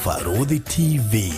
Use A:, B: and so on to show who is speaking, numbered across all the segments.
A: Barũthi TV,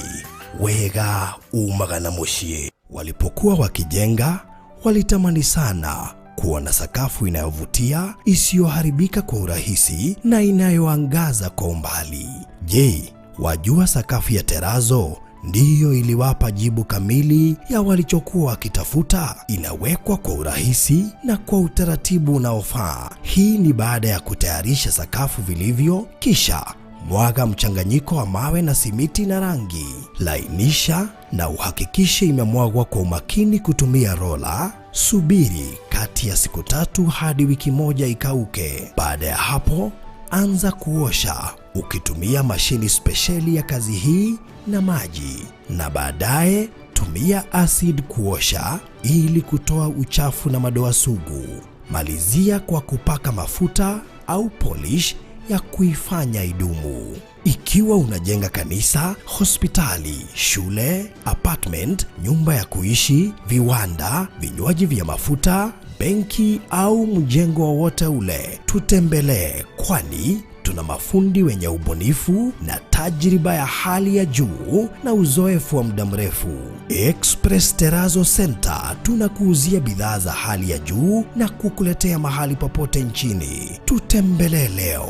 A: wega umaga na mũciĩ. Walipokuwa wakijenga, walitamani sana kuwa na sakafu inayovutia, isiyoharibika kwa urahisi na inayoangaza kwa umbali. Je, wajua sakafu ya terazo ndiyo iliwapa jibu kamili ya walichokuwa wakitafuta? Inawekwa kwa urahisi na kwa utaratibu unaofaa. Hii ni baada ya kutayarisha sakafu vilivyo, kisha mwaga mchanganyiko wa mawe na simiti na rangi. Lainisha na uhakikishe imemwagwa kwa umakini kutumia rola. Subiri kati ya siku 3 hadi wiki 1 ikauke. Baada ya hapo, anza kuosha ukitumia mashini spesheli ya kazi hii na maji, na baadaye tumia acid kuosha ili kutoa uchafu na madoa sugu. Malizia kwa kupaka mafuta au polish ya kuifanya idumu. Ikiwa unajenga kanisa, hospitali, shule, apartment, nyumba ya kuishi, viwanda, vinywaji vya mafuta, benki au mjengo wowote ule, tutembelee, kwani tuna mafundi wenye ubunifu na tajriba ya hali ya juu na uzoefu wa muda mrefu. Express Terrazzo Center tunakuuzia bidhaa za hali ya juu na kukuletea mahali popote nchini. Tutembelee leo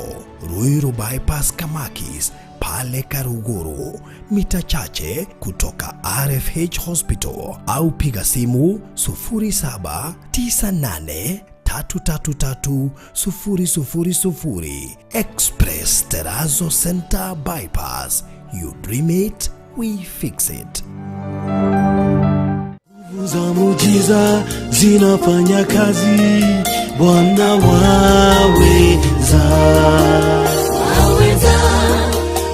A: Ruiru Bypass Kamakis pale Karuguru, mita chache kutoka RFH Hospital, au piga simu 0798 333 000. Express Terrazzo Center Bypass. You dream it, we fix it.
B: Nguvu za muujiza zinafanya kazi, Bwana waweza.
C: Waweza,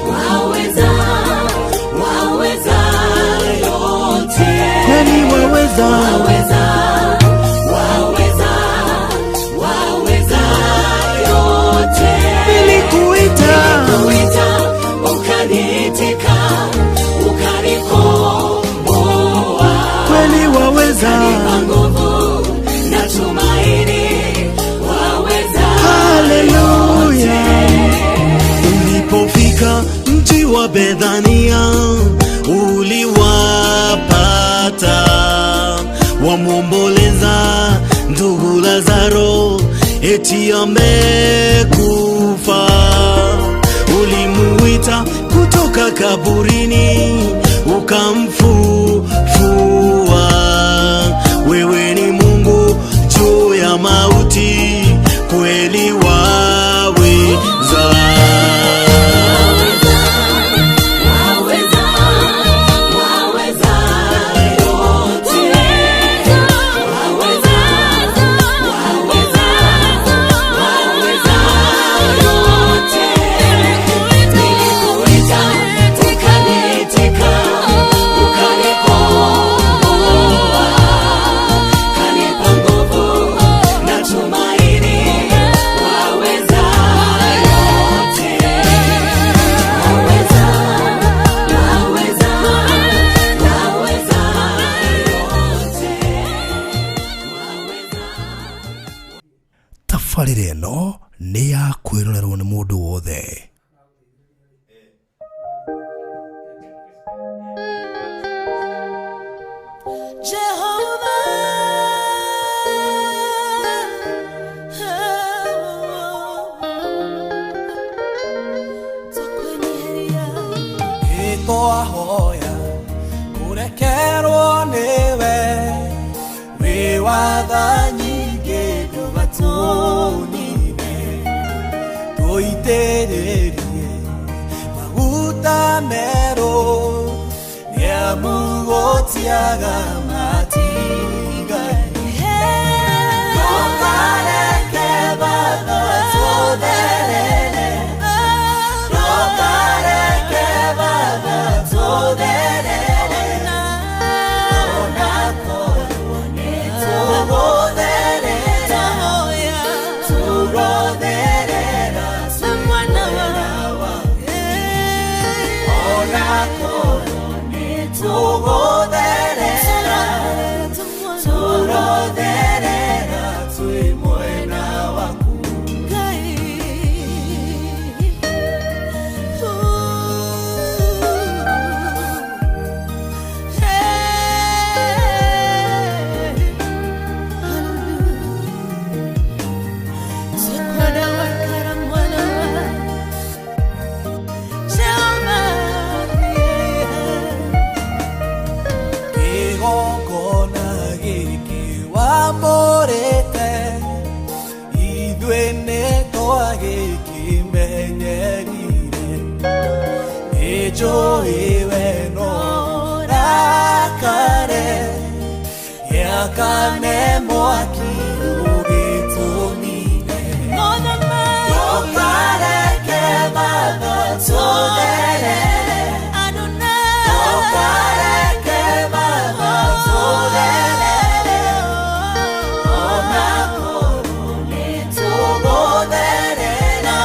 C: waweza, waweza yote.
B: Kweli waweza.
C: Waweza, waweza, waweza yote.
B: Nilikuita,
C: nilikuita, ukaniitika, ukanikomboa.
B: Kweli waweza.
C: Ukanipa nguvu na tumaini, waweza.
B: Haleluya. Ulipofika mji wa Bethania, uliwapata wamwomboleza ndugu Lazaro, eti amekufa. Ulimuita kutoka kaburini, ukamfufua. Wewe ni Mungu juu ya mauti, kweli waweza.
C: Waweza, waweza yote. Waweza, waweza, waweza yote. Nilikuita, ukaniitika, ukanikomboa. Kanipa nguvu na tumaini, waweza yote. Waweza, waweza, waweza yote.
A: Tabarĩra ĩno nĩ ya kwĩrorerwo nĩ mũndũ wothe.
C: Jehovah,
D: Nĩtwahoya kũrekerwo nĩwe, wĩ watha nyingĩ ndũgatũnine, tũitĩrĩrie maguta merũ, nĩamu gũtiaga matigari. Ndũkareke Baba tũtherere, ndũkareke Baba tũtherere, onakorwo nĩtũgũtherera, tũrotherera twĩ mwena waku, onakorwo nĩtũgũtherera, tũrotherera twĩ mwena waku. wamũrĩte ithuĩ nĩ twagĩkĩmenyerire nĩnjũĩ we no ũrakare gĩakane mwaki ũgĩtũnine ndũkareke Baba tũtherere ndũkareke Baba tũtherere ona korwo nĩtũgũtherera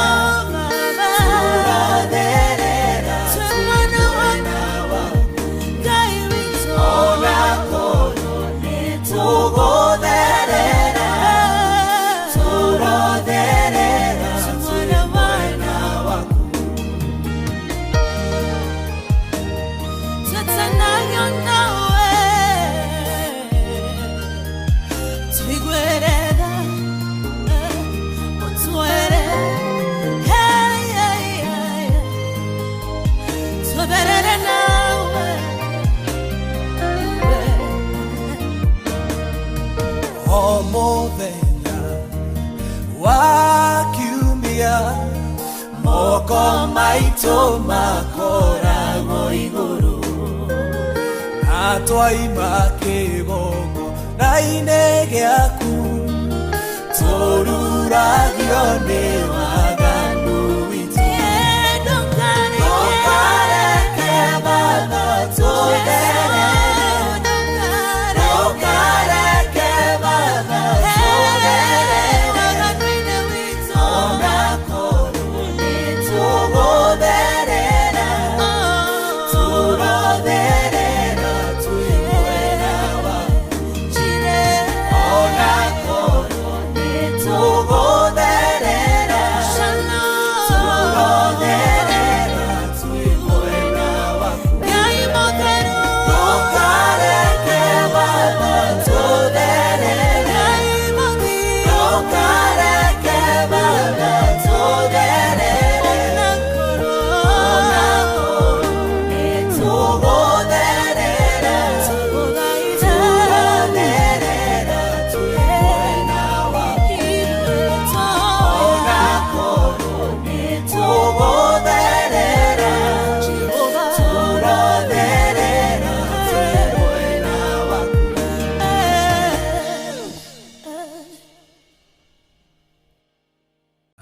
D: tũratherera twĩ mwena waku ona korwo nĩtũgũtherera tũratherera twĩ mwena waku. O mũthenya wa kiumia moko maitũ makoragwo igũrũ na twaima kĩgongona-inĩ gĩaku tũruragio nĩ waganu witũ ndũkareke Baba tũtherere ndũkareke Baba tũtherere ona korwo nĩtũgũtherera tũratherera twĩ mwena waku ona korwo nĩtũgũtherera tũratherera twĩ mwena waku ndũkareke Baba tũtherere ndũkareke Baba tũtherere ona korwo nĩtũgũtherera tũratherera twĩ mwena waku ona korwo nĩtũgũtherera tũratherera twĩ mwena waku.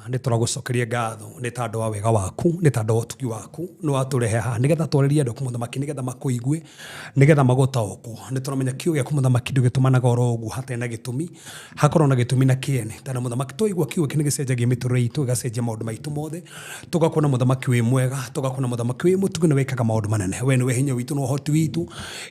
E: Nä tå ragå ngatho nä tandå wa wega waku nä tandå wa ũtugi waku nä watå haha nä getha twarĩrie andũ aku mũthamaki nä getha makũigue nä getha magũtaũkwo nä tũramenya kiugo gĩaku mũthamaki ndũgĩtũmanaga oro ũguo hatarĩ na gĩtũmi hakorwo na gĩtũmi na kĩene tondũ mũthamaki twaigua kiugo kĩ nĩ gĩcenjagia mĩtũrĩre itũ gĩgacenjia maũndũ maitũ mothe tũgakuona mũthamaki wĩ mwega tũgakuona mũthamaki wĩ mũtugi na wĩkaga maũndũ manene we nĩwe hinya witũ na ũhoti witũ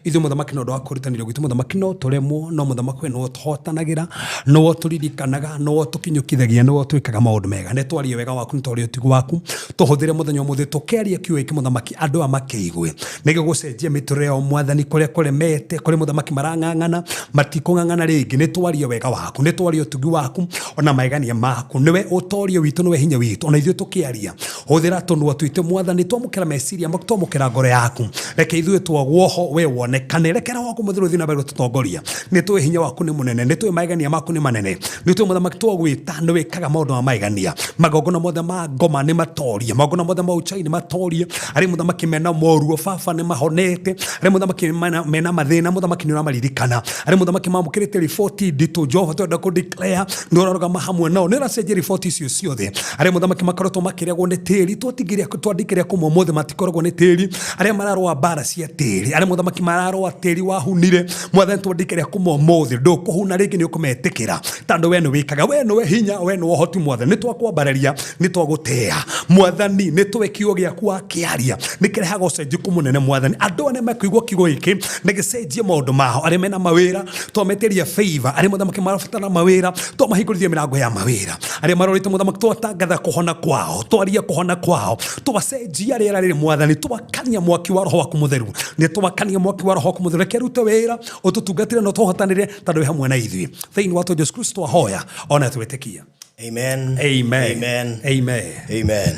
E: ithuĩ mũthamaki na ũndũ wa kũrutanĩrio gwitũ mũthamaki no tũremwo no mũthamaki we nĩwe ũtũhotanagĩra nĩwe ũtũririkanaga nĩwe ũtũkinyũkithagia nĩwe ũtwĩkaga maũndũ mega nĩ twarie wega waku nĩ twarie ũtugi waku tũhũthĩre mũthenya ũmũthĩ tũkĩaria kiugo gĩkĩ mũthamaki andũ aya makĩigue nĩguo gũcenjia mĩtũrĩre yao mwathani kũrĩa kũremete kũrĩ mũthamaki marang'ang'ana matikũng'ang'ana rĩngĩ nĩ twarie wega waku nĩ twarie ũtugi waku ona maegania maku nĩwe ũtorio witũ nĩwe hinya witũ ona ithuĩ tũkĩaria hũthĩra tũnua twitũ mwathani twamũkĩra meciria maku twamũkĩra ngoro yaku reke ithuĩ twagwo ho we wonekane reke roho waku mũtheru ũthiĩ na mbere gũtũtongoria nĩ tũĩ hinya waku nĩ mũnene nĩ tũĩ maegania maku nĩ manene nĩ tũĩ mũthamaki twagwĩta nĩ wĩkaga maũndũ ma maegania magongona mothe ma ngoma nĩ matorie magongona mothe ma ũchai nĩ matorie arĩa mũthamaki mena moruo baba nĩ mahonete arĩa mũthamaki mena mathĩna mũthamaki nĩ ũramaririkana arĩa mũthamaki mamũkĩrĩte riboti nditũ Jehova twenda kũ declare nĩ ũrarũgama hamwe nao nĩ ũracenjia riboti icio ciothe arĩa mũthamaki makoretwo makĩrĩagwo nĩ tĩri twandĩkĩre kũmwe mothe matikoragwo nĩ tĩri arĩa mararũa mbara cia tĩri arĩa mũthamaki mararũa tĩri wahunire mwathani twandĩkĩre kũmwe mothe ndũkũhuna rĩngĩ nĩ ũkũmetĩkĩra tondũ we nĩ wĩkaga we nĩwe hinya we nĩwe ũhoti mwathani nĩ twakwambararia nĩ twagũtĩa mwathani nĩ tũĩ kiugo gĩaku wakĩaria nĩ kĩrehaga ũcenjeku mũnene mwathani andũ aya nĩ mekũigua kiugo gĩkĩ nĩ gĩcenjie maũndũ mao arĩa mena mawĩra twametĩria favor arĩa mũthamaki marabatara mawĩra twamahingũrithia mĩrango ya mawĩra arĩa marorĩte mũthamaki twatangatha kũhona kwao twaria kũhona kwao twacenjia rĩera rĩrĩ mwathani twakania mwaki wa roho waku mũtheru nĩ twakania mwaki wa roho waku mũtheru reke rute wĩra ũtũtungatĩre na ũtũhotanĩre tondũ wĩ hamwe na ithuĩ thĩinĩ wa Jesu Kristo twahoya ona twĩtĩkia.
A: Amen.
E: Amen.
A: Amen.
E: Amen.
A: Amen.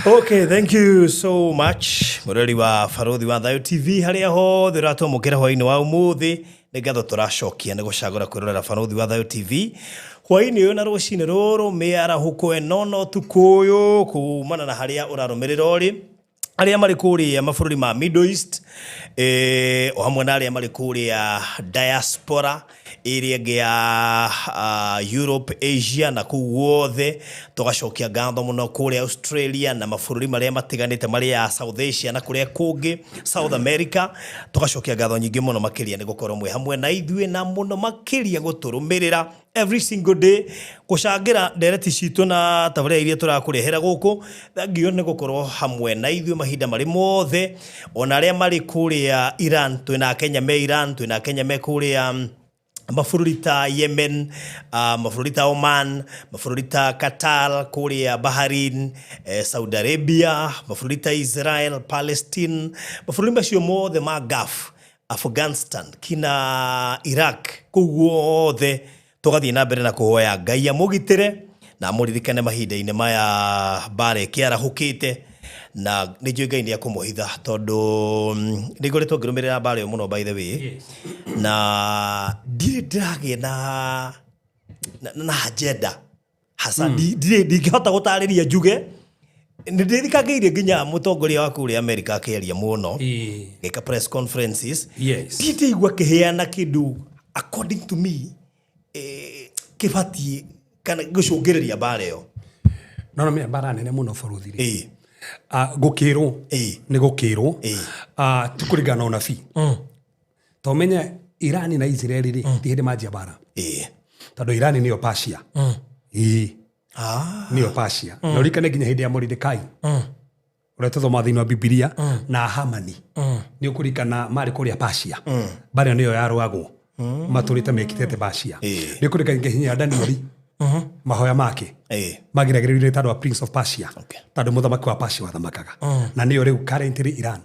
A: Okay, thank you so much. Mũrori wa Barothi wa Thayo TV harĩa hothe ũratwamũkĩra hwainĩ wa ũmũthĩ. Nĩ ngatho tũracokia nĩ gũcagũra kwĩrorera Barũthi wa Thayũ TV hwaĩ-inĩ ũyũ na rũcinĩ rũrũ, mĩarahũko ĩno na ũtukũ ũyũ, kumana na harĩa ũrarũmĩrĩra ũrĩ, arĩa marĩ kũrĩa mabũrũri ma Middle East, o hamwe na arĩa marĩ kũrĩa diaspora ĩrĩa ĩngĩ ya Europe, Asia na kũu guothe. Tũgacokia ngatho mũno kũrĩa Australia na mabũrũri marĩa matiganĩte marĩa ya South Asia na kũrĩa kũngĩ South America. Tũgacokia ngatho nyingĩ mũno makĩria nĩ gũkorwo mwĩ hamwe na ithuĩ, na mũno makĩria gũtũrũmĩrĩra every single day, gũcangĩra ndereti citũ na tabarĩra iria tũrakũrehera gũkũ. Thengio nĩ gũkorwo hamwe na ithuĩ mahinda marĩ mothe. Ona arĩa marĩ kũrĩa Iran, twĩna Akenya me Iran, twĩna Akenya me kũrĩa mabũrũri ta Yemen, mabũrũri ta Oman, mabũrũri ta Qatar, kũrĩa Bahrain, Saudi Arabia, mabũrũri ta Israel, Palestine, mabũrũri macio mothe ma Gulf, Afghanistan, kina Iraq, kũu guothe tũgathiĩ na mbere na kũhoya Ngai amũgitĩre na amũririkane mahinda-inĩ maya mbara ĩkĩarahũkĩte, na nĩ njũĩ Ngai nĩ ekũmũhitha, tondũ nĩ ngoretwo ngĩrũmĩrĩra mbara ĩyo mũno, by the way. Na ndirĩ ndĩragĩa na agenda hasa. Ndirĩ ndingĩhota gũtarĩria njuge nĩ ndĩthikagĩirie nginya mũtongoria wa kũrĩa America akĩaria mũno, gĩka press conferences. Ndingĩigua kĩheana kĩndũ according to me kĩbatiĩ kana gũcũngĩrĩria mbara ĩyo.
E: No no mbara nene mũno bũrũri rĩ. Gũkĩrwo nĩ gũkĩrwo. Ti kũringana na ũnabii, to menye Irani na Israeli rĩ, ti hĩndĩ manjia mbara, tondũ Irani nĩyo Persia. Ĩĩ, nĩyo Persia. Na ũririkane nginya hĩndĩ ya Moridekai ũrĩa tũthoma thĩinĩ wa Bibilia na Hamani, nĩ ũkũririkana marĩ kũrĩa Persia. Mbara ĩyo nĩyo yarũagwo matũrĩte mekĩtĩte Persia. Nĩ ũkũririkana nginya ya Danieli, mahoya make magiragĩrĩrio nĩ tondũ wa Prince of Persia, tondũ mũthamaki wa Persia wathamakaga na nĩyo rĩu currently Iran.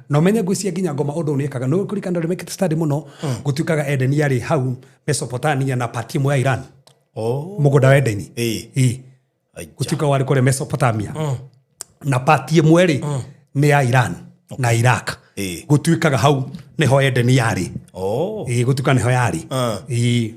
E: Na ũmenye ngwĩciria nginya ngoma ũndũ ũyũ nĩekaga, nĩ ũkũririkana ũrĩa mekĩte study mũno, gũtuĩkaga Edeni yarĩ hau Mesopotamia na part ĩmwe ya Iran. Mũgũnda wa Edeni. Ĩĩ.
A: Aija.
E: Gũtuĩka warĩ kũrĩa Mesopotamia na part ĩmwe rĩ nĩ ya Iran na Iraq. Gũtuĩkaga hau nĩho Edeni yarĩ. Ĩĩ, gũtuĩka nĩho yarĩ. Ĩĩ,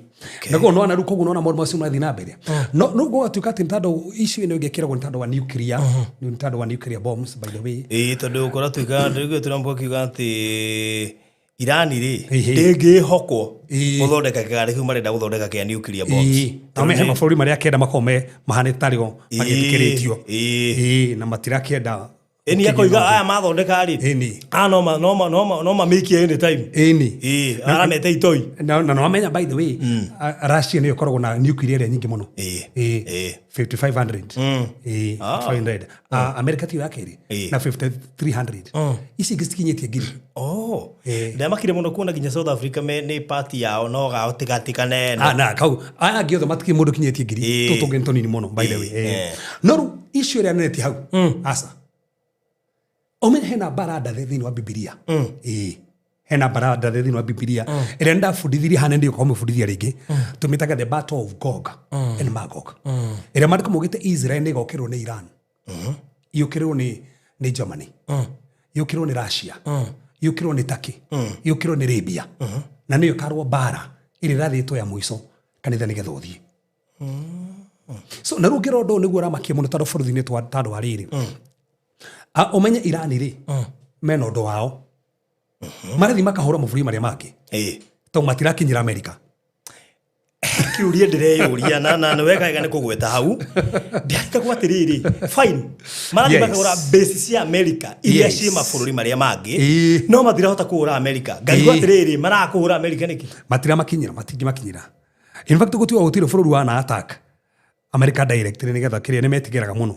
E: na koguo nona rĩu, koguo nona maũndũ macio marathiĩ na mbere, no gũgatuĩka atĩ nĩ tondũ issue ĩno ĩngĩ ĩkĩragwo nĩ tondũ wa nuclear, nĩ tondũ wa nuclear bombs, by the way.
A: Ĩĩ, tondũ kũratuĩka ndĩrĩguo Trump akiuga atĩ Irani rĩ ndĩngĩhokwo gũthondeka kĩgari kĩu marenda gũthondeka kĩa nuclear bombs.
E: Ĩĩ, na mehe mabũrũri marĩa kenda makorwo me mahanĩte tarĩo magĩtĩkĩrĩtio. Ĩĩ, na matirakĩenda.
A: Ĩni akoiga aya mathondeka rĩ, aya no mamĩikie anytime. Ĩĩ, aramete itoi.
E: Na nĩwamenya, by the way, Russia nĩyo ĩkoragwo na nuclear ĩrĩa nyingĩ mũno. Ĩĩ, 5500. Ĩĩ, 5500. America tiyo ya kerĩ na 5300, ici ingĩ citikinyĩtie 1000.
A: Oh. Ndamakire mũno kuona nginya South Africa me nĩ party yao no gao tigatikane.
E: Ah, na kau aya angĩ othe matikĩ mũndũ kinyĩtie 1000. Tũtũ tũngĩ nĩ tũnini mũno, by the way. No rĩu issue ĩrĩa nene ti hau, aca ũmenye hena mbara ndathe thĩinĩ wa Bibilia. Ĩĩ, hena mbara ndathe thĩinĩ wa Bibilia ĩrĩa ndabundithirie hana, ndiũka kũmĩbundithia rĩngĩ. Tũmĩtaga the battle of Gog and Magog, ĩrĩa maandĩko maugĩte Israel nĩ ĩgokĩrwo nĩ Iran, yũkĩrĩrwo nĩ Germany, yũkĩrĩrwo nĩ Russia, yũkĩrĩrwo nĩ Turkey, yũkĩrĩrwo nĩ Libya, na nĩyo ĩkarwo mbara ĩrĩa ĩrathĩtwo ya mũico kanitha nĩgetha ũthiĩ. So na rĩu ũngĩrora ũndũ ũyũ nĩguo ũramakia mũno, tondũ bũrũri-inĩ tondũ wa rĩrĩ, ũmenye Irani rĩ mena ũndũ wao, marathiĩ makahũra mabũrũri marĩa mangĩ tondũ matirakinyĩra Amerika.
A: Kĩũria ndĩreyũria na nĩ wega wega nĩ kũgweta hau, ndĩrarigagwo atĩrĩrĩ, fine, marathiĩ makagũra base cia America iria ciĩ mabũrũri marĩa mangĩ, no matirahota kũhũra America. Ngarigwo atĩrĩrĩ, marakũhũra America nĩkĩ?
E: Matiramakinyĩra, matingĩmakinyĩra. In fact, gũtiga gũtirĩ bũrũri wana attack America directly nĩgetha kĩrĩa nĩ metigĩraga mũno.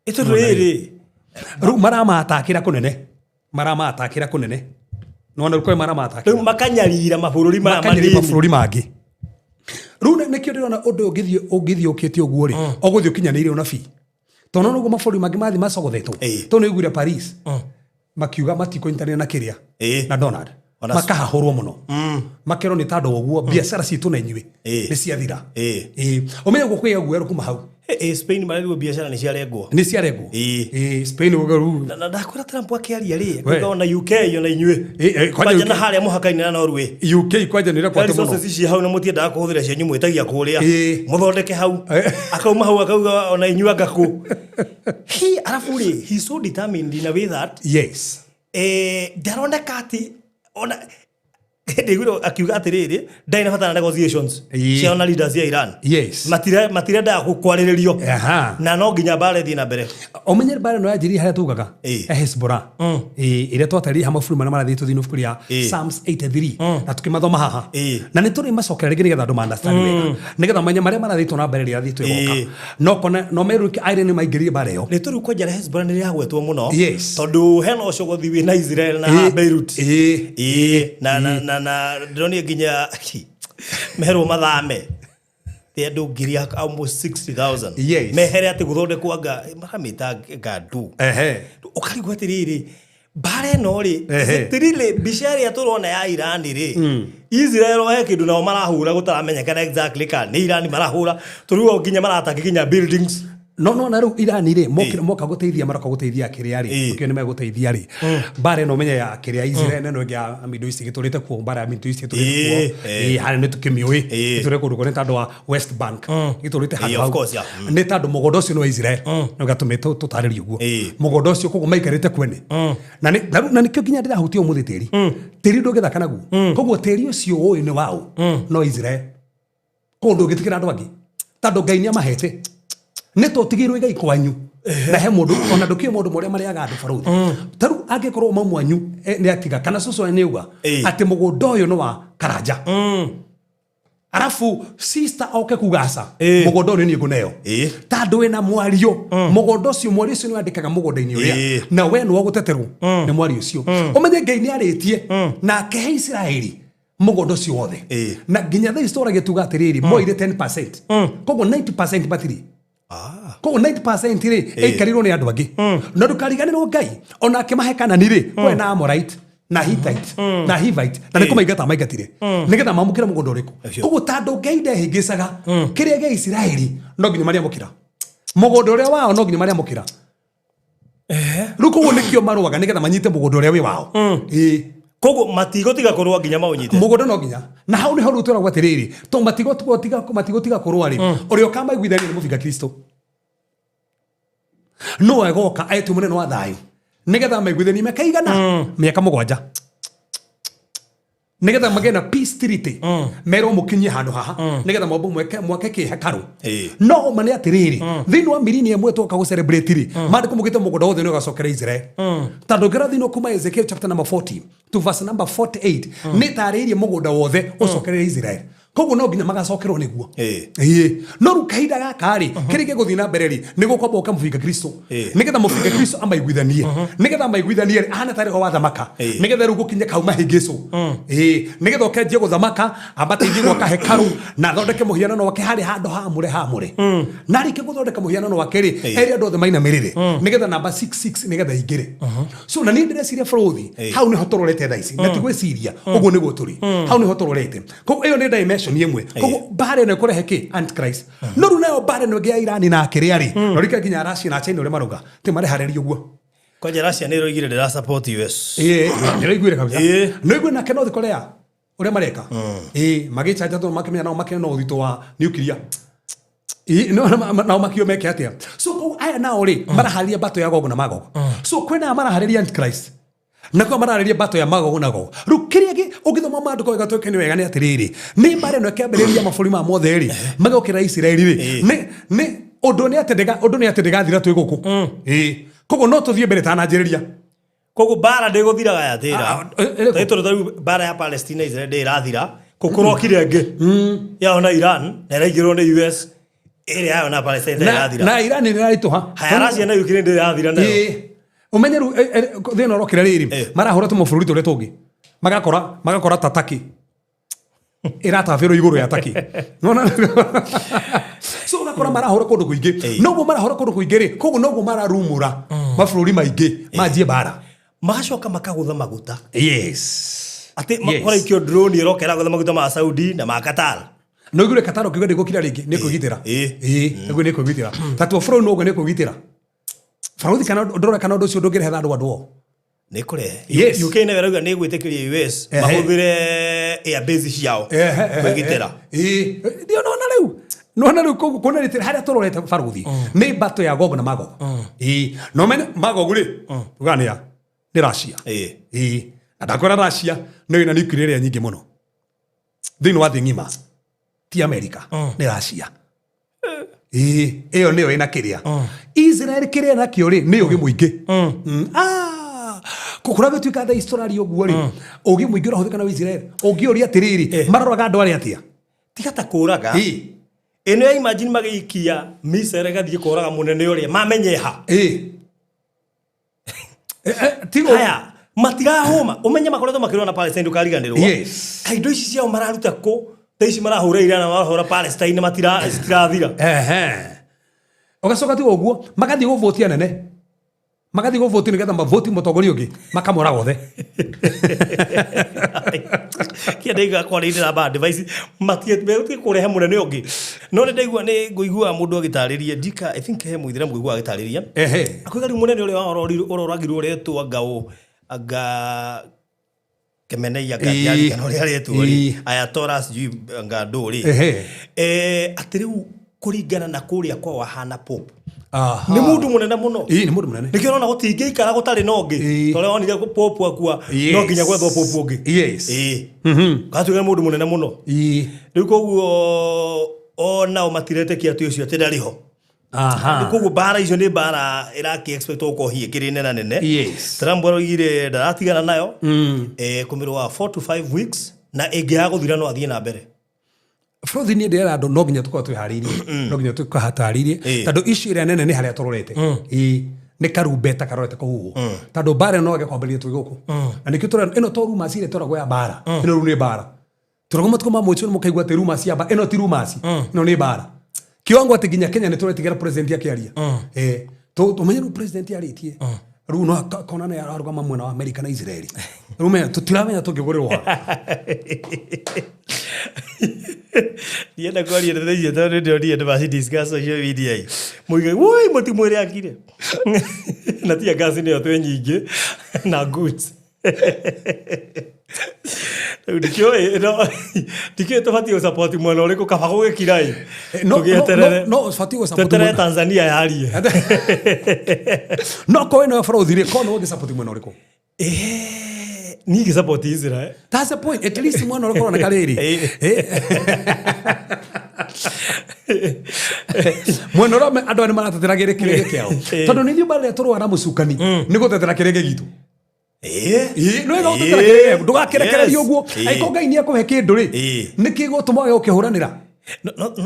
A: Ĩ tondũ rĩrĩ,
E: Rĩu maramatakĩra kũnene, maramatakĩra kũnene, nona rĩu kũrĩa maramatakĩra.
A: Rĩu makanyarira mabũrũri maya
E: makanyarira
A: manini.
E: Mabũrũri mangĩ. Rĩu nĩkĩo ndĩrona ũndũ ũyũ ũngĩthiĩ ũkĩte ũguo rĩ, ũgũthiĩ ũkinyanĩire ũnabii, tondũ noguo mabũrũri mangĩ mathiĩ macogothetwo. Tondũ nĩ ũiguire Paris makiuga matikũnyitanĩra na kĩrĩa na Donald, makahahũrwo mũno, makerwo nĩ tondũ ũguo biacara citũ na inyuĩ nĩ ciathira. Ĩĩ. Ũmenye gũkũgĩa guerũ kuma hau.
B: Eh, Spain marerirwo biacara nĩ ciarengwo.
E: Nĩ ciarengwo.
B: Ĩĩ.
E: Ĩĩ, Spain rĩu.
B: Na ndakwĩra Trump akĩaria rĩ,
E: We.
B: akiuga ona UK ona inyuĩ.
E: Ĩ, ĩ, kwanja
B: Kwanja na
E: UK
B: harĩa mũhaka-inĩ na Norway.
E: UK kwanja nĩ ĩrekwate mũno.
B: Resources ici hau na mũtiendaga kũhũthĩra cianyu mwĩtagia kũrĩa.
E: Ĩĩ.
B: Mũthondeke hau.
E: Eh.
B: Akauma hau akauga ona inyuĩ anga kũ. He arabu rĩ, he so determined in a way that
E: Yes.
B: ndaroneka atĩ ona ndĩguire akiuga atĩrĩrĩ, ndarĩ na bata na negotiations
E: Ĩĩ.
B: cia ona leaders ya Iran.
E: Yes.
B: Matirendaga kwarĩrĩrio.
E: Aha.
B: Na no nginya mbara ĩthiĩ na mbere.
E: Ũmenye mbara ĩno yanjirie harĩa tugaga
B: Ĩĩ.
E: ya Hezbollah. Ĩĩ, ĩrĩa twataririe hamwe mabũrũri marĩa marathiĩ tũthiĩ ibuku rĩa
B: Ĩĩ.
E: Psalms 83 na tũkĩmathoma haha.
B: Ĩĩ.
E: Na nĩ tũrĩ macokera rĩngĩ nĩgetha andũ ma understand wega, nĩgetha mamenye marĩa marathiĩtwo na mbere rĩrĩa thiĩ
B: Ĩĩ.
E: twĩgoka no kone no meru Iran nĩ maingĩrire mbara ĩyo.
B: Rĩtwa rĩu kwanja rĩa Hezbollah nĩ rĩragwetwo mũno.
E: Yes.
B: Tondũ hena ũcogothi wĩna Israel na
E: Ĩĩ.
B: Beirut.
E: Ĩĩ.
B: Ĩĩ, na ndĩronire nginya meherwo mathame ti andũ ngiri almost 60,000.
E: Yes.
B: Mehere atĩ gũthondekwo anga maramĩta ngandu.
E: Ehe.
B: Ũkarigwo atĩrĩrĩ, mbara ĩno rĩ,
E: Ehe.
B: tirili mbica ĩrĩa tũrona ya Iran rĩ, Israel he kĩndũ nao marahũra gũtaramenyekana exactly kana nĩ Iran marahũra, tũrĩu o nginya marataki nginya buildings.
E: No na rĩu Irani rĩ moka gũteithia, maroka gũteithia kĩrĩa rĩ,
B: Ĩĩ.
E: ũkĩo nĩ megũteithia rĩ mbara ĩno ũmenye ya kĩrĩa Israel na ĩno ĩngĩ ya Middle East gĩtũrĩte kuo, mbara ya Middle East ĩtũrĩte
B: Ĩĩ,
E: kuo.
B: ĩĩ.
E: Ĩĩ, harĩa nĩ tũkĩmĩũĩ
B: Ĩĩ.
E: ĩtũrĩte kũndũ kũrĩa nĩ tondũ wa West Bank gĩtũrĩte
B: Ĩĩ,
E: handũ
B: of
E: hau.
B: course, yeah.
E: Nĩ tondũ mũgũnda ũcio nĩ wa Israel nĩ gatũmĩte tũtarĩrie ũguo.
B: Ĩĩ.
E: Mũgũnda ũcio koguo maikarĩte kwene na nĩkĩo nginya ndĩrahutia ũmũthĩ tĩri, tĩri ndũngĩthaka naguo, koguo tĩri ũcio ũĩ nĩ waũ no Israel, koguo ndũngĩtĩkĩra andũ angĩ tondũ Ngai nĩ amahete nĩ tũtigĩirwo igai kwanyu na he mũndũ ona ndũkĩũĩ maũndũ marĩa marĩaga andũ barũthi. Ta rĩu angĩkorwo mamu wanyu nĩ atiga kana cũcũ wanyu nĩ auga
B: Ĩĩ.
E: atĩ mũgũnda ũyũ nĩ wa Karanja, arabu sister oke kuga aca,
B: Ĩĩ.
E: mũgũnda ũyũ nĩ niĩ ngũneo,
B: Ĩĩ.
E: tondũ wĩna mwario mũgũnda ũcio, mwario ũcio nĩ wandĩkaga mũgũnda-inĩ ũrĩa
B: Ĩĩ.
E: na we nĩ wagũteterwo nĩ mwario ũcio. Ũmenye Ngai nĩ arĩtie na akĩhe Isiraeli mũgũnda ũcio wothe.
B: Ĩĩ.
E: Na nginya thaa ici tũragia tuga atĩrĩrĩ, moire 10%, koguo 90% matirĩ, koguo 90% rĩ ĩikarirwo nĩ andũ angĩ. Na ndũkariganĩrwo Ngai ona akĩmahe Kanani rĩ, kwarĩ na Amorite na Hittite na Hivite na nĩ kũmaingata maingatire nĩgetha mamũkĩre mũgũnda ũrĩkũ.
B: Ũcio.
E: Koguo tondũ Ngai ndehĩngĩcaga, kĩrĩa gĩa Isiraeli no nginya marĩamũkĩra mũgũnda ũrĩa wao, no nginya marĩamũkĩra rĩu. Koguo nĩkĩo marũaga nĩgetha manyite mũgũnda ũrĩa wĩ wao. Ĩĩ.
B: Koguo matigũtiga kũrũa nginya maũnyite.
E: Mũgũnda no nginya, na hau nĩho rĩu twĩragwo atĩrĩrĩ, to matigũtiga kũrũa rĩ, ũrĩa ũkamaiguithania nĩ mũbinga Kristo no egoka etwo mũnene wa thayũ nĩgetha maiguithanie mĩaka igana, mĩaka 7, nĩgetha magĩe na peace treaty, merwo mũkinyie handũ haha nĩgetha mwambe mwake kĩhekarũ.
B: Ĩĩ.
E: No ũma nĩ atĩrĩrĩ, thĩinĩ wa mirini ĩmwe twoka gũ celebrate rĩ, maandĩko mũgĩte mũgũnda wothe nĩ ũgacokera Israel, tondũ ngĩrora thĩinĩ kuma Ezekiel chapter number 40 to verse number 48 nĩ tarĩirie mũgũnda wothe ũcokerere Israel, koguo no nginya magacokerwo nĩguo.
B: Ĩĩ.
E: Ĩĩ. No rĩu kahinda gaka rĩ, kĩrĩa gĩgũthiĩ na mbere rĩ, nĩ gũkwamba gũka mũbinga Kristo
B: Ĩĩ.
E: nĩgetha mũbinga Kristo amaiguithanie, nĩgetha amaiguithanie rĩ, ahana tarĩ ho wathamaka,
B: Ĩĩ.
E: nĩgetha rĩu gũkinye kau mahĩngĩcwo. Ĩĩ, nĩgetha ũkenjie gũthamaka, amateithie gwaka hekarũ na athondeke mũhianano wake harĩ handũ hamũre hamũre, na arĩkia gũthondeka mũhianano wake rĩ, ere andũ othe mainamĩrĩre nĩgetha namba 66 nĩgetha ingĩre. So na niĩ ndĩreciria bũrũthi hau nĩho tũrorete thaa ici, na ti gwĩciria ũguo nĩguo tũrĩ, hau nĩho tũrorete. Koguo ĩyo nĩ dimension ĩmwe. Koguo mbara ĩno ĩkũrehe kĩ antichrist. No rĩu nayo mbara ĩno ĩngĩ ya Irani na kĩrĩa rĩ, no rĩke nginya Russia na China ũrĩa marauga ti mareharĩria ũguo.
B: Kwanja Russia nĩ ĩroigire ndĩra support US.
E: Ĩĩ, nĩraiguire kabisa.
B: Ĩĩ.
E: Nĩaigue nake North Korea ũrĩa mareka, ĩĩ, magĩcanja tondũ makĩmenya nao makĩrĩ na ũritũ wa nuclear. Ĩĩ, nao makio meke atĩa. So koguo aya nao rĩ maraharĩria mbatũ ya Gogo na Magogo. So kwĩna aya maraharĩria antichrist na kwa maraharĩria mbatũ ya Magogo na Gogo. Rĩu kĩrĩa ũngĩthoma maandĩko wega twĩke nĩ wega nĩ atĩrĩrĩ, nĩ mbara ĩno ĩkĩambĩrĩria mabũrũri ma mothe rĩ magokĩra Isiraeli rĩ, nĩ ũndũ nĩ atĩ ũndũ nĩ atĩ ndĩgathira twĩ gũkũ. Ĩĩ, koguo no tũthiĩ mbere tananjĩrĩria.
B: Koguo mbara ndĩgũthiraga ya tĩra.
E: Ah, ĩrĩkũ?
B: Tondũ tarĩu mbara ya Palestina Israel ndĩrathira, kũkũrokire ĩngĩ yao na Iran na ĩraingĩrwo nĩ US, ĩrĩa yayo na Palestine ndĩrathira.
E: Na Iran nĩ ĩraritũha.
B: Haya, Russia na Ukraine ndĩrathira nayo.
E: Ĩĩ. Ũmenye rĩu thĩna ũrokĩra rĩrĩ, marahũra tũmabũrũri tũrĩa tũngĩ, magakora ta Turkey ĩratabĩrwo igũrũ ya Turkey. Nĩwona? So ũgakora marahũra kũndũ kũingĩ, noguo marahũra kũndũ kũingĩ rĩ, koguo noguo mararumũra mabũrũri maingĩ manjie mbara.
B: Magacoka makagũtha maguta.
E: Yes.
B: Atĩ
E: Yes.
B: kũraikio drone ĩroka ĩragũtha maguta ma Saudi na ma Qatar.
E: No igure Qatar ukiuga ndĩgũkira rĩngĩ nĩ kwĩgitĩra.
B: Ĩĩ.
E: Ĩĩ, nĩguo nĩ kwĩgitĩra. Ta tuo bũrũri no ũguo nĩ kwĩgitĩra. Barũthi kana ndũrora kana ũndũ ũcio ndũngĩrehe andũ andũ ao.
B: Nä kå rehe.
E: Yes.
B: UK nayo ĩrauga nä gwä tä kä ria US mahå thä re airbase ciao kwä gitä ra.
E: Ĩĩ, nona rĩu. Nona rĩu koguo kuona rĩtĩ harĩa tũrorete barũthi nĩ mbatũ ya Gog na Magog. Ĩĩ, no mene Magog rĩ, tugaga nĩ ya nĩ Russia.
B: Ĩĩ.
E: Ĩĩ, na ndakwĩra Russia nĩyo ĩna nuclear ĩrĩa nyingĩ mũno thĩinĩ wa thĩ ng'ima, ti America, nĩ Russia. Ĩĩ, ĩyo nĩyo ĩna kĩrĩa. Israel kĩrĩa nakĩo rĩ nĩ ũgĩ mũingĩ. Ah, kũrĩa gũtuĩka thaa ici tũraria ũguo rĩ, ũgĩ mũingĩ ũrahũthĩka na Israel. Ũngĩũria atĩrĩrĩ, maroraga andũ arĩa atĩa?
B: Tiga ta kå raga.
E: Ĩĩ.
B: Ä no ya imagine magä ikia missile ĩgathiĩ kũraga mũnene ũrĩa mamenyeha.
E: Ĩĩ. Eh, eh, tigo
B: Haya, matirahũma ũmenye makoretwo makĩrũa na Palestine ndũkariganĩrwo.
E: Yes.
B: Kaĩ indo ici ciao mararuta kũ? Thaa ici marahũra Iran na marahũra Palestine matira citirathira.
E: Ehe. Ũgacoka tiga ũguo magathiĩ gũvũtia nene, magathiĩ gũvũtia nĩgetha mavũti mũtongoria ũngĩ makamũraga othe.
B: Kia ndaigua kwaria na ba device matiĩ kũrehe mũnene ũngĩ. No nĩ ndaigua nĩ ngũigua mũndũ agĩtarĩria ndika, I think he mũithĩramu ngũigua agĩtarĩria.
E: Ehe.
B: Akuiga rĩu mũnene ũrĩa ũroragirwo ũretwo anga anga Kemenei anga
E: Ĩĩ.
B: ndiarikana ũrĩa aretwo rĩ,
E: Ĩĩ.
B: Ayatollah sijui anga ndũ rĩ.
E: Ehe.
B: Atĩ rĩu kũringana na kũrĩa kwao ahana pope.
E: Aha.
B: Nĩ mũndũ mũnene mũno.
E: Ĩĩ, nĩ mũndũ mũnene.
B: Nĩkĩo ũrona gũtingĩikara gũtarĩ na ũngĩ.
E: Ĩĩ.
B: Tondũ wonire pope akua
E: Yes.
B: no nginya gwethwo pope ũngĩ.
E: Yes.
B: Ĩĩ. Gatuĩka nĩ mũndũ mũnene mũno.
E: Ĩĩ.
B: Rĩu koguo onao matiretĩkia atĩ ũcio atĩ ndarĩ ho.
E: Aha.
B: Koguo mbara icio nĩ mbara ĩrakĩ expect gũkorwo hihi ĩkĩrĩ nena nene.
E: Yes.
B: Trump aroigire ndaratigana nayo. Kũmĩrũa 4 to 5 weeks na ĩngĩaga gũthira no athiĩ na mbere.
E: Bũrũri niĩ ndĩrera andũ no nginya tũkorwo twĩharĩirie, no nginya tũkorwo tũharĩirie
B: Ĩĩ.
E: tondũ issue ĩrĩa nene nĩ harĩa tũrorete. Ĩĩ, nĩ karumbeta karorete kũhuhwo tondũ mbara ĩno no ĩge kwambĩrĩria twĩ gũkũ na nĩkĩo tũrera ĩno to rumors ĩrĩa tũragwo ya mbara, ĩno rĩu nĩ mbara tũragwo matukũ ma mũico nĩ mũkaigua atĩ rumors ya mbara, ĩno ti rumors, ĩno nĩ mbara kiwango atĩ nginya Kenya nĩ tũretigĩra president akĩaria. Eh, tũmenye rĩu president arĩtie rĩu no akona nĩ ararũgama mwena wa America na Israeli, rĩu menya tũtiramenya tũngĩgũrĩrwo ha.
B: Ndienda kwaria ndeto icio tondũ nĩndĩronire andũ maci discuss social media ĩ. Mũige woi mũtimwĩre akire. Na tia gas nĩyo twĩ nyingĩ na goods. Rĩu ndikĩũĩ no ndikĩũĩ tũbatiĩ gũsupport mwena ũrĩkũ kaba gũgĩkira ĩ.
E: No, no,
B: Tũgĩeterere.
E: no, no, batiĩ gũ-support
B: Tweterere
E: mwena-
B: Tanzania yarie.
E: No korwo ĩno bũrũri rĩ, korwo nĩwe ũngĩ-support mwena ũrĩkũ?
B: Niĩ ngĩ-support Israel.
E: That's the point. At least mwena ũrĩa ũroneka rĩrĩ. Mwena ũrĩa andũ aya nĩ maratetera kĩrĩ kĩrĩgĩ kĩao. Tondũ nĩ ithuĩ mbara ĩrĩa tũrũaga na mũcukani nĩ gũtetera kĩrĩgĩ gitũ.
B: Ĩĩ.
E: Ĩĩ, nĩ wega gũtetera kĩrĩgĩ gĩaku. Ndũgakĩrekererie
B: Yes.
E: ũguo.
B: Ĩĩ.
E: Angĩkorwo Ngai nĩ ekũhe kĩndũ rĩ,
B: Ĩĩ.
E: nĩkĩ gũtũma wage gũkĩhũranĩra?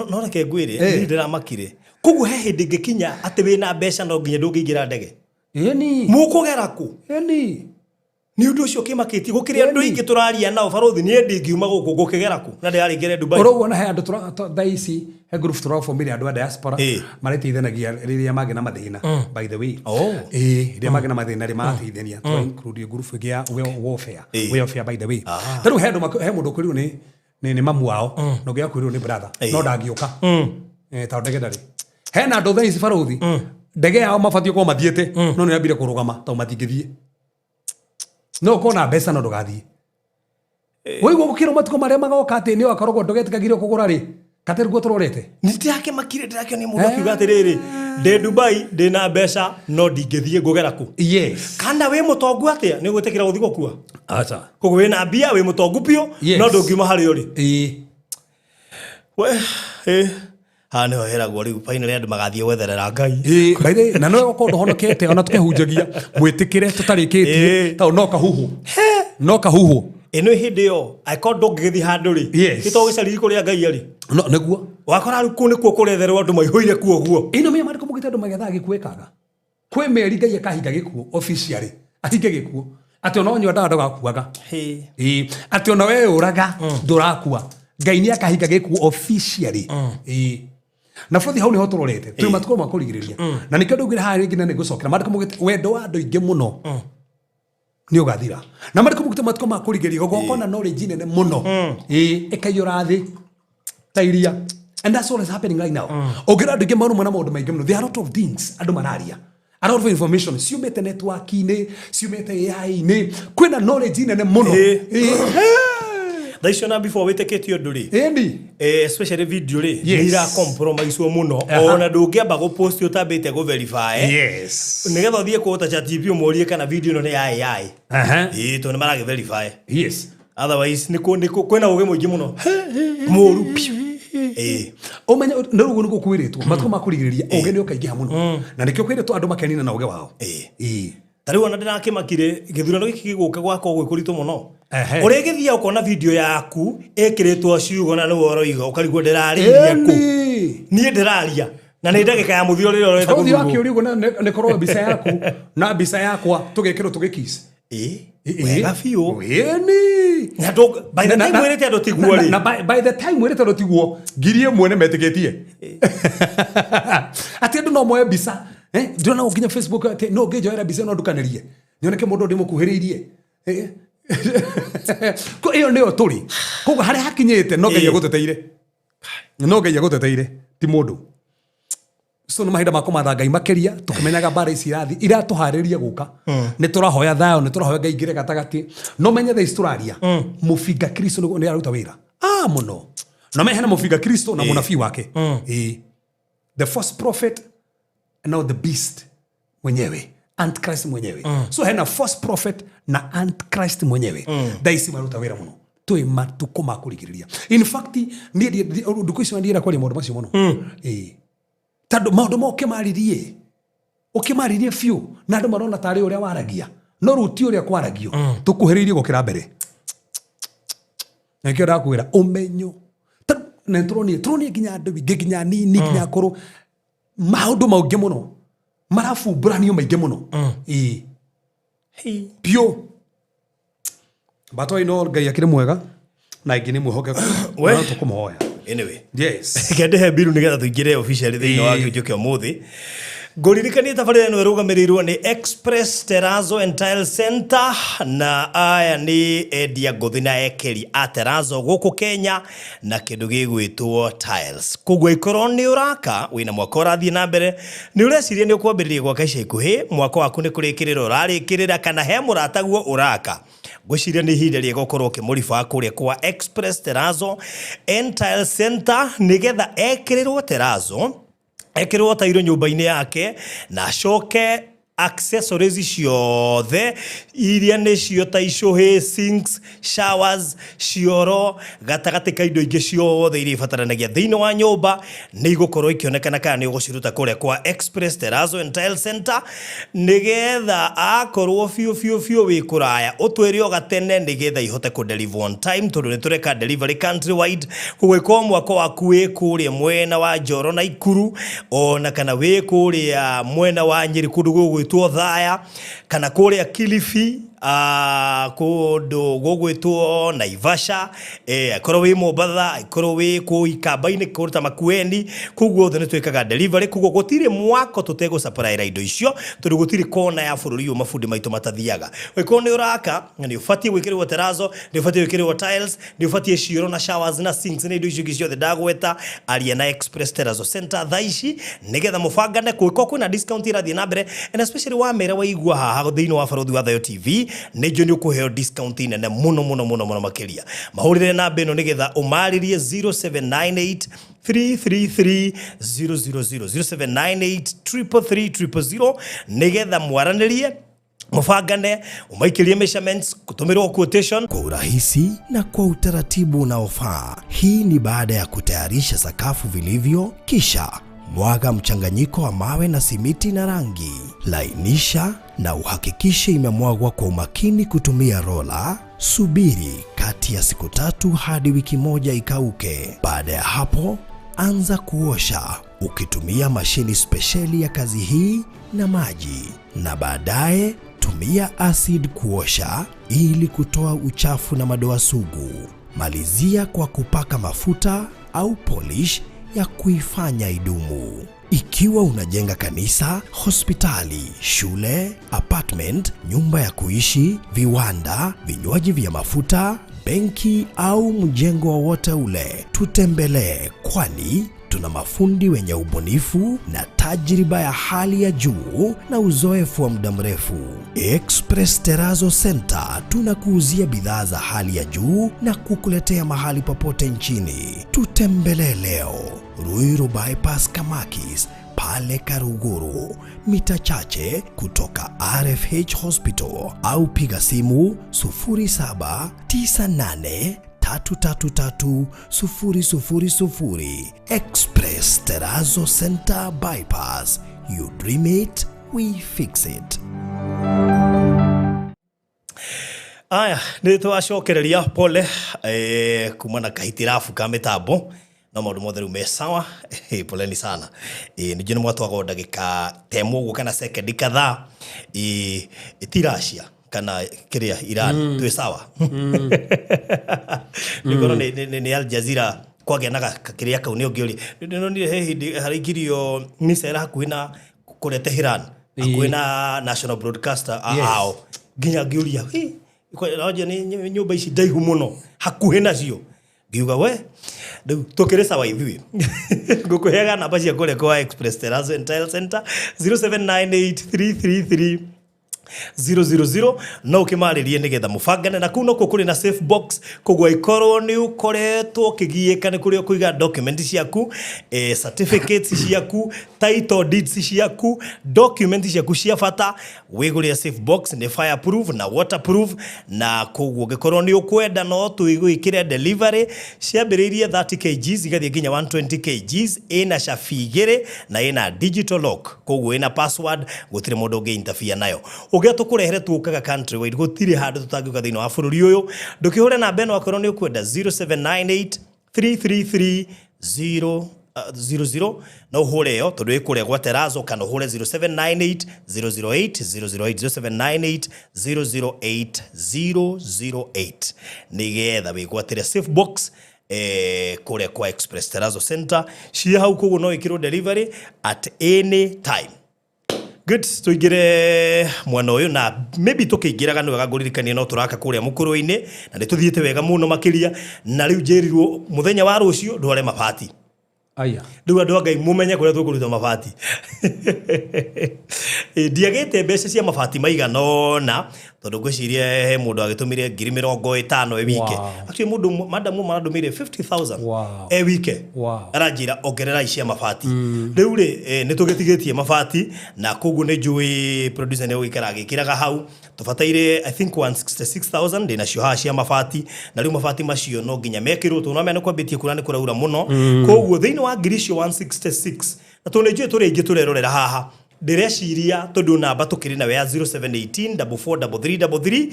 B: No reke ngwĩre
E: Eh.
B: niĩ ndĩramakire koguo he hĩndĩ ĩngĩkinya atĩ wĩna mbeca no nginya ndũngĩingĩra ndege
E: Ĩni.
B: mũkũgera kũ?
E: Ĩni.
B: Nĩ ũndũ ũcio kĩmakĩtie gũkĩrĩ andũ
E: Ĩni.
B: aingĩ tũraria nao barũthi niĩ ndingiuma gũkũ ngũkĩgera kũ na ndĩrarĩngĩre Dubai.
E: Ũroguo na he andũ thaa ici he group tũrabomire andũ a diaspora
B: Ĩĩ.
E: marĩteithanagia rĩrĩa mangĩ na mathĩna, by the way.
B: Oh.
E: Ĩĩ, rĩrĩa mangĩ na mathĩna rĩ marateithania tũra include group ĩngĩ ya welfare,
B: Ĩĩ.
E: welfare by the way. Ta rĩu he andũ he mũndũ ũkwĩrirwo nĩ mamu wao na ũngĩ akwĩrirwo nĩ brother
B: Ĩĩ.
E: no ndangĩũka. Eh, tondũ ndege ndarĩ. Hena andũ thaa ici barũthi ndege yao mabatiĩ gũkorwo mathiĩte no nĩ yambire kũrũgama tondũ matingĩthiĩ. No ũkorwo na mbeca no ndũgathiĩ. Waigua gũkĩrwo matukũ marĩa magoka atĩ nĩ wakoragwo ndũgetĩkagĩrio kũgũra rĩ katerĩ guo tũrorete.
B: Nĩ ndĩrakĩmakire ndĩrakĩona mũndũ akiuga atĩrĩrĩ ndĩ Dubai ndĩna mbeca no ndingĩthiĩ ngũgera kũ?
E: Yes.
B: Kana wĩ mũtongu atĩa nĩ ũgwĩtĩkĩra gũthiĩ gũkua?
E: Acha.
B: Koguo wĩna mbia wĩ mũtongu biũ
E: Yes.
B: no ndũngiuma harĩa ũrĩ.
E: Ĩĩ.
B: We, ĩ, haha nĩho heragwo rĩu finally andũ magathiĩ gwetherera Ngai.
E: Ĩĩ, by the way, na no gũkorwo ndũhonokete ona tũkĩhunjagia mwĩtĩkĩre tũtarĩkĩtie
B: Ĩĩ.
E: tondũ no kahuhu no kahuhu
B: Ĩno hĩndĩ ĩyo angĩkorwo ndũngĩgĩthiĩ handũ rĩ
E: Yes.
B: gĩto gĩcariri kũrĩa Ngai arĩ
E: no nĩguo
B: wakora rĩu kũu nĩkuo kũretherwo andũ maihũire kuo ũguo.
E: ĩno menya mandĩko mũgĩte andũ magethaga gĩkuũ ĩkaga kwĩ meri Ngai akahinga gĩkuũ officially ahinge gĩkuũ atĩ ona wanyua ndawa ndũgakuaga. Ĩĩ, atĩ ona weyũraga ndũrakua Ngai nĩ akahinga gĩkuũ officially. Ĩĩ, na bũthi hau nĩho tũrorete twĩ matukũ ma kũrigĩrĩria na nĩkĩo ndaugire haha rĩngĩ na nĩngũcokera mandĩko maugĩte wendo wa andũ aingĩ mũno nĩ ũgathira na mandĩko maugĩte matukũ ma kũrigĩrĩria gũgokona knowledge nene mũno. Ĩĩ, ĩkaiyũra thĩ. Ta iria. And that's what is happening right now. Ũngĩra andũ aingĩ marumwo na maũndũ maingĩ mũno. There are a lot of things andũ mararia, a lot of information ciumĩte network-inĩ, ciumĩte AI-inĩ, kwĩna knowledge nene mũno.
B: Thaa icio na before wĩtĩkĩtie ũndũ rĩ,
E: Ĩni.
B: Especially video rĩ,
E: Yes.
B: nĩ iracompromisewo mũno. Ona ndũngĩamba gũpost ũtambĩte gũ-verify, nĩgetha ũthiĩ kũhota ChatGPT ũmũrie kana video ĩno nĩ ya AI. Ĩĩ, tondũ nĩ maragĩ verify. Otherwise nĩ kwĩna ũgĩ mũingĩ mũno mũru piũ. Ĩĩ.
E: Ũmenye nĩ rũguo nĩguo kwĩrĩtwo matukũ ma kũrigĩrĩria ũgĩ nĩ ũkaingĩha mũno, na nĩkĩo kwĩrĩtwo andũ makenina na ũgĩ wao.
B: Ta rĩu ona ndĩrakĩmakire gĩthurano gĩkĩ gĩgũka gwakorwo gwĩ kũritũ mũno. Ũrĩa gĩthiaga ũkona video yaku ĩkĩrĩtwo ciugo na nĩwe ũroiga, ũkarigwo ndĩrarĩirie kũ. Niĩ ndĩraria na nĩ ndagĩka ya mũthiro rĩrĩa ũrenda
E: Ũthiĩ
B: gũthurwo.
E: wakĩũria ũguo nĩ korwo mbica yaku na mbica yakwa tũgĩkĩrwo tũgĩkiss.
B: Wega biũ.
E: Ĩni.
B: Na by the time wĩrĩte andũ tiguo rĩ.
E: Na by the time wĩrĩte andũ tiguo, 1000 nĩ metĩkĩtie atĩ andũ no moe mbica. Ndĩrona nginya Facebook atĩ no ngĩnjoera mbica no ndukanĩrie nyoneke mũndũ ndĩmũkuhĩrĩirie. Ko ĩyo nĩyo tũrĩ, koguo harĩa hakinyĩte no Ngai agũteteire, no Ngai agũteteire, ti mũndũ. So nĩ mahinda ma kũmatha Ngai makĩria, tũkĩmenyaga mbara ici irathi iratũharĩria gũka. Nĩ tũrahoya thayũ, nĩ tũrahoya Ngai ingĩre gatagatĩ. No menye thaa ici tũraria mũbinga Kristo nĩ araruta wĩra mũno. No menye hena mũbinga Kristo na mũnabii wake. Ĩĩ. The first prophet and now the beast mwenyewe, Antichrist mwenyewe. So hena false prophet na Antichrist mwenyewe. Thaa ici maruta wĩra mũno, twĩ matukũ ma kũrigĩrĩria. In fact, niĩ ndukũ icio ndiĩra kwaria maũndũ macio mũno. Ĩĩ, tondũ maũndũ ma ũkĩmaririe, ũkĩmaririe biũ na andũ marona tarĩ ũrĩa waragia, no rĩu ti ũrĩa kwaragio, tũkuhĩrĩirie gũkĩra mbere. Na nĩkĩo ndakwĩra ũmenyo. Tondũ na nĩtũronire, tũronire nginya andũ aingĩ, nginya nini, nginya akũrũ, maũndũ maingĩ mũno marabumbũranio maingĩ mũno. Ĩĩ, biũ. But all in all, Ngai akĩrĩ mwega na ingĩ nĩ mwĩhokeku.
B: We.
E: No tũkũmũhoya.
B: Anyway,
E: Yes.
B: reke ndĩhe mbiru nĩgetha tũingĩre officially thĩinĩ wa gĩcunjĩ kĩa ũmũthĩ. Ngũririkanie tabarĩra ĩno ĩrũgamĩrĩirwo nĩ Express Terrazzo and Tile Center, na aya nĩ endia ngũthi na ekĩri a terrazzo gũkũ Kenya na kĩndũ gĩgwĩtwo tiles. Koguo ikorwo nĩ ũraka, wĩna mwaka ũrathiĩ na mbere, nĩ ũreciria nĩ ũkwambĩrĩria gwaka ica ikuhĩ, mwaka waku nĩ kũrĩkĩrĩra ũrarĩkĩrĩra, kana he mũrataguo ũraka, ngwĩciria nĩ ihinda rĩega ũkorwo ũkĩmũriba kũrĩa kwa Express Terrazzo and Tile Center, nĩgetha ekĩrĩrwo terrazzo, ekĩrĩrwo tairo nyũmba-inĩ yake, na acoke accessories ciothe iria nĩcio ta icũhĩ, sinks, showers, cioro, gatagatĩ ka indo ingĩ ciothe iria ibataranagia thĩinĩ wa nyũmba nĩ igũkorwo ikĩonekana kana nĩ ũgũciruta kũrĩa kwa Express Terrazzo and Tile Center, nĩgetha akorwo biũ biũ biũ wĩ kũraya ũtwĩre o gatene, nĩgetha ihote kũ deliver on time, tondũ nĩ tũreka delivery countrywide. Koguo ĩkorwo mwako waku wĩ kũrĩa mwena wa Njoro na Ikuru, ona kana wĩ kũrĩa mwena wa Nyĩrĩ kũndũ gũgwĩtwo Thaya, kana kũrĩa Kilifi, kũndũ gũgwĩtwo Naivasha, akorwo wĩ Mombatha, akorwo wĩ kũu Ikamba-inĩ kũndũ ta Makueni, kũu guothe nĩ twĩkaga delivery. Koguo gũtirĩ mwako tũtegũ supply indo icio, tondũ gũtirĩ kona ya bũrũri ũyũ mabundi maitũ matathiaga. Ũngĩkorwo nĩ ũraka na nĩ ũbatiĩ gwĩkĩrĩrwo terrazzo, nĩ ũbatiĩ gwĩkĩrĩrwo tiles, nĩ ũbatiĩ cioro na showers na sinks na indo icio ingĩ ciothe ndagweta, aria na Express Terrazzo Center thaa ici, nĩgetha mũbangane kũngĩkorwo kwĩna discount irathiĩ na mbere, and especially wamera waigua haha thĩinĩ wa Barothi wa Thayo TV, nĩ njũĩ nĩ ũkũheo discount nene mũno mũno mũno mũno makĩria. Mahũrĩre namba ĩno nĩgetha ũmarĩrie: 0798 333 000, 0798 333 000, nĩgetha mwaranĩrie, mũbangane, ũmaikĩrie measurements, kũtũmĩrwo quotation.
A: Kwa urahisi na kwa utaratibu unaofaa. Hii ni baada ya kutayarisha sakafu vilivyo, kisha mwaga mchanganyiko wa mawe na simiti na rangi. Lainisha na uhakikishe imemwagwa kwa umakini kutumia rola. Subiri kati ya siku 3 hadi wiki 1 ikauke. Baada ya hapo, anza kuosha ukitumia mashini spesheli ya kazi hii na maji, na baadaye tumia acid kuosha ili kutoa uchafu na madoa sugu. Malizia kwa kupaka mafuta au polish ya kuifanya idumu. Ikiwa unajenga kanisa, hospitali, shule, apartment, nyumba ya kuishi, viwanda, vinywaji vya mafuta, Benki au mjengo wowote ule, tutembelee, kwani tuna mafundi wenye ubunifu na tajriba ya hali ya juu na uzoefu wa muda mrefu. Express Terazo Center tunakuuzia bidhaa za hali ya juu na kukuletea mahali popote nchini. Tutembelee leo Ruiru Bypass Kamakis pale Karuguru, mita chache kutoka RFH Hospital, au piga simu 0798 333 000. Express Terazo Center Bypass. You dream it, we fix it.
B: Aya, nä twacokereria pole kuma na kahitirabu ka mitambo, no maundu mothe riu me sawa. Poleni sana. Ningĩ nĩ mwatwagwo ndagĩka ta ĩmwe ũguo kana sekendi kadhaa. Ti Russia kana kĩrĩa Iran, twĩ sawa. Nĩngorwo nĩ Al Jazeera kwagĩa na kĩrĩa kau nĩ ũngĩũria. Nĩndĩronire he hĩndĩ haraingĩrio missile hakuhĩ na kũrĩa Tehran, hakuhĩ na national broadcaster ao, nginya ngĩũria, "Hĩ, nja nĩ nyũmba ici ndaihu mũno hakuhĩ nacio?" Ngiuga we rĩu tũkĩrĩ sawa ithuĩ. Ngũkũheaga namba cia kũrĩa kwa Express Terrazzo and Tile Center, 0798333000, no ũkĩmarĩrie nĩgetha mũbangane. Na kũu nokuo kũrĩ na safe box, koguo ikorwo nĩ ũkoretwo ũkĩgiĩka nĩ kũrĩa ũkũiga document ciaku, certificates ciaku, title deeds ciaku, document ciaku cia bata, wĩgũrĩre safe box. Nĩ fireproof na waterproof, na koguo ũngĩkorwo nĩ ũkwenda no tũigwĩkĩre delivery. Ciambĩrĩirie 30 kgs igathiĩ nginya 120 kgs. Ĩna cabi igĩrĩ na ĩna digital lock, koguo ĩna password, gũtirĩ mũndũ ũngĩ interfere nayo. Ũngĩa tũkũrehere, tũkaga country wide, gũtirĩ handũ tũtangĩũka thĩinĩ wa bũrũri ũyũ. Ndũkĩhũre namba ĩno akorwo nĩ ũkwenda, 0798 333 0 00. No ũhũre ĩyo tondũ ĩ kũrĩa gwa Terazo, kana ũhũre 0798 008 008, 0798 008 008, nĩgetha wĩgwatĩre safe box kũrĩa kwa Express Terazo Center. Ciĩ hau, koguo no ĩkĩrwo delivery at any time. Good, tũingĩre mwena ũyũ, na maybe tũkĩingĩraga nĩ wega ngũririkanie no tũraka kũrĩa mũkũrũ-inĩ, na nĩ tũthiĩte wega mũno makĩria, na rĩu njĩrirwo mũthenya wa rũciũ ndware mabati.
E: Aya.
B: Rĩu andũ a Ngai, mũmenye kũrĩa tũkũruta mabati. Ndiagĩte mbeca cia mabati maigana ũna, tondũ ngwĩciria he mũndũ agĩtũmire 50,000 e wike. Actually, mũndũ madam ũmwe arandũmĩire 50,000 e wike. Aranjĩra ongererai cia mabati. Rĩu rĩ, nĩ tũgĩtigĩtie mabati, na koguo nĩ njũĩ producer nĩ ũgũikara agĩkĩraga hau. Tũbataire, I think, 166,000 ndĩ nacio haha cia mabati, na rĩu mabati macio no nginya mekĩrwo tondũ no menya nĩ kwambĩtie kura, nĩ kũraura mũno. Koguo thĩinĩ wa ngiri icio 166, na tondũ nĩ njũĩ tũrĩ aingĩ tũrerorera haha, ndĩreciria tondũ namba tũkĩrĩ nayo ya 0718 443333,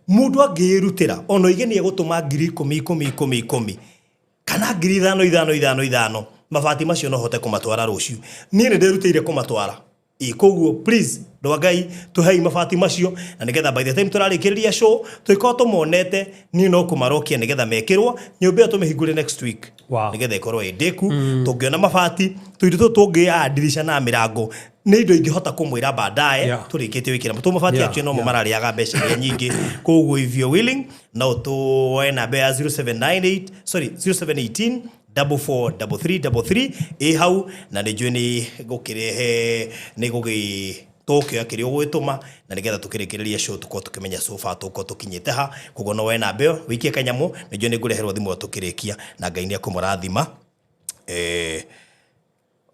B: mũndũ angĩĩrutĩra ona oige nĩ egũtũma 10,000 10 10 10 kana 5,000 5 5 5, mabati macio no hote kũmatwara rũciũ. Niĩ nĩ ndĩrutĩire kũmatwara. Ĩ koguo please, andũ a Ngai, tũhei mabati macio, na nĩgetha by the time tũrarĩkĩrĩria show tũgĩkorwo tũmonete. Niĩ no kũmarokia nĩgetha mekĩrwo nyũmba ĩyo, tũmĩhingũre next week, nĩgetha ĩkorwo ĩ ndĩku. Tũngĩona mabati, tũindo tũtũ tũngĩ ndirica na mĩrango nĩ indo ingĩhota kũmwĩra baadaye tũrĩkĩtie gwĩkĩra tũ mabati. Actually, no mo mararĩaga mbeca iria nyingĩ. Koguo if you're willing, no tuoe namba ya 0798, sorry, 0718 443333 ĩ hau, na nĩ njũĩ nĩ gũkĩrehe nĩ gũgĩ tũkĩoya kĩrĩa ũgwĩtũma, na nĩgetha tũkĩrĩkĩrĩria show tũkorwo tũkĩmenya so far tũkorwo tũkinyĩte ha. Koguo no woe namba ĩyo wĩikie kanyamũ. Nĩ njũĩ nĩ ngũreherwo thimũ ĩyo tũkĩrĩkia, na Ngai nĩ ekũmũrathima.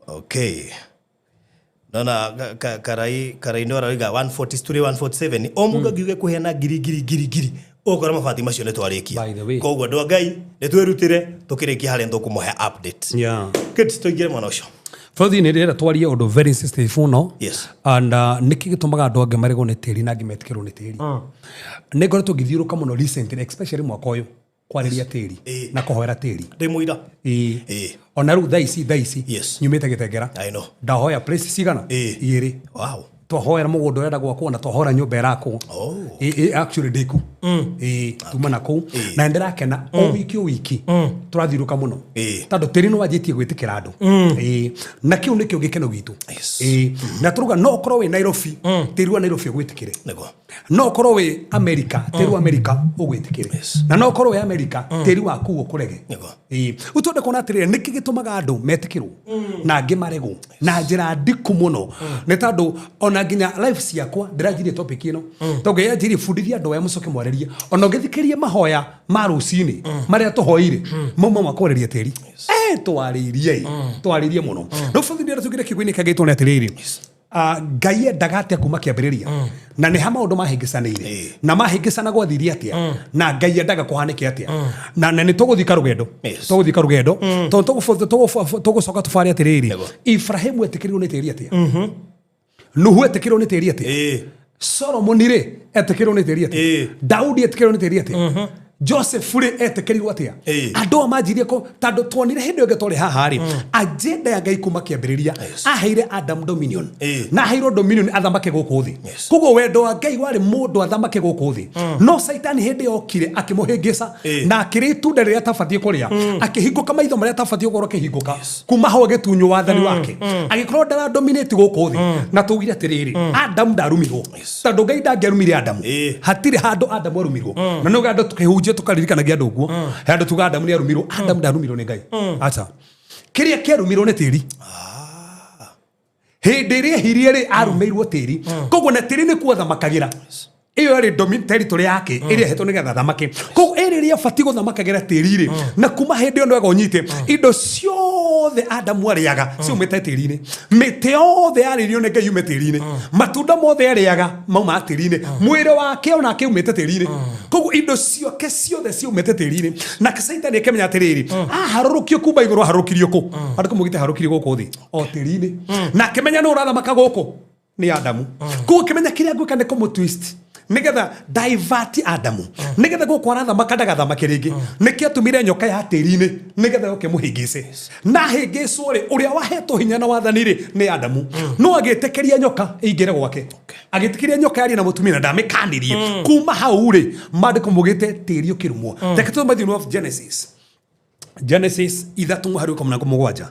B: Okay, nona karai no arauga 140 tũrĩ 147, o mũndũ angiuge kũheana ngiri ngiri ngiri ngiri, ũgũkora mabati macio nĩ twarĩkia.
E: By the way.
B: Koguo andũ a Ngai, nĩ twĩrutĩre, tũkĩrĩkia harĩa tũkũmũhe update. Good, tũingĩre mwana ũcio.
E: Bũrũri nĩ ndĩrenda twarie ũndũ very sensitive mũno. And nĩkĩ gĩtũmaga andũ angĩ maregwo nĩ tĩri na angĩ metĩkĩrwo nĩ tĩri? Nĩ ngoretwo ngĩthiũrũka mũno recently, especially mwaka ũyũ, kwarĩria tĩri na kũhoera tĩri.
B: Ndĩ mũira.
E: Ĩĩ. Ona rĩu thaa ici nyumĩte Gĩtengera.
B: I know.
E: Ndahoya place cigana? Igĩrĩ. Twahoera mũgũnda ũrenda gwakwo na twahoera nyũmba ĩrakwo.
B: Oh.
E: Actually ndĩku. Ĩ, tuma na kũu na nĩndĩrakena o wiki o wiki tũrathiũrũka mũno tondũ tĩri nĩ wanjĩtie gwĩtĩkĩra andũ. Ĩ, na kĩu nĩkĩo gĩkeno gitũ. Ĩ, na tũrauga no ũkorwo wĩ Nairobi, tĩri wa Nairobi ũgwĩtĩkĩre.
B: Nĩguo.
E: No ũkorwo wĩ America, tĩri wa America ũgwĩtĩkĩre. Na no ũkorwo wĩ America, tĩri waku ũkũrege.
B: Nĩguo.
E: Ĩĩ. Rĩu twende kuona atĩrĩrĩ, nĩkĩ gĩtũmaga andũ metĩkĩrwo na angĩ maregwo na njĩra ndiku mũno, nĩ tondũ ona nginya life ciakwa ndĩranjirie topic ĩno, tondũ Ngai anjirie bundithia andũ aya mũcoke mwarĩrie, ona ũngĩthikĩrĩria mahoya ma rũcinĩ marĩa tũhoire mauma ma kwarĩria tĩri. Twarĩirie twarĩirie mũno. Rĩu bũthi ndĩrenda tũingĩre kiugo-inĩ kĩa gĩtwo nĩ atĩrĩrĩ, Ngai endaga atĩa kuma kĩambĩrĩria, na nĩ ha maũndũ mahĩngĩcanĩire, na mahĩngĩcana gwathirie atĩa, na Ngai endaga kũhanĩke atĩa, na nĩ tũgũthiĩ karũgendo. Tũgũthiĩ karũgendo tondũ tũgũcoka tũbare atĩrĩrĩ, Ibrahimu etĩkĩrirwo nĩ tĩri atĩa, Nuhu etĩkĩrirwo nĩ tĩri atĩa, Solomoni rĩ etĩkĩrirwo nĩ tĩri atĩa, Daudi etĩkĩrirwo nĩ tĩri atĩa, Joseph rĩ etĩkĩrirwo atĩa. Andũ aya manjirie kũ tondũ tuonire hĩndĩ ĩyo ĩngĩ twarĩ haha rĩ, agenda ya Ngai kuma kĩambĩrĩria aheire Adam dominion, na aheirwo dominion athamake gũkũ thĩ. Koguo wendo wa Ngai warĩ mũndũ athamake gũkũ thĩ, no Caitani hĩndĩ yokire akĩmũhĩngĩca na akĩrĩa itunda rĩrĩa atabatiĩ kũrĩa, akĩhingũka maitho marĩa atabatiĩ gũkorwo akĩhingũka, kuma hau agĩtunywo wathani wake, agĩkorwo ndaradominate gũkũ thĩ. Na tugire atĩrĩrĩ, Adamu ndarumirwo tondũ Ngai ndangĩarumire Adamu. Hatirĩ handũ Adamu arumirwo, na nĩ andũ tũkĩhunjia tũkaririkanagia andũ ũguo, he andũ tuga Adamu nĩ arumirwo. Adamu ndarumirwo nĩ Ngai, aca. Kĩrĩa kĩarumirwo nĩ tĩri. Hĩndĩ ĩrĩa ehirie rĩ, arumĩirwo tĩri. Koguo na tĩri nĩkuo athamakagĩra, ĩyo yarĩ territory yake ĩrĩa ĩhetwo nĩgetha athamake. Koguo ĩrĩ ĩrĩa abatiĩ gũthamakagĩra tĩri rĩ, na kuma hĩndĩ ĩyo nĩwega ũnyite indo ciothe Adamu arĩaga ciumĩte tĩri-inĩ, mĩtĩ yothe yarĩirio nĩ Ngai yume tĩri-inĩ, matunda mothe arĩaga maumaga tĩri-inĩ, mwĩrĩ wake onake umĩte tĩri-inĩ. Koguo indo ciake ciothe ciumĩte tĩri-inĩ. Nake Caitani akĩmenya atĩrĩrĩ, aharũrũkio kuma igũrũ, aharũrũkirio kũ? Andũ mũgĩte aharũrũkirio gũkũ thĩ o tĩri-inĩ, na akĩmenya nũ ũrathamaka gũkũ nĩ Adamu. Koguo akĩmenya kĩrĩa ngwĩka nĩ kũmũ twist nĩgetha divert Adamu, nĩgetha gũkũ arathamaka ndagathamake rĩngĩ. Nĩkĩo atũmire nyoka ya tĩri-inĩ nĩgetha yoke mũhĩngĩce, na hĩngĩcwo rĩ, ũrĩa wahetwo hinya na wathani rĩ nĩ Adamu, no agĩtĩkĩria nyoka ĩingĩre gwake, agĩtĩkĩria nyoka yarie na mũtumia na ndamĩkanirie. Kuma hau rĩ, maandĩko mugĩte tĩri ũkĩrumwo. Reke tũthome thĩinĩ wa Genesis, Genesis 3:17,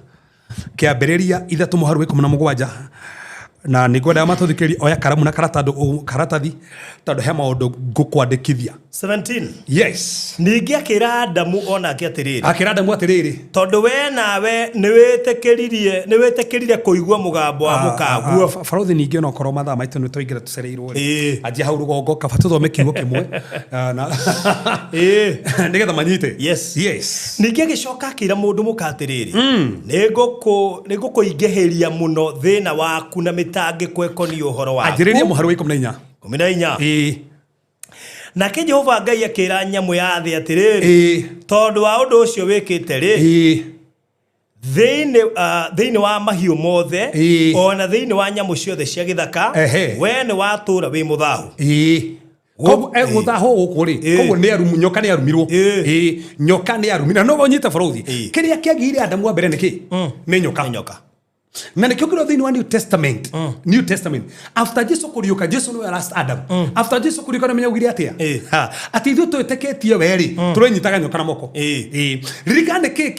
E: kĩambĩrĩria 3:17, na nĩ ngwendaga matũthikĩrĩrie, oya karamu na karatathi tondũ he maũndũ ngũkwandĩkithia.
B: 17.
E: Yes.
B: Ningĩ akĩra Adamu onake atĩrĩrĩ,
E: Akĩra Adamu atĩrĩrĩ,
B: tondũ we nawe nĩwĩtĩkĩrire kũigua mũgambo wa mũkaguo.
E: Barothi, ningĩ onokorwo mathaa maitũ nĩ twaingĩra tũcereirwo rĩ, anjia hau rũgongo kaba tũthome kiugo kĩmwe nĩgetha manyite.
B: Yes.
E: Yes.
B: Ningĩ agĩcoka akĩra mũndũ mũka atĩrĩrĩ, nĩngũkũingĩhĩria mũno thĩna waku na mĩtangĩko ĩkoniĩ ũhoro waku.
E: Anjĩrĩria mũhari wa 14.
B: 14.
E: Ĩĩ.
B: Nake Jehova Ngai akĩra nyamũ ya thĩ atĩrĩrĩ, tondũ wa ũndũ ũcio wĩkĩte rĩ, thĩinĩ wa mahiũ mothe ona thĩinĩ wa nyamũ ciothe cia gĩthaka, we nĩ watũũra wĩ mũthahu.
E: Koguo egũthahwo gũkũ rĩ, koguo nĩ arumu, nyoka nĩ arumirwo. Ĩĩ, nyoka nĩ arumirwo. Na no ũnyite bũrũthi, kĩrĩa kĩagĩire Adamu wa mbere nĩ kĩ? Nĩ nyoka.
B: Nĩ nyoka.
E: Na nĩkĩo kĩrĩa thĩinĩ wa New Testament, New Testament, after Jesu kũriũka, Jesu nĩwe last Adam, after Jesu kũriũka nĩ menya augire atĩa? Ha, atĩ ithuĩ twĩtĩkĩtie we rĩ, tũrenyitaga nyoka na moko. Ĩĩ. Ririkana nĩkĩ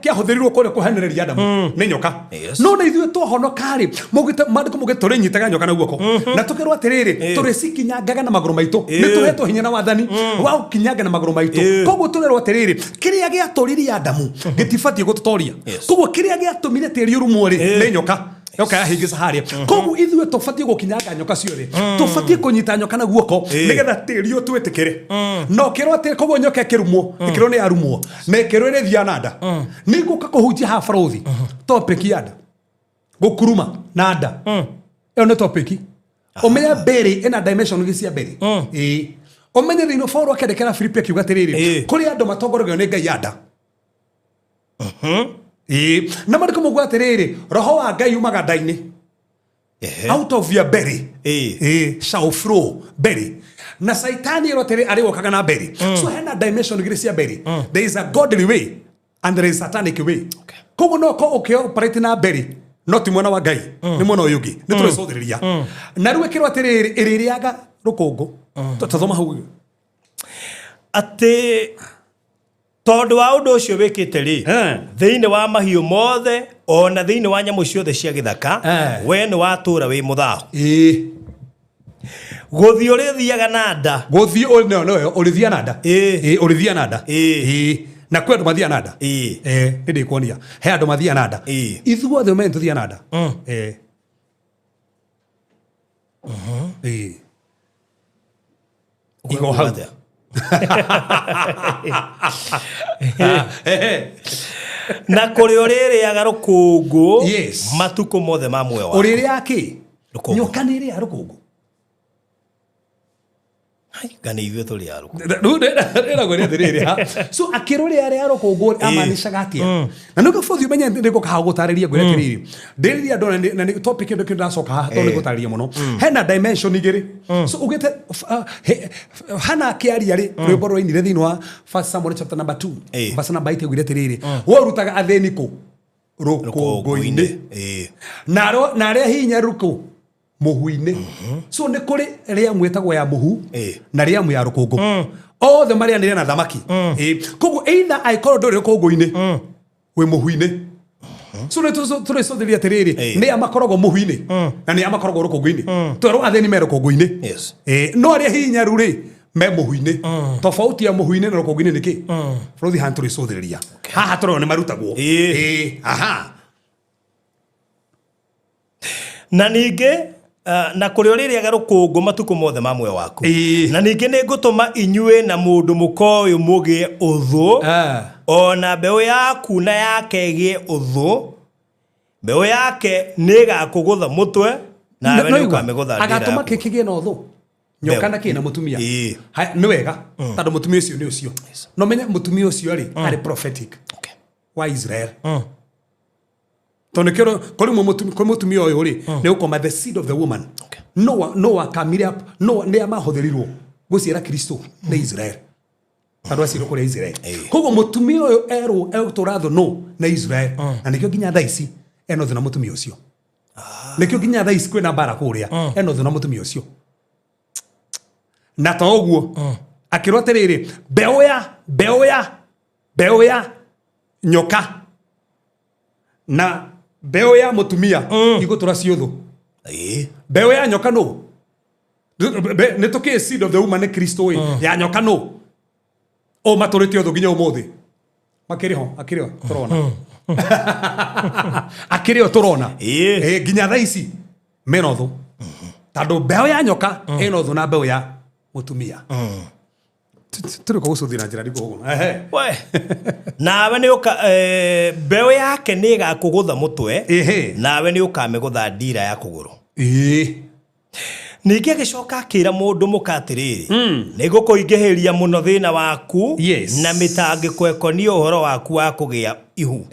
E: kĩahũthĩrirwo kũrĩa kũhenereria Adamu? Nĩ nyoka. No na ithuĩ twahonoka rĩ, maugĩte maandĩko maugĩte tũrĩnyitaga nyoka na guoko, na tũkerwo atĩrĩrĩ, tũrĩcikinyangaga na magũrũ maitũ. Nĩ tũhetwo hinya na wathani wa gũkinyanga na magũrũ maitũ. Koguo tũrerwo atĩrĩrĩ, kĩrĩa gĩatũririe Adamu gĩtibatiĩ gũtũtoria. Koguo kĩrĩa gĩatũmire tĩri ũrumwo rĩ, nĩ nyoka. Nyoka yahĩngĩca harĩa. Koguo ithuĩ tũbatiĩ gũkinyanga nyoka ciothe, tũbatiĩ kũnyita nyoka na guoko nĩgetha tĩri ũtwĩtĩkĩre. Na ũkĩrwo atĩ koguo nyoka ĩkĩrumwo, ĩkĩrwo nĩ yarumwo na ĩkĩrwo ĩrĩthiaga na nda. Nĩ ngũka kũhunjia haha barũthi topic ya nda, gũkuruma na nda. Ĩyo nĩ topic ũmenye mbere ĩna dimension igĩ cia mbere. Ĩĩ, ũmenye thĩinĩ Paul akĩandĩkĩra Filipi akiuga atĩrĩrĩ, kũrĩ andũ matongoragio nĩ Ngai ya nda. Ĩĩ, na maandĩko mauga atĩrĩrĩ, roho wa Ngai umaga nda-inĩ. Out of your belly ĩĩ shall flow belly. Na Saitani ĩrwo atĩrĩ, arĩ wokaga na belly. So hena dimension igĩrĩ cia belly. There is a godly way and there is satanic way. Koguo no ũkorwo ũkĩoperate na belly. No ti mwena wa Ngai, nĩ mwena ũyũ ũngĩ nĩ tũrĩcũthĩrĩria. Na rĩu ĩkĩrwo atĩrĩrĩ, ĩrĩrĩaga rũkũngũ. Tathoma hau.
B: Atĩ tondũ wa ũndũ ũcio wĩkĩte rĩ, thĩinĩ wa mahiũ mothe ona thĩinĩ wa nyamũ ciothe cia gĩthaka, we nĩ watũũra wĩ mũthahu. Gũthiĩ ũrĩthiaga na nda.
E: Gũthiĩ no, no, ũrĩthia na nda. Ĩĩ, ũrĩthia na nda. Ĩĩ. Na kwĩ andũ mathia na nda. Nĩ ndĩkuonia he andũ mathia na nda. Ithuothe ũmenye tũthia na nda. Ĩĩ. Ĩĩ. Igo hau.
B: Atĩa? Na kũrĩ ũrĩrĩaga rũkũngũ matukũ mothe ma muoyo waku.
E: Ũrĩrĩa kĩ?
B: Rũkũngũ.
E: Nyoka nĩ ĩrĩa rũkũngũ.
B: Ai, kana ithuĩ tũrĩ a rũkũngũ.
E: Rĩragwo atĩrĩrĩ ha so akĩrũrĩa rĩa rũkũngũ amanicaga atĩa? Na nĩkĩo bũthi ũmenye nĩ ngũkaha gũtarĩria ngwĩre atĩrĩrĩ, ndĩrĩria ndona na nĩ topic ĩno kĩndũ ndacoka haha tondũ nĩ gũtarĩria mũno. Hena dimension igĩrĩ. So ugĩte hana akĩaria rĩ, rwĩmbo rwainire thĩinĩ wa First Samuel chapter number 2 verse number 8, ugire atĩrĩrĩ, we ũrutaga athĩni kũ? Rũkũngũ-inĩ. Na arĩa hinya rũkũ mũhu-inĩ. So nĩ kũrĩ rĩamu ĩtagwo ya mũhu na rĩamu ya rũkũngũ. Othe marĩanĩre na thamaki. Koguo either angĩkorwo ndũrĩ rũkũngũ-inĩ, wĩ mũhu-inĩ. So nĩ tũrĩcũthĩrĩria atĩrĩrĩ, nĩ a makoragwo mũhu-inĩ na nĩ a makoragwo rũkũngũ-inĩ. Twerwo athĩni me rũkũngũ-inĩ. No arĩa hinyaru rĩ me mũhu-inĩ. Tofauti ya mũhu-inĩ na rũkũngũ-inĩ nĩ kĩ? Bũrũthi haha tũrĩcũthĩrĩria haha tũrona nĩ marutagwo. Aha.
B: Na ningĩ na kũrĩa ũrĩrĩaga rũkũngũ matukũ mothe ma muoyo waku. Na ningĩ nĩ ngũtũma inyuĩ na mũndũ mũka ũyũ mũgĩe ũthũ, ona mbeũ yaku na yake ĩgĩe ũthũ. Mbeũ yake nĩ ĩgakũgũtha mũtwe, nawe
E: No
B: nĩ
E: igua,
B: ũkamĩgũtha ndĩra
E: agatũma
B: yaku.
E: kĩ kĩgĩe na ũthũ? Nyoka
B: Mbeũ.
E: na kĩ na mũtumia. Haya, nĩ wega tondũ mũtumia ũcio nĩ ũcio no menye mũtumia ũcio rĩ arĩ prophetic wa Israel, tondũ nĩkĩo kũrĩ kũrĩ mũtumia ũyũ rĩ nĩ gũkoma the seed of the woman. Noah kamire up. Noah nĩ amahũthĩrirwo gũciara Kristo nĩ Israel, tondũ acirwo kũrĩa Israel. Koguo mũtumia ũyũ erwo egũtũra thũ no na Israel, na nĩkĩo nginya thaa ici ena ũthũ na mũtumia ũcio. Nĩkĩo nginya thaa ici kwĩna mbara kũrĩa, ena ũthũ na mũtumia ũcio. Na to ũguo, akĩrwo atĩrĩrĩ, mbeũ ya nyoka na mbeũ ya mũtumia igũtũra ciũthũ. Mbeũ ya nyoka nũ? Nĩ tũkĩ seed of the woman nĩ Kristo ĩ. Ya nyoka nũ? O matũrĩte ũthũ nginya ũmũthĩ makĩrĩ ho, akĩrĩ ho tũrona, akĩrĩ ho tũrona. Nginya thaa ici mena ũthũ, tondũ mbeũ ya nyoka ĩna ũthũ na mbeũ ya mũtumia. Tũrĩ kũgũcũthia na njĩra ndikũ ũguo. Ehe.
B: We nawe nĩ ũka mbeũ yake nĩ ĩgakũgũtha mũtwe, nawe nĩ ũkamĩgũtha ndira ya kũgũrũ. Ningĩ agĩcoka akĩra mũndũ mũka atĩrĩrĩ, nĩ ngũkũingĩhĩria mũno thĩna waku na mĩtangĩko ĩkoniĩ ũhoro waku wa kũgĩa ihu.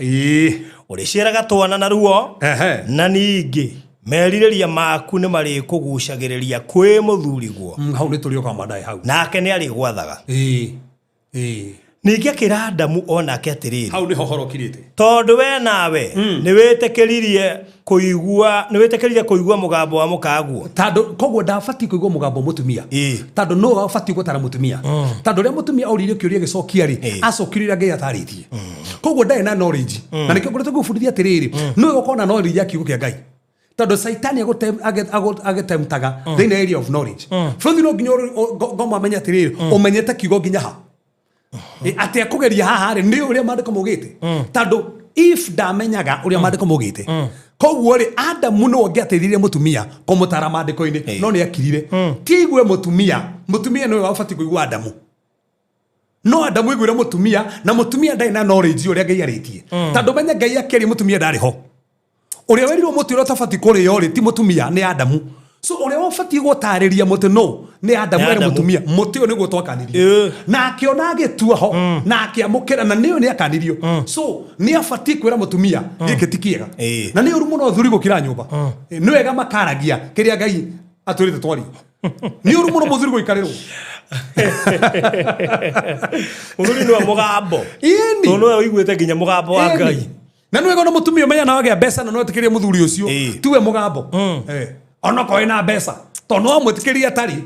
B: Ũrĩciaraga twana na ruo, na ningĩ merirĩria maku nĩ marĩkũgucagĩrĩria kwĩ mũthuriguo.
E: Hau nĩ tũrĩoka mandaĩ hau.
B: Nake nĩ arĩgwathaga.
E: Ĩĩ. Ĩĩ.
B: Ningĩ akĩra Adamu onake atĩrĩrĩ,
E: Hau nĩho horo kirĩte.
B: Tondũ we nawe nĩ wĩtĩkĩrire kũigua mũgambo wa mũkaguo.
E: Tondũ koguo ndabatiĩ kũigua mũgambo wa mũtumia, tondũ no wabatiĩ gũtara mũtumia, tondũ ũrĩa mũtumia oririe kĩũria gĩcokia rĩ, acokirie ũrĩa Ngai atarĩtie. Koguo ndarĩ na knowledge, na nĩkĩo ngoretwo ngĩgũbundithia atĩrĩrĩ, nĩwe gũkorwo na knowledge ya kiugo kĩa Ngai, tondũ Caitani agĩtemtaga thĩinĩ area of knowledge. Bũrũri no nginya ngoma amenye atĩrĩrĩ, ũmenyete kiugo nginya ha. Atĩ akũgeria haha rĩ, nĩ ũrĩa maandĩko maugĩte, tondũ if ndamenyaga ũrĩa maandĩko maugĩte, koguo rĩ, Adamu nĩwe ũngĩateithirie mũtumia kũmũtara maandĩko-inĩ, no nĩ akirire. Ti aigue mũtumia, mũtumia nĩwe wabatiĩ kũigua Adamu, no Adamu aiguire mũtumia, na mũtumia ndarĩ na knowledge ũrĩa Ngai arĩtie, tondũ menye Ngai akĩaria mũtumia ndarĩ ho. Ũrĩa werirwo mũtĩ ũrĩa ũtabatiĩ kũrĩo rĩ, ti mũtumia, nĩ Adamu. So ũrĩa ũbatiĩ gũtarĩria mũtĩ no nĩ Adamu.
B: Nĩ
E: ere
B: Adamu.
E: Mũtumia, mũtĩ ũyũ nĩguo twakanirio, na akĩona agĩtua ho na akĩamũkĩra, na nĩyo nĩ akanirio. So nĩ abatiĩ kwĩra mũtumia gĩkĩ ti kĩega. Na nĩ ũru mũno thuri gũkira nyũmba. Nĩ wega makaragia kĩrĩa Ngai atwĩrĩte twarie. Nĩ ũru mũno mũthuri gũikarĩrwo.
B: Mũthuri nĩwe mũgambo.
E: Ĩni.
B: Tondũ nĩwe ũiguĩte nginya mũgambo wa
E: Ĩni.
B: Ngai.
E: Na nĩ wega ona mũtumia ũmenya na wagĩa mbeca na no etĩkĩrie mũthuri ũcio tiwe mũgambo. Onokorwo ena mbeca tondũ no wamwĩtĩkĩria atarĩ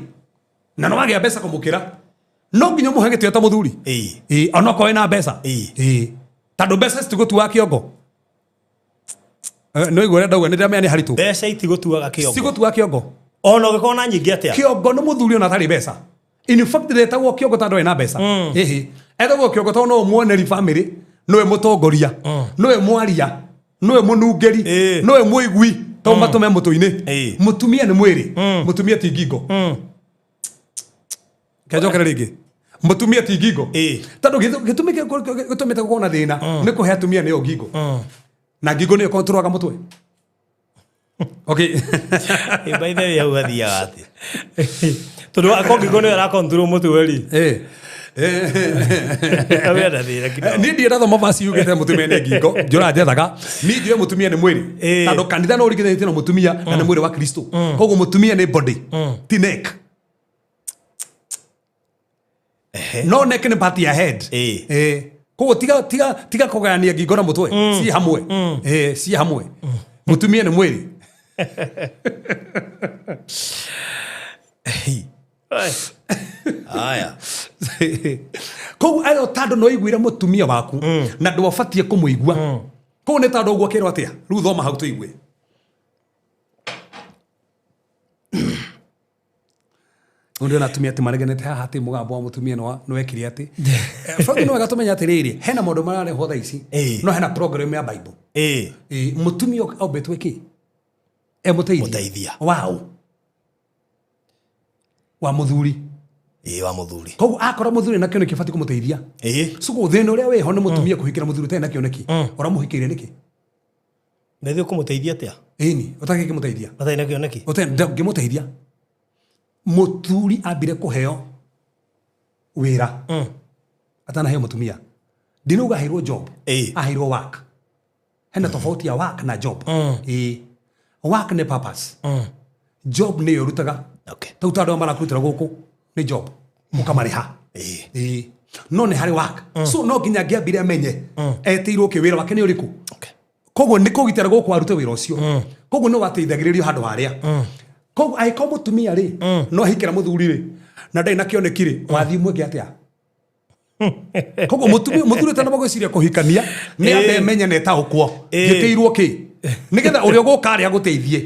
E: na no wagĩa mbeca kũmũkĩra, no nginya ũmũhe gĩtĩo ta mũthuri. Onokorwo ena mbeca. Tondũ mbeca citigũtuaga kĩongo. Nĩ waigua ũrĩa ndauga, nĩ ndĩramenya nĩ haritũ.
B: Mbeca itigũtuaga kĩongo.
E: Cigũtuaga kĩongo.
B: Ona ũngĩkorwo na nyingĩ atĩa.
E: Kĩongo nĩ mũthuri ona atarĩ mbeca. In fact ndetagwo kĩongo tondũ ena mbeca. Ĩhĩ, etagwo kĩongo tondũ no muoneri family, nowe mũtongoria, nowe mwaria, nowe mũnungĩri, nowe mũigui, tondũ matũme mũtũ-inĩ. Mũtumia nĩ mwĩrĩ, mũtumia ti ngingo. Kenjokere rĩngĩ, mũtumia ti ngingo. Tondũ gĩtũmi gĩtũmĩte gũkorwo na thĩna nĩ kũhe atumia nĩyo ngingo, na ngingo nĩyo kontrolaga mũtwe. Okay.
B: By the way, hau hathiaga atĩa? Tondũ akorwo ngingo nĩyo ĩrakontrol mũtwe rĩ, hau hena thĩna kidogo.
E: Niĩ ndiĩ ndathoma vaci yugĩte mũtumia nĩ ngingo, njũra njethaga niĩ njuge mũtumia nĩ mwĩrĩ. Tondũ kanitha no ũringithanĩtie na mũtumia na nĩ mwĩrĩ wa Kristo, koguo mũtumia nĩ body, ti neck. No neck nĩ part ya head. Koguo tiga tiga tiga kũgayania ngingo na mũtwe, ci hamwe. Ci hamwe. Mũtumia nĩ mwĩrĩ.
B: Aya.
E: Koguo ayo tondũ no iguire mũtumia waku na ndwabatiĩ kũmũigua, koguo nĩ tondũ ũguo akĩrwo atĩa? Rĩu thoma hau tũigue. Rĩu ndĩrona atumia atĩ mareganĩte haha atĩ mũgambo wa mũtumia nĩ wekire atĩ. Bũrũri nĩ wega tũmenye atĩrĩrĩ, hena maũndũ mararehwo thaa ici, no hena program ya Bible. Mũtumia ombĩtwo ĩkĩ? E mũteithia.
B: Mũteithia.
E: Waũ? Wa mũthuri.
B: Wa mũthuri.
E: Koguo akorwo mũthuri na kĩoneki ũbatiĩ kũmũteithia. So thĩna ũrĩa wĩho nĩ mũtumia kũhikĩra mũthuri ũtarĩ na kĩoneki. Ũramũhikĩire nĩkĩ?
B: Na ithuĩ ũkũmũteithia atĩa?
E: Ĩni, ũtangĩkĩmũteithia.
B: Atarĩ na kĩoneki?
E: Ũtarĩ, ndangĩmũteithia. Mũthuri ambire kũheo wĩra atanaheo mũtumia. Ndinauga aheirwo job, aheirwo work. Hena tofauti ya work na job. Work nĩ purpose. Job nĩyo ũrutaga. Tau ta andũ aya marakũrutĩra gũkũ nĩ job, ũkamarĩha. No nĩ harĩ work. So no nginya angĩambire amenye etĩirwo kĩ, wĩra wake nĩ ũrĩkũ. Koguo nĩ kũgitĩra gũkũ arute wĩra ũcio. Koguo nĩ wateithagĩrĩrio handũ harĩa. Koguo angĩkorwo mũtumia rĩ no ahikĩra mũthuri rĩ na ndarĩ na kĩoneki rĩ, wathiĩ mwĩke atĩa? Koguo mũtumia mũthuri ũtanamba gwĩciria kũhikania nĩ ambe menye na ĩtaũkwo njĩtĩirwo kĩ, nĩgetha ũrĩa ũgũka arĩa agũteithie.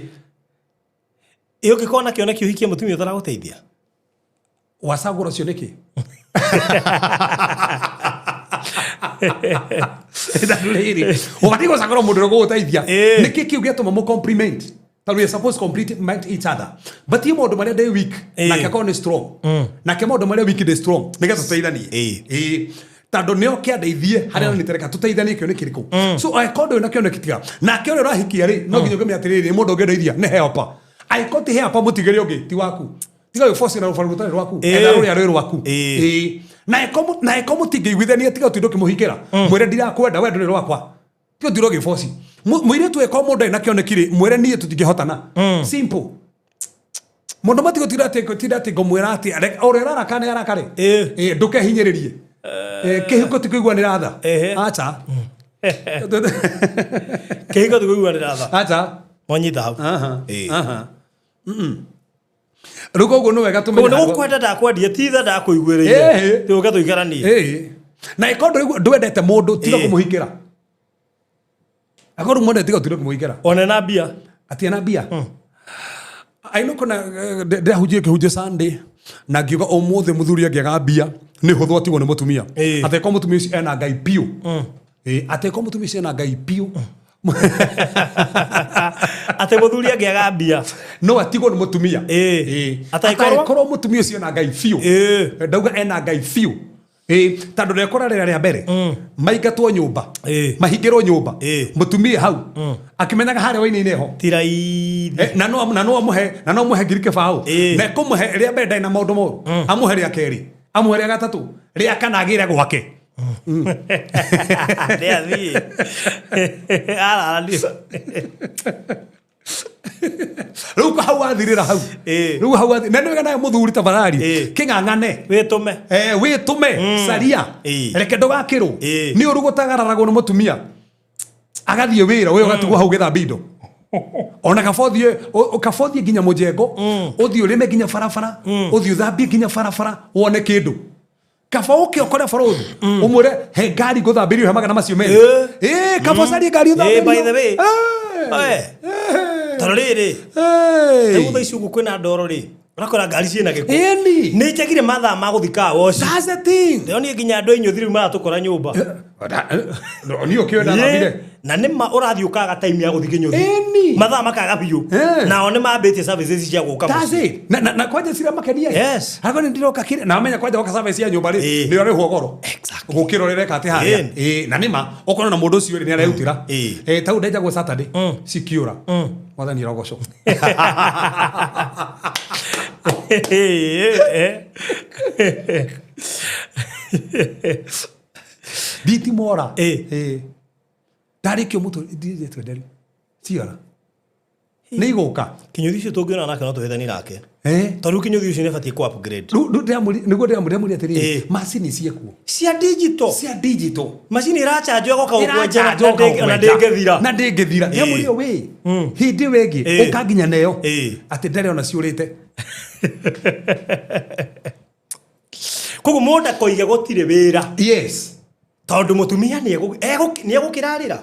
B: Ũngĩkorwo na kĩoneki ũhikie mũtumia ũtaragũteithia?
E: Wacagũra ũcio nĩkĩ? Rĩrĩ, ũbatiĩ gũcagũra mũndũ ũrĩa ũgũgũteithia. Nĩkĩ kĩu gĩatũma mũ compliment? Tondũ we are supposed to compliment each other. But iye maũndũ marĩa ndĩ weak, nake akorwo nĩ strong, nake maũndũ marĩa weak ndĩ strong, nĩgetha tũteithanie. Tondũ nĩ oke andeithie harĩa mm. nĩtereka tũteithanie kĩo nĩ kĩrĩkũ. So angĩkorwo ndũrĩ na kĩoneki tiga nake ũrĩa ũrahikia rĩ, no nginya ũngĩmenya atĩrĩrĩ, nĩ mũndũ ũngĩndeithia nĩ helper. Angĩkorwo ti helper, mũtigĩre ũngĩ ti waku. Tiga wĩboci na rũbaru rũtarĩ rwaku. Etha rũrĩa rwĩ rwaku. Na angĩkorwo mũtingĩiguithania, tiga ũtinde ũkĩmũhikĩra, mwĩre ndirakwenda, we ndũrĩ rwakwa. Tiga ũtinde ũgĩboci. Mũirĩtu angĩkorwo mũndũ ndarĩ na kĩoneki rĩ, mwĩre niĩ tũtingĩhotana. Simple. Mũndũ matigũtinda atĩ tinda atĩ ngũmwĩra atĩ ũrĩa ũraraka nĩ arakare. Ndũkehinyĩrĩrie. Kĩhiko ti kũiguanĩra tha. Acha.
B: Kĩhiko ti kũiguanĩra tha.
E: Acha.
B: Mwanyita hau.
E: Rĩu koguo nĩ wega tũmenye
B: Koguo nĩ gũkwenda ndakwendia, ti tha ndakũiguĩrĩire. Tũke tũikaranie.
E: Na ĩkorwo ndwendete mũndũ, tiga kũmũhikĩra. Akorwo mwendete, tiga ũtinde kũmũhikĩra.
B: One na mbia.
E: Atia na mbia. Aino kuna ndĩrahunjia kĩhunjio Sunday na ngiuga ũmũthĩ mũthuri angĩaga mbia nĩ hũthũ atigwo nĩ mũtumia. Atĩkorwo mũtumia ũcio ena Ngai biũ. Atĩkorwo mũtumia ũcio ena Ngai biũ.
B: Atĩ mũthuri angĩaga mbia
E: no atigwo nĩ mũtumia. Atangĩkorwo mũtumia ũcio ena Ngai biũ. Ndauga ena Ngai biũ. Tondũ ndekora rĩra rĩa mbere maingatwo nyũmba, mahingĩrwo nyũmba, mũtumia hau akĩmenyaga harĩa wainĩ ho
B: ti raithi.
E: Na no na no amũhe na no amũhe ngiri kĩbaũ, na ekũmũhe rĩa mbere ndarĩ na maũndũ moru, amũhe rĩa kerĩ, amũhe rĩa gatatũ, rĩa kana agĩre gwake.
B: Rĩathiĩ ararania.
E: Rĩu hau wathirĩra hau. Rĩu hau na nĩ wega nawe mũthuri tafadhali kĩng'ang'ane,
B: wĩtũme,
E: wĩtũme, caria, reke ndũgakĩrwo nĩ ũru gũtagararagwo nĩ mũtumia. Agathiĩ wĩra we ũgatigwo hau ũgĩthambia indo. Ona kaba ũthiĩ kaba ũthiĩ nginya mũjengo, ũthiĩ ũrĩme nginya barabara, ũthiĩ ũthambie nginya barabara wone kĩndũ. Kaba ũke ũkore borothi ũmwĩre he ngari ngũthambĩrio he magana macio merĩ. Ĩ kaba ũcarie ngari
B: Ĩ, by the way.
E: ũthambĩrio.
B: Eh. Tondũ rĩrĩ, rĩu thaa ici ũguo kwĩna ndoro rĩ, ũrakora ngari ciĩna gĩko.
E: Ĩni.
B: Nĩ njagire mathaa ma gũthiĩ car wash.
E: That's the thing.
B: Ndĩronire nginya andũ a inyuĩ rĩu maratũkora nyũmba.
E: Niĩ ũkĩoĩ ndathambire.
B: Ĩ, na nĩ ma ũrathiĩ ũkaga time ya gũthiĩ kĩnyũthi.
E: Ĩni.
B: Mathaa makaga biũ.
E: Eh.
B: Nao nĩ mambĩtie services cia gũka
E: That's
B: mũciĩ.
E: it. Na kwanja cira makenia.
B: Yes.
E: Hako nĩ ndiroka kire na amenya kwanja woka service ya nyũmba rĩ
B: Ĩ.
E: nĩ arĩhwo goro.
B: Exactly.
E: Gũkĩra ũrĩa ũreka atĩ harĩa.
B: Ĩ.
E: Ĩ, na nĩma okorwo na mũndũ ũcio rĩ nĩ arerutĩra.
B: Ĩ.
E: Ĩ, tau ndenjagwo Saturday cikiũra. Mwathani arogocwo. Thitimora.
B: Ĩ.
E: Ĩ. Ndarĩkio mũtwe ndirĩtwe nderu. Ciora. Nĩ igũka.
B: Kĩnyũthi ũcio tũngĩona nake no tũhĩtanie nake.
E: Eh.
B: Tondũ kĩnyũthi ũcio nĩ abatiĩ kũ upgrade.
E: Rĩu nĩguo ndĩramũria atĩrĩrĩ
B: Ĩ.
E: macini ciĩkuo
B: Cia digital.
E: cia digital.
B: Macini ĩrachanjwo ĩgoka gũkwenjera
E: Ĩrachanjwo
B: ona
E: ũkakwenja.
B: ndĩngĩthira.
E: Na ndĩngĩthira.
B: Ĩ.
E: Ndĩramũria wĩ hĩndĩ ĩyo ĩngĩ
B: Ĩ.
E: ũka nginya neyo
B: Ĩ.
E: atĩ ndarĩ ona ciũrĩte.
B: Koguo mũndũ akoiga gũtirĩ wĩra.
E: Yes.
B: Tondũ mũtumia nĩ egũkĩrarĩra.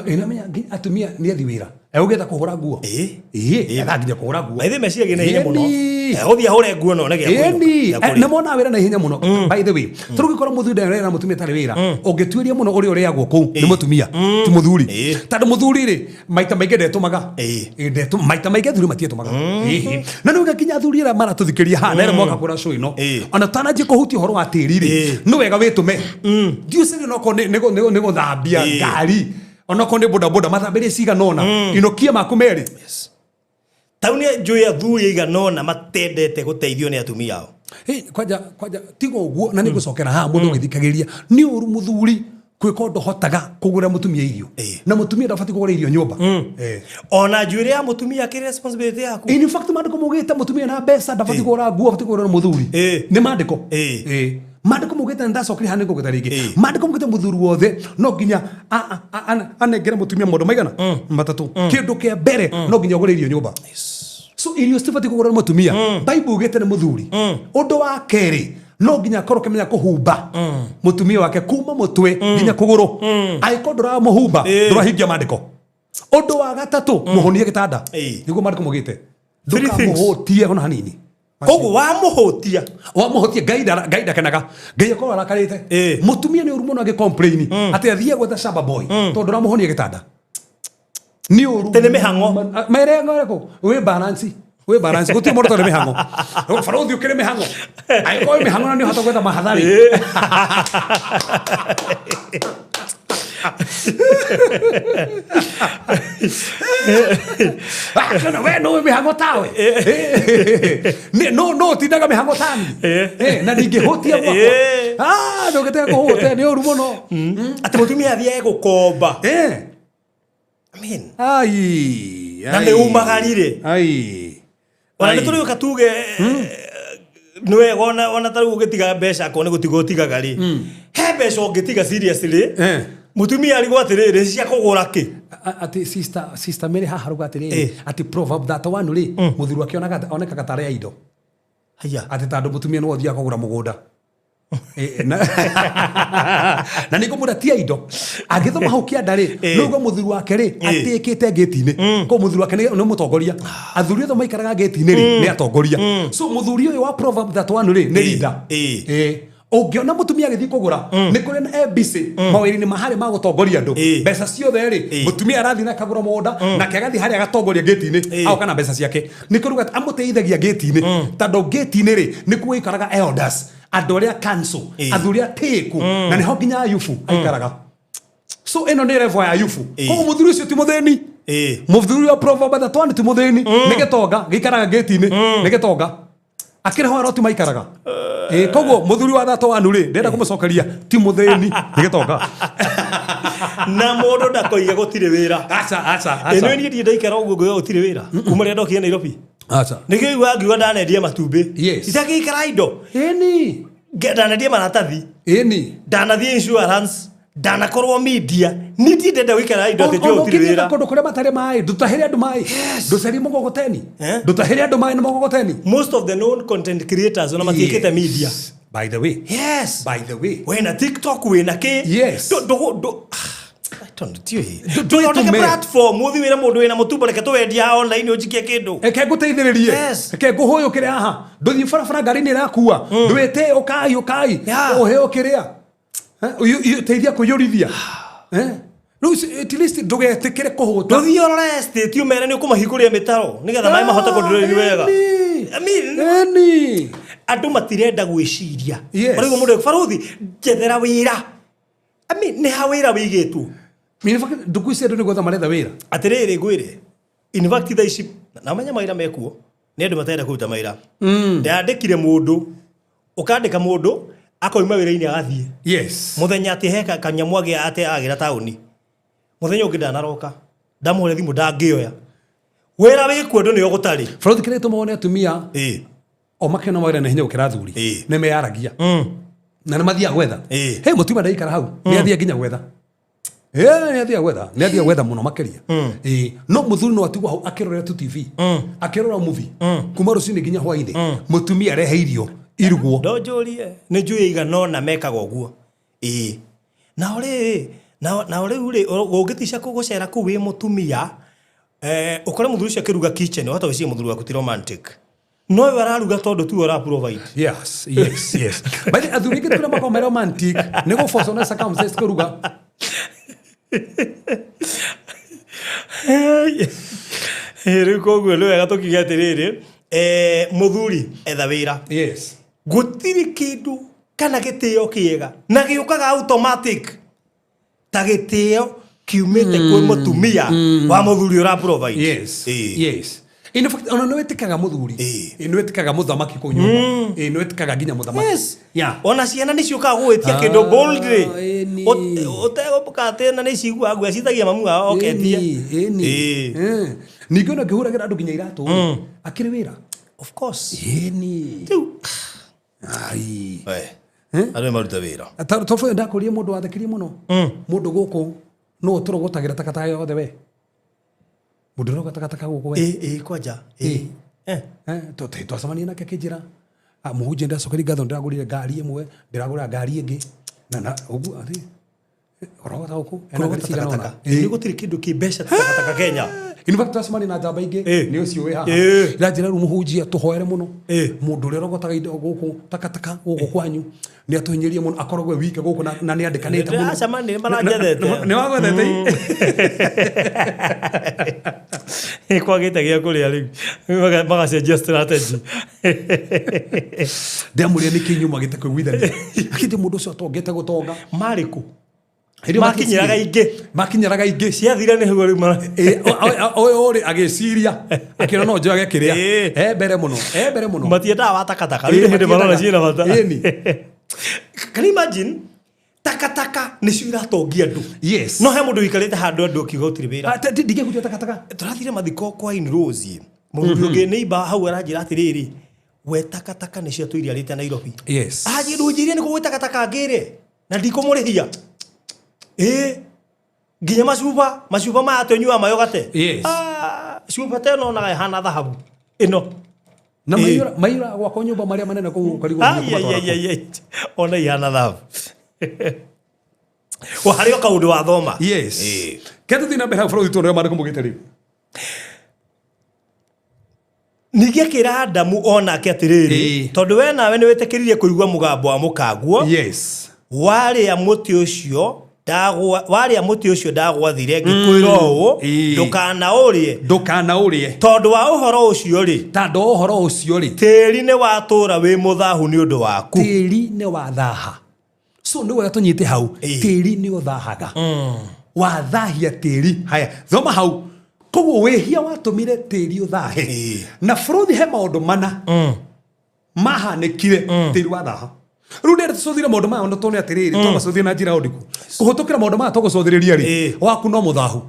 E: Ĩnamenya atumia nĩ athi wĩra egũgĩta kũhũra nguo.
B: Ĩ.
E: Ĩ, etha nginya kũhũra nguo.
B: Maithe meciragia na hinya mũno.
E: Ĩni.
B: Egũthiĩ ahũre nguo na one gĩa kũinũka,
E: Ĩni.
B: gĩa kũrĩa.
E: Nĩ monaga wĩra na ihenya mũno by the way. Tondũ ũngĩkora mũthuri ndarĩ na mũtumia atarĩ wĩra ũngĩtuĩria mũno ũrĩa ũrĩagwo kũu nĩ mũtumia ti mũthuri.
B: Ĩ.
E: Tondũ mũthuri rĩ maita maingĩ ndetũmaga.
B: Ĩ.
E: Ĩ, maita maingĩ athuri matietũmaga. Ĩhĩ. Na nĩ nginya athuri arĩa maratũthikĩrĩria haha na arĩa moka kũra show ĩno
B: Ĩ.
E: ona twananjie kũhutia ũhoro wa tĩri rĩ
B: Ĩ.
E: nĩ wega wĩtũme. Ndiũcarie onokorwo nĩ gũthambia
B: Ĩ.
E: ngari onokorwo nĩ bodaboda mathambĩrie cigana ũna inokia maku merĩ.
B: Tau nĩ njũĩ athuri aigana ũna matendete gũteithio nĩ atumia ao.
E: Hey, kwanja kwanja tiga ũguo na nĩ ngũcokera haha mũndũ ũgĩthikagĩrĩria nĩ ũru mũthuri gwĩka ũndũ hotaga kũgũra mũtumia irio
B: Ĩ.
E: na mũtumia ndabatiĩ kũgũra irio nyũmba. Eh.
B: Ona njuĩrĩ ya mũtumia akĩrĩ responsibility yaku.
E: In fact maandĩko maugĩte mũtumia na mbeca ndabatiĩ kũgũra nguo abatiĩ kũgũra na mũthuri.
B: Ĩ.
E: Nĩ maandĩko.
B: Ĩ.
E: Ĩ. Maandĩko maugĩte na ndacokeria haha nĩngũgweta rĩngĩ.
B: Ĩ.
E: Maandĩko maugĩte mũthuri wothe no nginya anengere mũtumia maũndũ maigana matatũ. Kĩndũ kĩa mbere no nginya ũgũre irio nyũmba. So irio citibatiĩ kũgũrwo nĩ mũtumia. Bible ugĩte nĩ mũthuri. Ũndũ wa kerĩ no nginya akorwo ũkĩmenya kũhumba mũtumia wake kuma mũtwe nginya kũgũrũ. Angĩkorwo ndũramũhumba ndũrahingia maandĩko. Ũndũ wa gatatũ mũhũnie gĩtanda.
B: Ĩ.
E: Nĩguo maandĩko maugĩte.
B: Three things.
E: Ndũkamũhũtie ona hanini.
B: Koguo wamũhũtia.
E: Wamũhũtie Ngai Ngai ndakenaga. Ngai akorwo arakarĩte.
B: Ĩ.
E: Mũtumia nĩ ũru mũno agĩ complain atĩ athiĩ gwetha shamba boy tondũ ndũramũhũnia gĩtanda. Nĩ ũru.
B: Tene mĩhang'o.
E: Mere ngoreko wĩ balance. Wĩ balance gũtirĩ mũndũ ũtarĩ mĩhang'o. Barũthi ũkĩrĩ mĩhang'o. Angĩkorwo wĩ mĩhang'o na nĩ ũhota gwetha mahatharĩ. Ah, kana we no wĩ mĩhang'o tawe. No no ũtindaga mĩhang'o tani. Na ndingĩhũtia gwakwa.
B: Ĩ.
E: Ah, ndũngĩtiga kũhũtia nĩ ũru mũno.
B: Atĩ mũtumia athiĩ egũkomba.
E: Eh.
B: I mean,
E: Ai.
B: Na nĩ umagarire.
E: Ai.
B: Ona
E: Ai.
B: nĩ tũrĩũka tuge nĩ wega ona ta rĩu ũgĩtiga mbeca akorwo nĩ gũtiga ũtigaga rĩ. He mbeca ũngĩtiga seriously.
E: Eh.
B: Mũtumia arigwo atĩrĩrĩ cia kũgũra kĩ.
E: Atĩ sister Mary haha rauga atĩrĩrĩ
B: Ĩ.
E: atĩ proverb 31 rĩ mũthuri wake onekaga tarĩ a indo
B: Haya.
E: atĩ tondũ mũtumia nĩwe ũthiaga kũgũra mũgũnda. Na nĩ ngũmwĩra ti a indo angĩthoma hau kĩanda rĩ
B: Ĩ.
E: nĩguo mũthuri wake rĩ atĩkĩte ngĩti-inĩ koguo mũthuri wake nĩ mũtongoria athuri othe maikaraga ngĩti-inĩ rĩ nĩ atongoria so mũthuri ũyũ wa proverb 31 rĩ nĩ leader
B: Ĩ.
E: Ĩ. Ũngĩona mũtumia agĩthiĩ kũgũra nĩ kũrĩ na ABC mawĩra-inĩ ma harĩa ma gũtongoria andũ
B: Ĩ.
E: mbeca ciothe rĩ
B: Ĩ.
E: mũtumia arathiĩ na akagũra mũgũnda nake agathiĩ harĩa agatongoria ngĩti-inĩ
B: Ĩ.
E: agoka na mbeca ciake nĩ kũruga atĩ amũteithagia ngĩti-inĩ tondũ ngĩti-inĩ rĩ nĩkuo gũikaraga elders andũ arĩa council
B: Ĩ.
E: athuri atĩĩku na nĩho nginya Ayubu aikaraga so ĩno nĩ level ya Ayubu
B: Ĩ.
E: koguo mũthuri ũcio ti mũthĩni
B: Ĩ.
E: mũthuri wa proverb 31 ti mũthĩni nĩ gĩtonga gĩikaraga ngĩti-inĩ nĩ gĩtonga akĩrĩ ho aroti maikaraga. Ĩ, koguo mũthuri wa 31 rĩ ndĩrenda kũmũcokeria ti mũthĩni nĩ gĩtonga.
B: Na mũndũ ndakoiga gũtirĩ wĩra.
E: Aca aca
B: Ĩno
E: aca.
B: niĩ ndirĩ ndaikara ũguo ngauga gũtirĩ wĩra. Kuma rĩrĩa ndokire Nairobi.
E: Aca.
B: Nĩkĩo igua ngiuga ndanendia matumbĩ.
E: Yes.
B: Itangĩikara indo.
E: Ĩni.
B: Ndanendia maratathi.
E: Ĩni.
B: Ndanathiĩ insurance. Ndanakorwo media niti ndenda gũikara indo atĩ njũĩ gũtirĩ
E: ũngĩthiĩ
B: wĩra.
E: kũndũ kũrĩa matarĩ maĩ ndũtahĩre andũ maĩ ndũcarie mũgogoteni
B: Eh?
E: ndũtahĩre andũ maĩ na mũgogoteni.
B: Most of the known content creators ona matiĩkĩte media.
E: By the way.
B: Yes.
E: By the way.
B: Wĩna TikTok, wĩna kĩ.
E: Yes.
B: I don't know, tiũĩ.
E: Ndũ-
B: Tũthondeke
E: ndũtũme.
B: platform ũthiĩ wĩre mũndũ wĩna mũtumbo reke tũwendia online ũnjikie kĩndũ.
E: Eke ngũteithĩrĩrie.
B: Yes.
E: Eke ngũhũyũkĩre haha ndũthiĩ barabara ngari nĩ ĩrakua ndwĩte ũkai ũkai
B: Yeah.
E: ũheo kĩrĩa. Eh, teithia kũiyũrithia. Eh? Rĩu at least ndũgetĩkĩre kũhũta.
B: Ndũthiĩ ũrore estate ũmere nĩ ũkũmahingũrĩra mĩtaro nĩgetha maĩ mahote kũndũrĩri wega. I mean,
E: Eni.
B: andũ matirenda gwĩciria.
E: Yes.
B: Ũraigua mũndũ baruthi njethera wĩra. I mean, nĩ ha wĩra wĩigĩtwo?
E: In fact, ndukũ ici andũ nĩ gwetha maretha wĩra.
B: Atĩrĩrĩ ngwĩre, in fact thaa ici na menya mawĩra mekuo nĩ andũ matarenda kũruta mawĩra. Ndandĩkire mũndũ, ũkandĩka mũndũ akoima wĩra-inĩ agathiĩ.
E: Yes.
B: Mũthenya atĩ he kanyamũ agĩa atĩ agĩra taũni, mũthenya ũngĩ ndanaroka, ndamũhũrĩra thimũ ndangĩoya. Wĩra wĩkuo andũ nĩo gũtarĩ.
E: Baruthi kĩrĩa gĩtũmaga wone atumia
B: Ĩĩ.
E: o makĩona mawĩra na hinya gũkĩra athuri
B: Ĩĩ.
E: nĩ meyaragia na nĩ mathiaga gwetha.
B: Ĩĩ.
E: He mũtumia ndaikara hau nĩ athiaga nginya gwetha. Ĩĩ, nĩ athiaga gwetha, nĩ athiaga gwetha mũno makĩria. Ĩĩ, no mũthuri no atigwo hau akĩrorera tu TV, akĩrora movie kuma rũcinĩ nginya hwainĩ, mũtumia arehe irio irugwo.
B: Ndonjũrie nĩ njũĩ igana ũna mekaga ũguo. Ĩĩ, nao rĩrĩ nao rĩu rĩ ũngĩtica gũcera kũu wĩ mũtumia, ũkore mũthuri ũcio akĩruga kitchen, wahota gwĩciria mũthuri waku ti romantic, no we araruga tondũ tiwe ũra provide.
E: Yes, yes, yes. By the athuri aingĩ tũrĩa makoragwo me romantic nĩ gũbocwo na circumstances kũruga.
B: Rĩu koguo nĩ wega tũkiuge atĩrĩrĩ, mũthuri etha wĩra.
E: Yes.
B: Gũtirĩ kĩndũ kana gĩtĩo kĩega na gĩũkaga automatic ta gĩtĩo kiumĩte kwĩ mũtumia wa mũthuri ũra provide.
E: Yes.
B: Ĩĩ.
E: Yes. In fact, ona nĩ wĩtĩkaga mũthuri.
B: Ĩĩ.
E: Ĩĩ, nĩ wĩtĩkaga mũthamaki kũu nyũmba. Ĩĩ, nĩ wĩtĩkaga nginya mũthamaki.
B: Yes.
E: Yeah.
B: Ona ciana nĩ ciũkaga gũgwĩtia kĩndũ boldly.
E: Ĩni.
B: Ũtegũka atĩ na nĩ ciguaga guoya citagia mamu wao oketie.
E: Ĩni, ĩni.
B: Ĩĩ.
E: Eh. Ningĩ ona ngĩhũragĩra andũ nginya iratũ rĩ, akĩrĩ wĩra.
B: Of course.
E: Ĩni.
B: Rĩu
E: Ai.
B: we andũ nĩ maruta wĩra.
E: Toboyo ndakũrie mũndũ wathekirie mũno. Mũndũ gũkũ nũ ũtũrogotagĩra takataka yothe we. Mũndũ ũrogota takataka gũkũ we.
B: Ĩĩ, ĩĩ, kwanja. Ĩĩ.
E: Ĩĩ.
B: Eh.
E: Eh, twacemania nake akĩnjĩra, "Ah, mũhunjia ndĩracokeria ngatho ndĩragũrire ngari ĩmwe ndĩragũra ngari ĩngĩ na na ũguo atĩ ũrogota gũkũ ena ngari
B: Kũrogota
E: cigana ũna."
B: takataka.
E: Ĩĩ.
B: Nĩ gũtirĩ kĩndũ kĩ mbeca ta takataka Kenya.
E: In fact twacemania na njamba ingĩ
B: Ĩĩ.
E: nĩ ũcio wĩ haha
B: Ĩĩ.
E: iranjĩra rĩu mũhunjia tũhoere mũno
B: Ĩĩ.
E: mũndũ ũrĩa ũrogotaga indo gũkũ takataka gũkũ kwanyu nĩ atũhinyĩrie mũno akoragwo e wike gũkũ na nĩ andĩkanĩte mũno.
B: Ndĩracemania, nĩ maranjethete.
E: Nĩ wagwethete?
B: Kwagĩte gĩa kũrĩa rĩu magacenjia strategy.
E: Ndĩamũria nĩkĩ inyuĩ mwagĩte kũiguithania akĩnjĩ mũndũ ũcio atongete gũtonga.
B: Marĩ kũ?
E: Hĩndĩ ĩyo
B: Makinyĩraga ingĩ.
E: Makinyĩraga ingĩ.
B: Ciathira nĩ hau rĩu mara.
E: Ĩ, ũyũ rĩ agĩciria akĩona no njoyage kĩrĩa
B: Ĩ.
E: e mbere mũno, e mbere mũno.
B: Matiendaga wa takataka.
E: Ĩ,
B: Rĩu nĩ hĩndĩ marona
E: matiendaga.
B: ciĩna bata.
E: Ĩni.
B: Can you imagine takataka nĩcio iratongia andũ?
E: Yes.
B: No he mũndũ ũikarĩte handũ andũ akiuga gũtirĩ wĩra.
E: Ah, ndingĩhutia takataka.
B: Tũrathire mathiko kwa in Rose. Mũthuri ũngĩ neighbor hau aranjĩra atĩrĩrĩ, we takataka nĩcio atũire arĩte Nairobi.
E: Yes.
B: Anjĩ ndũnjĩrie nĩ kũgwĩ takataka ngĩre na ndikũmũrĩhia. Ĩ nginya macuba macuba maya tũnyuaga mayo gate.
E: Yes.
B: Ah, cuba ta ĩno onaga ĩhana thahabu ĩno.
E: Na
B: Ĩ.
E: maiyũra maiyũra gwakwa nyũmba marĩa manene kũu ũkarigwo
B: Ai,
E: nginya
B: ai,
E: kũmatwara
B: ai,
E: kũ.
B: ai, ai. Ona ihana thahabu. O harĩ o kaũndũ wathoma.
E: Yes.
B: Ĩ.
E: Ke tũthiĩ na mbere hau bũrũri tuone ũrĩa maandĩko maugĩte rĩu.
B: Ningĩ akĩra Adamu onake atĩrĩrĩ,
E: Ĩ.
B: tondũ we nawe nĩ wĩtĩkĩrire kũigua mũgambo wa mũkaguo,
E: Yes.
B: warĩa mũtĩ ũcio ndagwa warĩa mũtĩ ũcio ndagwathire ngĩkwĩra ũũ,
E: Ĩ.
B: ndũkanaũrĩe,
E: Ndũkanaũrĩe.
B: tondũ wa ũhoro ũcio rĩ,
E: Tondũ wa ũhoro ũcio rĩ,
B: tĩri nĩ watũũra wĩ mũthahu nĩ ũndũ waku.
E: tĩri nĩ wathaha. So nĩ wega tũnyite hau.
B: Ĩ.
E: Tĩri nĩ ũthahaga. Wathahia tĩri. Haya, thoma hau. Koguo wĩhia watũmire tĩri ũthahe.
B: Ĩ.
E: Na bũrũri he maũndũ mana mahanĩkire tĩri wathaha. Rĩu ndĩrenda tũcũthire maũndũ maya ona tuone atĩrĩrĩ twamacũthire na njĩra ũndĩkũ kũhĩtũkĩra maũndũ maya tũgũcũthĩrĩria rĩ
B: Ĩ.
E: waku no mũthahu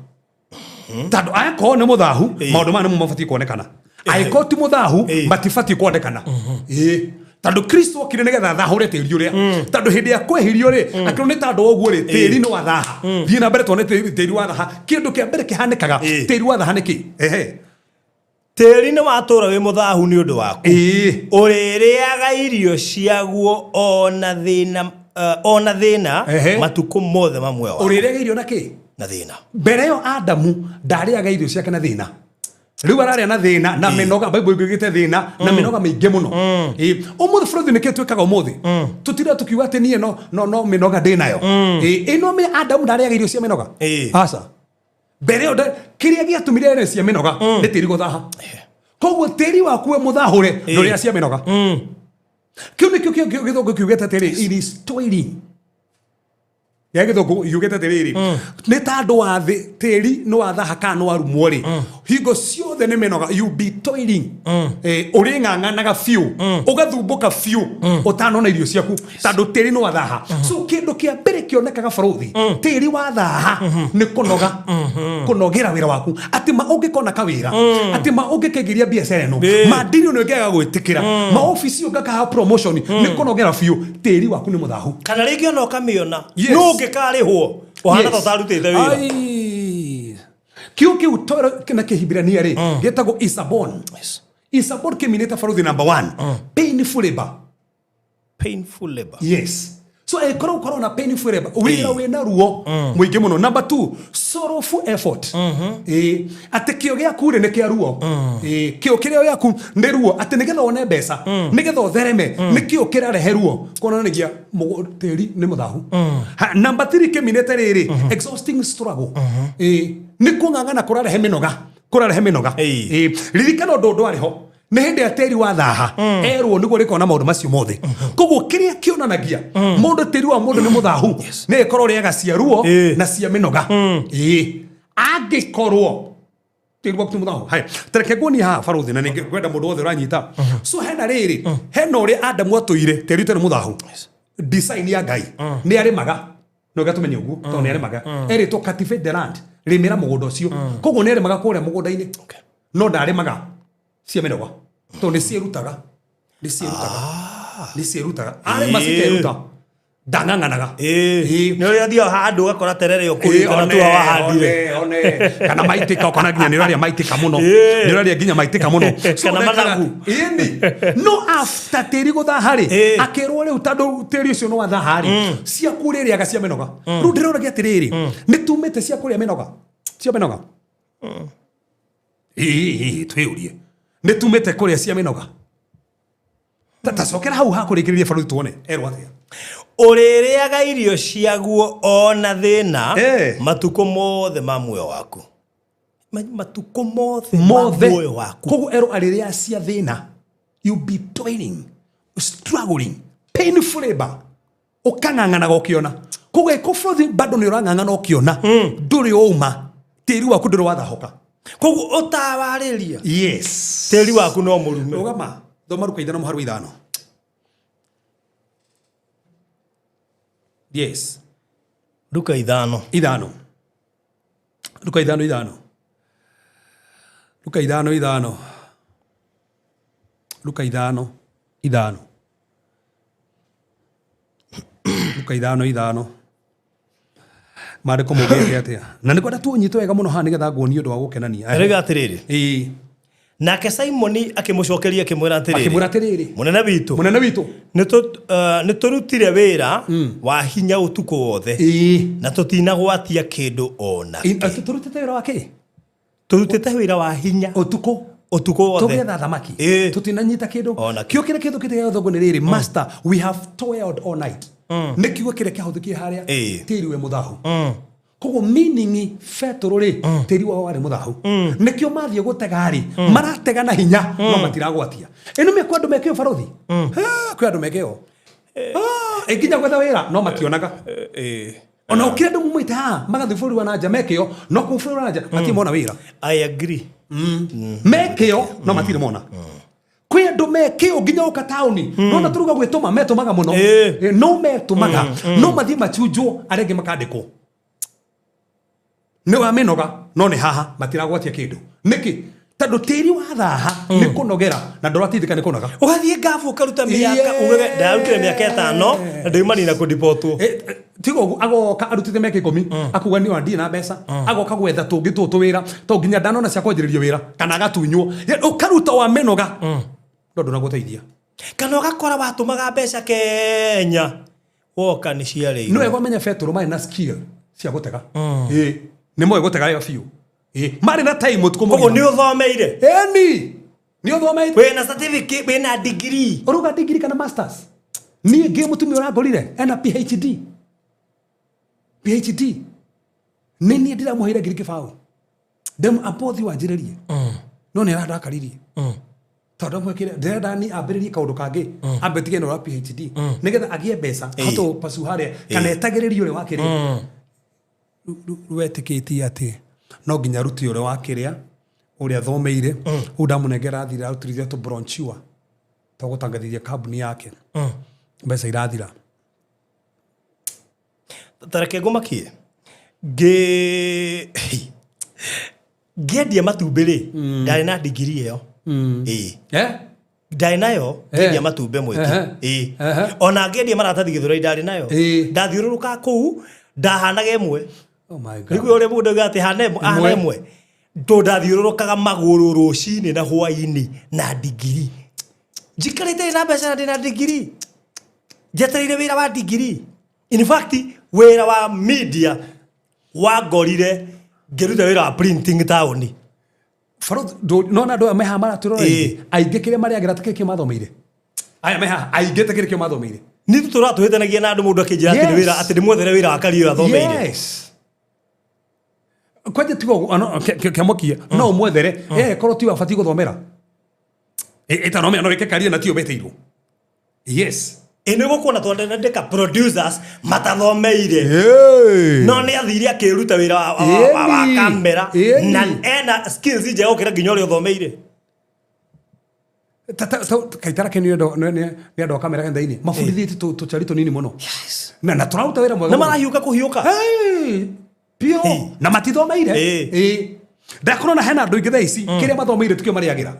E: tondũ angĩkorwo nĩ mũthahu
B: Ĩ.
E: maũndũ maya nĩmo mabatiĩ kuonekana, angĩkorwo ti mũthahu
B: Ĩ.
E: matibatiĩ kuonekana. Ĩ. Tondũ Kristo okire nĩgetha athahũre tĩri ũrĩa, tondũ hĩndĩ ya kwehirio rĩ, akĩrwo nĩ tondũ wa ũguo rĩ, tĩri nĩ wathaha. Thiĩ na mbere tuone tĩri wathaha. Kĩndũ kĩa mbere kĩhanĩkaga tĩri wathaha nĩ kĩ? Ehe.
B: Tĩri nĩ watũra wĩ mũthahu nĩ ũndũ waku. Ũrĩrĩaga irio ciaguo ona thĩna, ona thĩna matukũ mothe ma muoyo waku.
E: Ũrĩrĩaga irio na kĩ?
B: Na thĩna.
E: Mbere ĩyo Adamu ndarĩaga irio ciake na thĩna. Rĩu ararĩa na thĩna na mĩnoga. Bible ĩugĩte thĩna na mĩnoga mĩingĩ mũno. Ĩĩ, ũmũthĩ bũrũri nĩkĩ twĩkaga ũmũthĩ? Tũtira tũkiuga atĩ niĩ no mĩnoga ndĩ nayo. Ĩĩ, ĩno Adamu ndarĩaga irio cia mĩnoga. Aca. Mbere ĩyo kĩrĩa gĩatũmire ere cia mĩnoga nĩ tĩri gũthaha. Koguo tĩri waku we mũthahũre ndũrĩa cia mĩnoga. Kĩu nĩkĩo gĩthũngũ kiugĩte atĩrĩ, it is toiling. Ya gĩthũngũ yugĩte atĩrĩrĩ, nĩ ta andũ wa thĩ, tĩri nĩ wathaha kana nĩ warumwo rĩ, hingo ciothe nĩ mĩnoga, you be toiling. Ũrĩng'ang'anaga biũ, ũgathumbũka biũ ũtanona irio ciaku, tondũ tĩri nĩ wathaha. So kĩndũ kĩa mbere kĩonekaga bũrũri, tĩri wathaha nĩ kũnoga, kũnogera wĩra waku. Atĩ ma ũngĩkona kawĩra, atĩ ma ũngĩkaingĩria biacara ĩno, ma ndini ĩno ĩngĩaga gwĩtĩkĩra, ma obici ũngĩkaha promotion, nĩ kũnogera biũ, tĩri waku nĩ mũthahu.
B: Kana rĩngĩ ona ũkamĩona,
E: Yes.
B: no ũngĩkarĩhwo ũhana ta
E: Yes.
B: ũtarutĩte wĩra.
E: Ai. Kiu kiu toro na kĩhibirania rĩ, gĩtagwo isabon. Isabon kĩminĩte baruthi number 1, painful labor.
B: Painful labor.
E: Yes. So ĩkorwo ũkorwo na painful labor, wĩra wĩna ruo mũingĩ mũno. Number 2, sorrowful effort. Atĩ kĩo gĩaku rĩ nĩ kĩa ruo. Kĩo kĩrĩa gĩaku nĩ ruo, atĩ nĩgetha wone mbeca, nĩgetha ũthereme, nĩ kĩo kĩrarehe ruo, kuonanagia tĩri nĩ mũthahu. Number 3 kĩminĩte rĩrĩ, exhausting struggle. Nĩ kũng'ang'ana kũrarehe mĩnoga, kũrarehe mĩnoga. Ririkana ũndũ ũndũ arĩ ho nĩ hĩndĩ ya tĩri wathaha, erwo nĩguo rĩkona maũndũ macio mothe. Koguo kĩrĩa kĩonanagia mũndũ tĩri wa mũndũ nĩ mũthahu, nĩ ĩkorwo rĩaga cia ruo na cia mĩnoga. Angĩkorwo tĩri waku nĩ mũthahu. Haya, tareke nguonie haha barũthi, na nĩngwenda mũndũ wothe ũranyita. So hena rĩrĩ, hena ũrĩa Adamu atũire tĩri ũtarĩ mũthahu. Design ya Ngai nĩ arĩmaga, no gatumenye ũguo tondũ nĩ arĩmaga. Erĩtwo cultivate the land, rĩmĩra mũgũnda ũcio. Koguo nĩ arĩmaga kũrĩa mũgũnda-inĩ, no ndarĩmaga cia mĩnoga, tondũ nĩ ciĩrutaga, nĩ ciĩrutaga, nĩ ciĩrutaga. Arĩma cikeruta, ndang'ang'anaga.
B: Nĩ ũrĩa ũthiaga handũ ũgakora terere ũkũrĩte na tuwa wahandire.
E: One, kana maitĩka, ũkona nginya nĩ ũrarĩa maitĩka mũno. Nĩ ũrarĩa nginya maitĩka mũno. So
B: Kana
E: ũrekaga
B: mathagu.
E: Ĩni. No after tĩri gũthaha rĩ, akĩrwo rĩu tondũ tĩri ũcio nĩ wathaha rĩ, ciaku ũrĩrĩaga cia mĩnoga. Rĩu ndĩroragia atĩrĩrĩ, nĩ tumĩte cia kũrĩa mĩnoga? Cia mĩnoga? Ĩĩ, twĩyũrie. Nĩ tumĩte kũrĩa cia mĩnoga? Tacokera hau hakũrĩkĩrĩria barũthi tuone erwo atĩa.
B: Ũrĩrĩaga irio ciaguo ona thĩna matukũ mothe ma muoyo waku. Matukũ mothe ma
E: Mothe.
B: muoyo waku.
E: Koguo erwo arĩrĩa cia thĩna, you be toiling, struggling, painful labor, ũkang'ang'anaga ũkĩona. Koguo ĩko bũrũri bado nĩ ũrang'ang'ana ũkĩona, ndũrĩ wauma, tĩri waku ndũrĩ wathahoka.
B: Koguo ũtawarĩria.
E: Yes.
B: Tĩri waku no mũrume.
E: Rũgama, thoma Luka ithano mũhari wa ithano. Yes.
B: Luka ithano.
E: Ithano. Luka ithano ithano. Luka ithano ithano. Luka ithano ithano. Luka ithano ithano. Maandĩko maugĩte atĩa? Na nĩngwenda tuũnyite wega mũno haha nĩgetha nguonie ũndũ wa gũkenania.
B: Rĩga atĩrĩrĩ.
E: Ĩĩ.
B: Nake Simoni akĩmũcokeria akĩmwĩra atĩrĩrĩ.
E: Akĩmwĩra atĩrĩrĩ.
B: Mũnene witũ.
E: Mũnene witũ.
B: Nĩtũrutire wĩra wa hinya ũtukũ wothe. Na tũtinagwatia kĩndũ ona kĩ.
E: Tũrutĩte wĩra wa kĩ?
B: Tũrutĩte wĩra wa hinya
E: ũtukũ.
B: Ũtukũ wothe.
E: Tũgĩetha thamaki. Tũtinanyita kĩndũ.
B: Ona kĩ.
E: Kĩo kĩrĩa kĩhũthĩkĩte gĩa gĩthũngũ nĩ rĩrĩ, master, we have toiled all night. Nĩ kiugo kĩrĩa kĩahũthĩkire harĩa, tĩri wĩ mũthahu. Koguo meaning Petero rĩ, tĩri wao warĩ mũthahu. Nĩkĩo mathiĩ gũtega rĩ, maratega na hinya, no matiragwatia. Ĩno mĩ kwĩ andũ mekĩo barothi? Kwĩ andũ mekĩo. Nginya gwetha wĩra, no mationaga. Ona ũkĩra andũ mumĩte haha, magathiĩ bũrũri wa na nja mekĩo, no kũu bũrũri wa na nja, matirĩ mona wĩra.
B: I agree.
E: Mekĩo, no matirĩ mona. Kwĩ andũ mekĩo nginya ũka taũni. Nona tũruga gwĩtũma, metũmaga mũno. No metũmaga. No mathiĩ machunjwo, arĩa angĩ makandĩkwo. Nĩ wa mĩnoga, no nĩ haha, matiragwatia kĩndũ. Nĩkĩ? Tondũ tĩri wathaha nĩ kũnogera na ndũrateithĩka nĩ kũnoga.
B: Ũgathiĩ ngabu ũkaruta mĩaka
E: Yeah.
B: ugage ndarutire mĩaka 5 na ndĩmanina kũdipotwo.
E: Tiga ũguo agoka arutĩte mĩaka 10 akuga niĩ ona ndirĩ na mbeca, agoka gwetha tũngĩ tũtũ wĩra to nginya ndanona cia kwanjĩrĩria wĩra kana agatunywo. Ũkaruta wa mĩnoga no ndũnagũteithia.
B: Kana ũgakora watũmaga mbeca Kenya woka nĩ ciarĩirwo.
E: No wega ũmenye Betũrũ marĩ na skill cia gũtega. Ĩĩ nĩ moĩ gũtega wega biũ. Ĩĩ marĩ na time ũtukũ
B: Koguo
E: mũgima.
B: nĩ ũthomeire.
E: Ĩni nĩ ũthomeire.
B: Wĩna certificate, wĩna degree.
E: Ũrauga degree kana masters? Niĩ ngĩ mũtumia ũrangorire ena PhD. PhD. Nĩ niĩ ndĩramũheire 2,000. Ndemu ambothi wanjĩrĩrie. No nĩ arandakaririe. Tondũ ndamwĩkĩre ndĩrenda ni ambĩrĩrie kaũndũ kangĩ ambe tige na ũrĩa PhD nĩgetha agĩe mbeca ahote gũpasu harĩa kana etagĩrĩrie ũrĩa wakĩrĩa. Wetĩkĩtie atĩ no nginya arute ũrĩa wakĩrĩa ũrĩa athomeire ũũ ndamũnengera athire arutithia tũ brochure twa gũtangathithia kambuni yake mbeca irathira.
B: Tareke ngũmakie ngĩendia matumbĩ rĩ, ndarĩ na digiri ĩyo. Ĩĩ
E: Eh?
B: ndarĩ nayo ngĩendia matumbĩ mwĩki. Ĩĩ ona ngĩendia maratathi Gĩthũrai ndarĩ nayo. Ndathiũrũrũka kũu ndahanaga ĩmwe.
E: Oh my God.
B: Nĩguo ũrĩa mũndũ auga atĩ hana ĩmwe ahana ĩmwe. Tondũ ndathiũrũrũkaga magũrũ rũcinĩ na hwainĩ na digiri. Njikarĩte na mbeca na ndĩna digiri. Njetereire wĩra wa digiri. In fact wĩra wa media wangorire ngĩruta wĩra wa printing taũni.
E: Nona andũ aya mehaha maratwĩrora aingĩ kĩrĩa marĩagĩra ti kĩrĩa mathomeire. Aya mehaha aingĩ ti kĩrĩa mathomeire.
B: Nĩ tũtũraga tũhĩtanagia na andũ mũndũ akĩnjĩra atĩ nĩ wĩra atĩ ndĩmwethere wĩra wa career athomeire.
E: Yes. Kwanja tiga ũguo kĩamũkie no ũmwethere korwo tiwe abatiĩ gũthomera. Ĩtanomenya no wĩke career na tiyo wetĩirwo. Yes.
B: Ĩ nĩ gũkuona twandĩka producers matathomeire. No nĩ athire akĩruta wĩra wa kamera na ena skills njega gũkĩra nginya ũrĩa ũthomeire.
E: Kaitara ke nĩ andũ a kamera kanitha-inĩ mabundithĩtie tũcari tũnini mũno na tũraruta wĩra mwega
B: Na marahiũka kũhiũka.
E: Biũ na matithomeire. Ndakorwo hena andũ aingĩ thaa ici kĩrĩa mathomeire tikĩo marĩagĩra.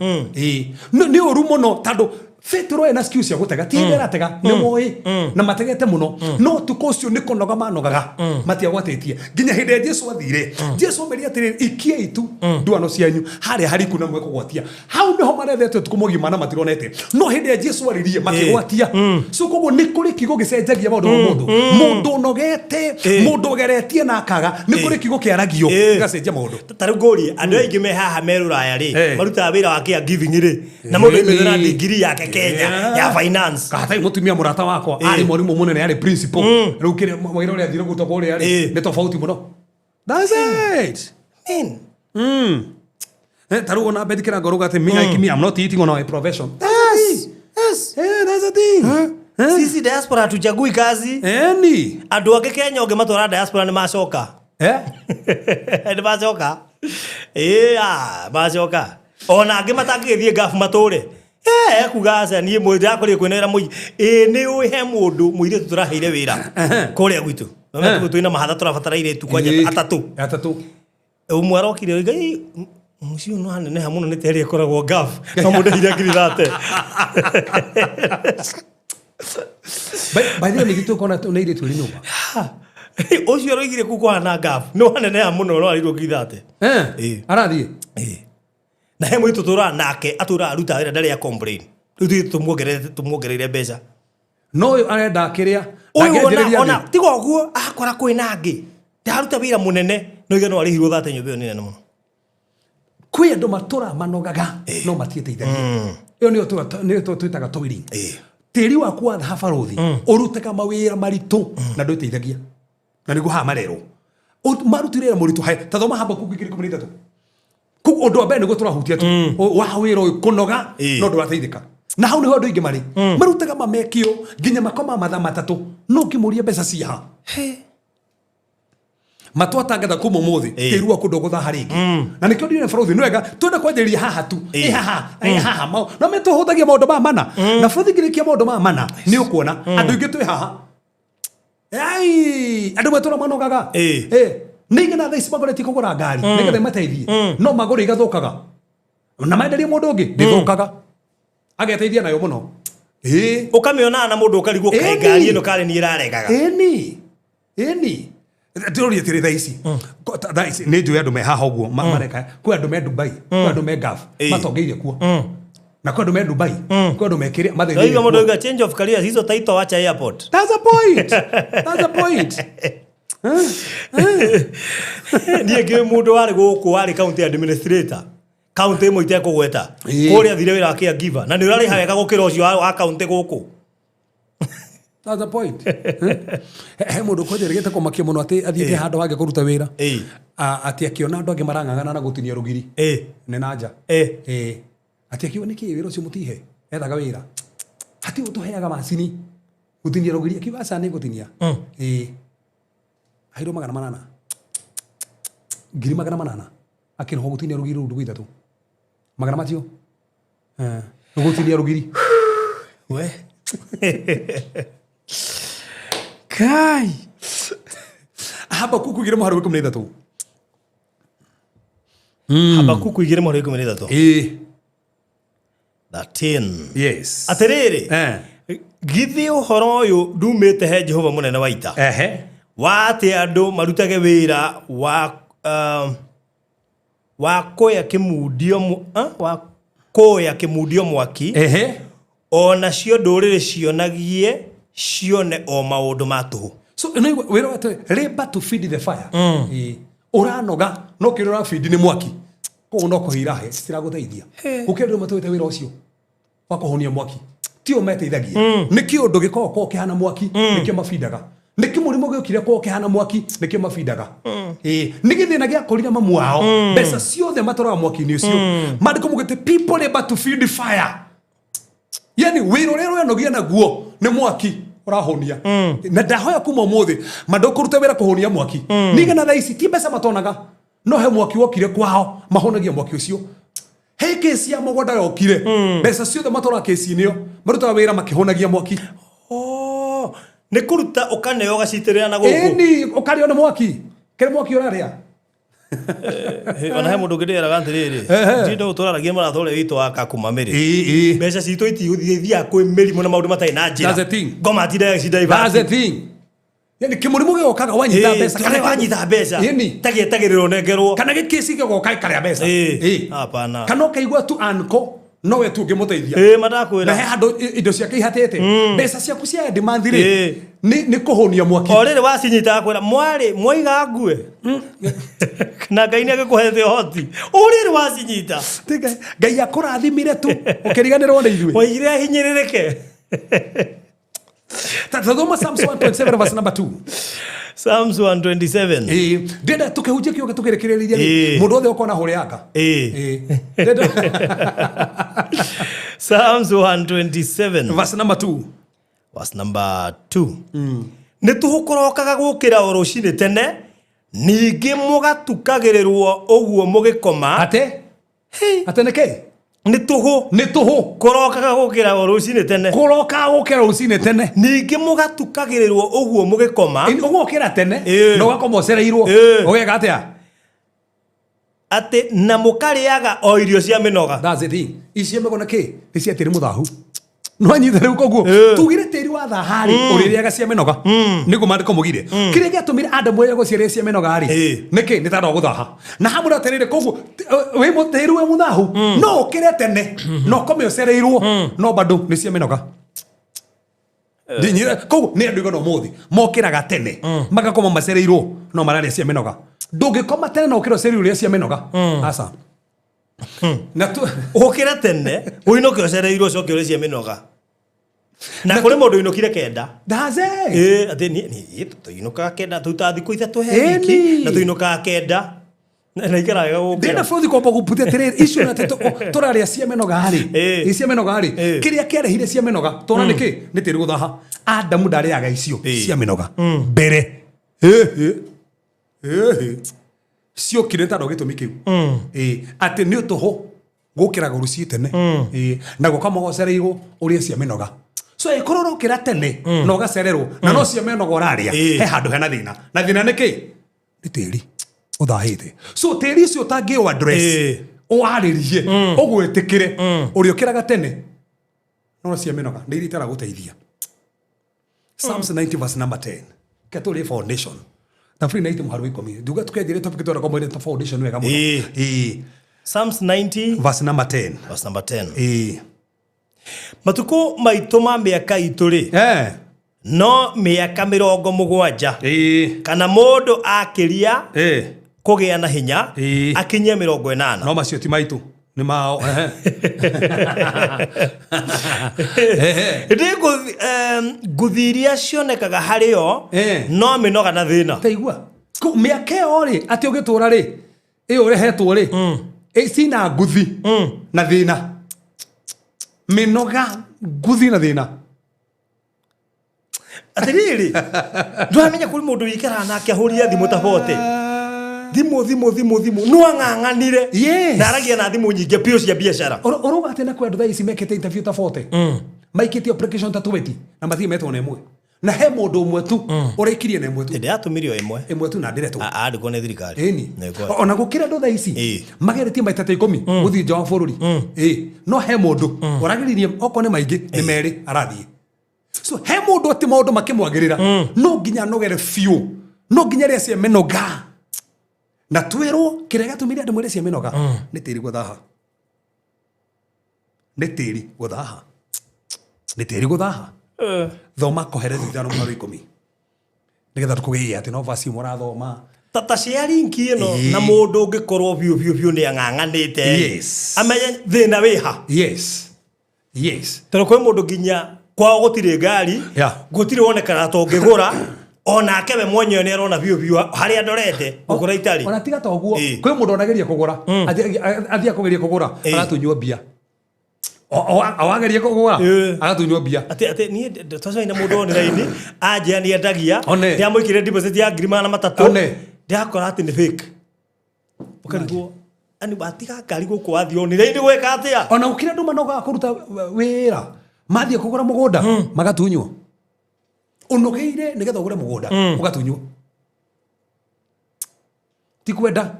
E: Nĩ ũru mũno tondũ Betũrũ ena skills cia gũtega ti hĩndĩ aratega nĩ moĩ na mategete mũno no ũtukũ ũcio nĩ kũnoga manogaga matiagwatĩtie nginya hĩndĩ ĩrĩa Jesu athire. Jesu amerie atĩrĩrĩ ikiei tu nduano cianyu harĩa hariku na mwekũgwatia. Hau nĩho marethete ũtukũ mũgima na matironete no hĩndĩ ĩrĩa Jesu aririe makĩgwatia. So koguo nĩ kũrĩ kiugo gĩcenjagia maũndũ ma mũndũ. Mũndũ ũnogete mũndũ ũgeretie na akaga nĩ kũrĩ kiugo kĩaragio gĩgacenjia maũndũ.
B: Ta rĩu ngũrie andũ aingĩ me haha me Rũraya rĩ marutaga wĩra wa care giving rĩ na mũndũ aumĩte na degree yake Kenya ya finance.
E: Kahatai mũtumia mũrata wakwa arĩ mwarimũ mũnene arĩ principal rĩu kĩrĩa wĩra ũrĩa athire kũruta kũrĩa rĩ nĩ tofauti mũno. That's it. Ta rĩu ona Betty Kĩrango rauga atĩ me like me I'm not eating on my profession.
B: Yes. Yes.
E: That's the thing.
B: Sisi diaspora hatuchagui kazi.
E: Eni.
B: Andũ angĩ Kenya ũngĩmatwara diaspora nĩ macoka. Nĩ macoka. Macoka. Ona angĩ matangĩgĩthiĩ ngabu matũre. Kuga aca niĩ ndĩrakorire kwĩna wĩra mũingĩ. Nĩ ũĩ he mũndũ mũirĩtu tũraheire wĩra kũrĩa gwitũ. Twĩna mahatha tũrabatara airĩtu kwanja atatũ.
E: Atatũ.
B: Ũmwe arokire oiga mũciĩ ũyũ no haneneha mũno nĩ ta ĩrĩa ĩkoragwo ngabu. No mũndũ heire 30,000.
E: By the way nĩ tũkona nĩ airĩtu erĩ nyũmba.
B: Ũcio aroigire kũu kũhana ngabu. No haneneha mũno no arĩirwo 30,000.
E: Arathiĩ.
B: Na he mũirĩtu tũtũraga nake atũraga arutaga wĩra ndarĩ a complain. Rĩu ithuĩ tũmuongereire mbeca.
E: No ũyũ arenda kĩrĩa
B: Ũyũ ona tiga ũguo akora kwĩna angĩ. Ndaruta wĩra mũnene no iga no arĩhirwo 30 nyũmba ĩyo nĩ nene mũno.
E: Kwĩ andũ matũra manogaga no matiĩteithagia. Ĩyo nĩyo twĩtaga toiling. Tĩri waku wa thaha barũthi ũrutaga mawĩra maritũ na ndwĩteithagia. Na nĩguo haha marerwo. Marutire wĩra mũritũ hae ta thoma Habakuku 2:13. Koguo ũndũ wa mbere nĩguo tũrahutia tu wa wĩra ũyũ kũnoga no ndũrateithĩka. Na hau nĩho andũ aingĩ marĩ. Marutaga mamekio nginya makoma mathaa matatũ no ũngĩmũria mbeca cia ha. Matwatangatha kuma ũmũthĩ tĩri waku ndũgũthaha rĩngĩ. Na nĩkĩo ndire barũthi nĩ wega twenda kwanjĩrĩria haha tu. Haha haha no metũhũthagia maũndũ ma mana. Na barũthi ngĩrĩkia maũndũ ma mana nĩ ũkuona andũ aingĩ twĩ haha. Andũ matũra manogaga. Nĩ igana thaa ici magoretie kũgũra ngari nĩgetha imateithie no magũre igathũkaga. Na menderie mũndũ ũngĩ ndĩthũkaga. Ageteithia nayo mũno. Ĩĩ.
B: Ũkamĩonaga na mũndũ ũkarigwo kaĩ
E: Ĩni.
B: ngari ĩno karĩ niĩ ĩraregaga.
E: Ĩni. Ĩni. Ndĩroria atĩrĩ thaa ici. Thaa ici nĩ njũĩ andũ me haha ũguo mareka. Kwĩ andũ me Dubai, kwĩ andũ me Gulf, matongeire kuo. Na kwĩ andũ me Dubai, kwĩ andũ me kĩrĩa
B: Ndauga
E: mathĩnĩire
B: mũndũ
E: kuo.
B: auga change of careers hizo taito wacha airport.
E: That's a point. That's a point.
B: Niĩ ngĩũĩ mũndũ warĩ gũkũ warĩ county administrator county ĩmwe itekũgweta
E: Ĩĩ.
B: kũrĩa athire wĩra wa caregiver na nĩ ũrarĩha wega gũkĩra ũcio wa county gũkũ.
E: That's a point. He mũndũ kwanjĩrĩgĩte kũmakia mũno atĩ athiĩte handũ hangĩ kũruta wĩra.
B: Ĩĩ.
E: Atĩ akĩona andũ angĩ marang'ang'ana na gũtinia rũgiri.
B: Ĩĩ.
E: Nĩ na nja.
B: Ĩĩ.
E: Ĩĩ. Atĩ akiuga nĩkĩ wĩra ũcio mũtihe? Ethaga wĩra. Hatirĩ ũtũheaga macini. Gũtinia rũgiri. Akiuga aca nĩ ngũtinia. Ĩĩ. Aheirwo 800. 800,000. Akĩrĩhwo gũtinia rũgiri rũu ndukũ ithatũ. Magana macio. Eh. Gũtinia rũgiri.
B: We. Kai.
E: Habakuku igĩrĩ mũhari wa 13.
B: Habakuku igĩrĩ mũhari wa 13.
E: Ĩĩ.
B: 13.
E: Yes.
B: Atĩrĩrĩ.
E: Eh.
B: Githĩ ũhoro ũyũ ndumĩte he Jehova mũnene wa ita.
E: Ehe.
B: Wa atĩ andũ marutage wĩra wa wa kũya kĩmundio wa kũya kĩmundio mwaki.
E: Ehe.
B: Ona cio ndũrĩrĩ cionagie cione o maũndũ ma tũhũ.
E: So no wĩra wa atĩ labor to feed the fire. Ĩĩ. Ũranoga no kĩrĩa ũrabidi nĩ mwaki. Koguo no kũhĩra he citiragũteithia. Gũkĩra andũ matũĩte wĩra ũcio wa kũhonia mwaki. Tio meteithagia. Nĩ kĩũndũ gĩkoragwo kwao kĩhana mwaki nĩkĩo mabindaga. Nĩ kĩmũrimũ gĩokire kwao kĩhana mwaki nĩkĩo mabindaga. Ĩĩ. Nĩ gĩthĩna gĩakorire mamu wao. Mbeca ciothe matwaraga mwaki-inĩ ũcio. Maandĩko maugĩte people labor to feed fire. Yani wĩra ũrĩa ũranogia naguo nĩ mwaki ũrahonia. Na ndahoya kuma ũmũthĩ mandũkũruta wĩra kũhonia mwaki. Ningĩ thaa ici ti mbeca matonaga no he mwaki wokire kwao mahonagia mwaki ũcio. He kesi ya mũgũnda yokire mbeca ciothe matwaraga kesi-inĩ ĩyo marutaga wĩra makĩhonagia mwaki.
B: Oh, nĩ kũruta ũkaneo ũgacitĩrĩra na gũkũ.
E: Ĩni ũkarĩo nĩ mwaki kĩrĩ mwaki ũrarĩa.
B: Ona he mũndũ ũngĩ ndĩraga atĩrĩrĩ ndinda ũtũraragia mũrata ũrĩa witũ wa Kakuma mĩrĩ.
E: Ĩĩ.
B: Mbeca citũ itigũthiĩ ithiaga kwĩ mĩrimũ na maũndũ matarĩ na njĩra.
E: That's the thing.
B: Ngoma atindaga
E: That's the thing. Yani kĩmũrimũ gĩgokaga wanyita mbeca
B: kana wanyita mbeca
E: Ĩni.
B: tagietagĩrĩrwo nengerwo.
E: Kana gĩkĩci gĩgoka gĩkarĩa mbeca.
B: Ĩĩ. Hapana.
E: Kana ũkaigua tu anko nowe tu ũngĩmũteithia.
B: Ĩĩ
E: Na he
B: madakwĩra.
E: handũ indo ciake ihatĩte. Mbeca ciaku cia end month rĩ
B: Ĩĩ.
E: nĩ kũhũnia mwaki.
B: O rĩrĩ wacinyita akwĩra mwarĩ mwaiga ngue. Na Ngai nĩ agĩkũhete ũhoti. O rĩrĩ wacinyita.
E: Tiga- Ngai akũrathimire tu ũkĩriganĩrwo nĩ ithuĩ.
B: Waigire ahinyĩrĩrĩke.
E: Tathoma Psalms 127 verse number 2.
B: Psalms 127.
E: Ĩĩ. Ndĩrenda tũkĩhunjia kiugo tũkĩrĩkĩrĩria rĩ
B: Ĩĩ.
E: mũndũ wothe ũkona hũrĩ anga.
B: Ĩĩ.
E: Ĩĩ. Ndĩrenda-
B: Psalms 127
E: Verse number 2.
B: verse number 2. Nĩ tũhũkũrokaga gũkĩra o rũcinĩ tene ningĩ mũgatukagĩrĩrwo ũguo mũgĩkoma.
E: Ate? Ate nĩkĩ?
B: Nĩ tũhũ
E: Nĩ tũhũ.
B: kũrokaga gũkĩra o rũcinĩ tene
E: Kũrokaga gũkĩra rũcinĩ tene.
B: ningĩ mũgatukagĩrĩrwo ũguo mũgĩkoma
E: Ĩni, ũgokĩra tene
B: Ĩĩ.
E: na ũgakoma ũcereirwo
B: Ĩĩ.
E: ũgeka atĩa?
B: atĩ na mũkarĩaga o irio cia mĩnoga.
E: That's the thing. Ici mĩgono kĩ? Nĩ cia tĩri mũthahu. Nĩwanyita rĩu koguo
B: Ĩĩ.
E: tugire tĩri wa thaha-rĩ ũrĩrĩaga cia mĩnoga nĩguo maandĩko maugire kĩrĩa gĩatũmire Adamu age gũciarĩa cia mĩnoga rĩ
B: Ĩĩ.
E: nĩkĩ nĩ tondũ wa gũthaha na hamwe atĩrĩrĩ koguo wĩ tĩri wĩ mũthahu no ũkĩre tene na ũkome ũcereirwo no bado nĩ cia mĩnoga. Ndinyire koguo nĩ andũ igana ũmũthĩ mokĩraga tene magakoma macereirwo no mararĩa cia mĩnoga. Ndũngĩkoma tene na ũkĩre ũcereirwo ũrĩe cia mĩnoga. Aca. Na tu
B: Ũkĩre tene ũinũke ũcereirwo ũcoke ũrĩe cia mĩnoga. Na kũrĩ mũndũ ũinũkire 9.
E: That's it.
B: Ĩĩ atĩ niĩ tũinũkaga 9 tũrutaga thikũ 3 he wiki
E: Ĩni.
B: na tũinũkaga 9 na ikara wega gũkĩra.
E: Ndĩrenda bũrũri kwamba gũputia atĩrĩrĩ icio na atĩ tũrarĩa cia mĩnoga rĩ
B: Ĩĩ.
E: ĩ cia mĩnoga rĩ
B: Ĩĩ.
E: kĩrĩa kĩarehire cia mĩnoga tona nĩkĩ nĩ tĩri gũthaha Adamu ndarĩaga icio
B: Ĩĩ.
E: cia mĩnoga mbere Ĩhĩ. Ĩhĩ. Ciokire nĩ tondũ wa gĩtũmi kĩu. Ĩĩ. Atĩ nĩ ũtũhũ gũkĩraga rũciĩ tene. Ĩĩ. Na gũkoma ũcereirwo ũrĩe cia mĩnoga. So ĩkorwo ũrokĩra tene na ũgacererwo na no cia mĩnoga ũrarĩa
B: Ĩĩ.
E: he handũ hena thĩna. Na thĩna nĩ kĩ? Nĩ tĩri ũthahĩte. So tĩri ũcio ũtangĩũ address
B: Ĩĩ.
E: Ũwarĩrie, ũgwĩtĩkĩre, ũrĩũkĩraga tene. No cia mĩnoga nĩ iria itaragũteithia. Psalms 90 verse number 10. Ketũrĩ foundation. Thaburi 90 mũhari wa 10. Nduga tũkĩanjĩrĩria topic tũrĩa kwamwĩre ta foundation wega mũno.
B: Ĩĩ.
E: Ĩĩ.
B: Psalms 90
E: Verse number 10.
B: verse number 10.
E: Ĩĩ.
B: Matukũ maitũ ma mĩaka itũ rĩ,
E: Eh.
B: no mĩaka 70,
E: Ĩĩ.
B: kana mũndũ akĩria
E: Ĩĩ.
B: kũgĩa na hinya
E: Ĩĩ.
B: akinyie 80.
E: No macio ti maitũ. Nĩ mao. Ehe. Ehe.
B: Ĩndĩ nguthi iria cionekaga harĩ o
E: Eh.
B: no mĩnoga na thĩna.
E: Taigua. Mĩaka ĩyo rĩ, atĩ ũgĩtũra rĩ, ĩyo ũrehetwo rĩ, ĩ cina nguthi na thĩna. Mĩnoga, nguthi na thĩna.
B: Atĩrĩrĩ, ndũramenya kũrĩ mũndũ wĩikaraga nake ahũrire thimũ ta bote. Thimũ thimũ thimũ thimũ no ang'ang'anire.
E: Yes.
B: Na aragia na thimũ nyingĩ biũ cia biacara.
E: Ũrauga atĩ na kwĩ andũ thaa ici mekĩte interview ta 40, maikĩtie application ta 20 na mathiĩ metwo na ĩmwe, na he mũndũ ũmwe tu ũraikirie na ĩmwe tu.
B: Ndĩ yatũmire o ĩmwe.
E: Ĩmwe tu na ndĩretwo.
B: Andĩkwo nĩ thirikari.
E: Ĩni.
B: Nĩ
E: Ona gũkĩra andũ thaa ici
B: Ĩĩ.
E: mageretie maita ta 10 gũthiĩ nja wa bũrũri. Ĩĩ. No he mũndũ ũrageririe, okorwo nĩ maingĩ nĩ merĩ arathiĩ. So he mũndũ atĩ maũndũ makĩmwagĩrĩra no nginya anogere biũ, no nginya rĩa cia mĩnoga. Na twĩrwo kĩrĩa gĩatũmire andũ mwĩre cia mĩnoga nĩ tĩri gũthaha. Nĩ tĩri gũthaha. Nĩ tĩri gũthaha. Thoma Kohelethu 5:10. Nĩgetha tũkũgĩe atĩ no verse ĩmwe ũrathoma.
B: Ta cia linki ĩno
E: Ĩĩ.
B: na mũndũ ũngĩkorwo biũ biũ biũ nĩ ang'ang'anĩte.
E: Yes.
B: Amenye thĩna wĩha.
E: Yes. Yes.
B: Tondũ kwĩ mũndũ nginya kwao gũtirĩ ngari,
E: Yeah.
B: gũtirĩ wonekana ta ũngĩgũra, onake we mwenyewe nĩ arona biũ biũ harĩa ndorete gũkũra itarĩ.
E: Ona tiga ta ũguo,
B: Ĩĩ.
E: kwĩ mũndũ onageria kũgũra, athiĩ kũgeria kũgũra,
B: Ĩĩ.
E: agatunywo mbia. O ageria kũgũra,
B: Ĩĩ.
E: agatunywo mbia.
B: Atĩ niĩ twacemania na mũndũ online anjĩra nĩ endagia,
E: One.
B: ndĩramũikĩrire deposit ya 300,000,
E: One.
B: ndĩrakora atĩ nĩ fake. Ũkarigwo, yani watiga ngari gũkũ wathiĩ online gwĩka atĩa?
E: Ona gũkĩra andũ manogaga kũruta wĩra, mathiĩ kũgũra mũgũnda, magatunywo. Ũnogeire nĩgetha ũgũre mũgũnda, ũgatunywo. Ti kwenda,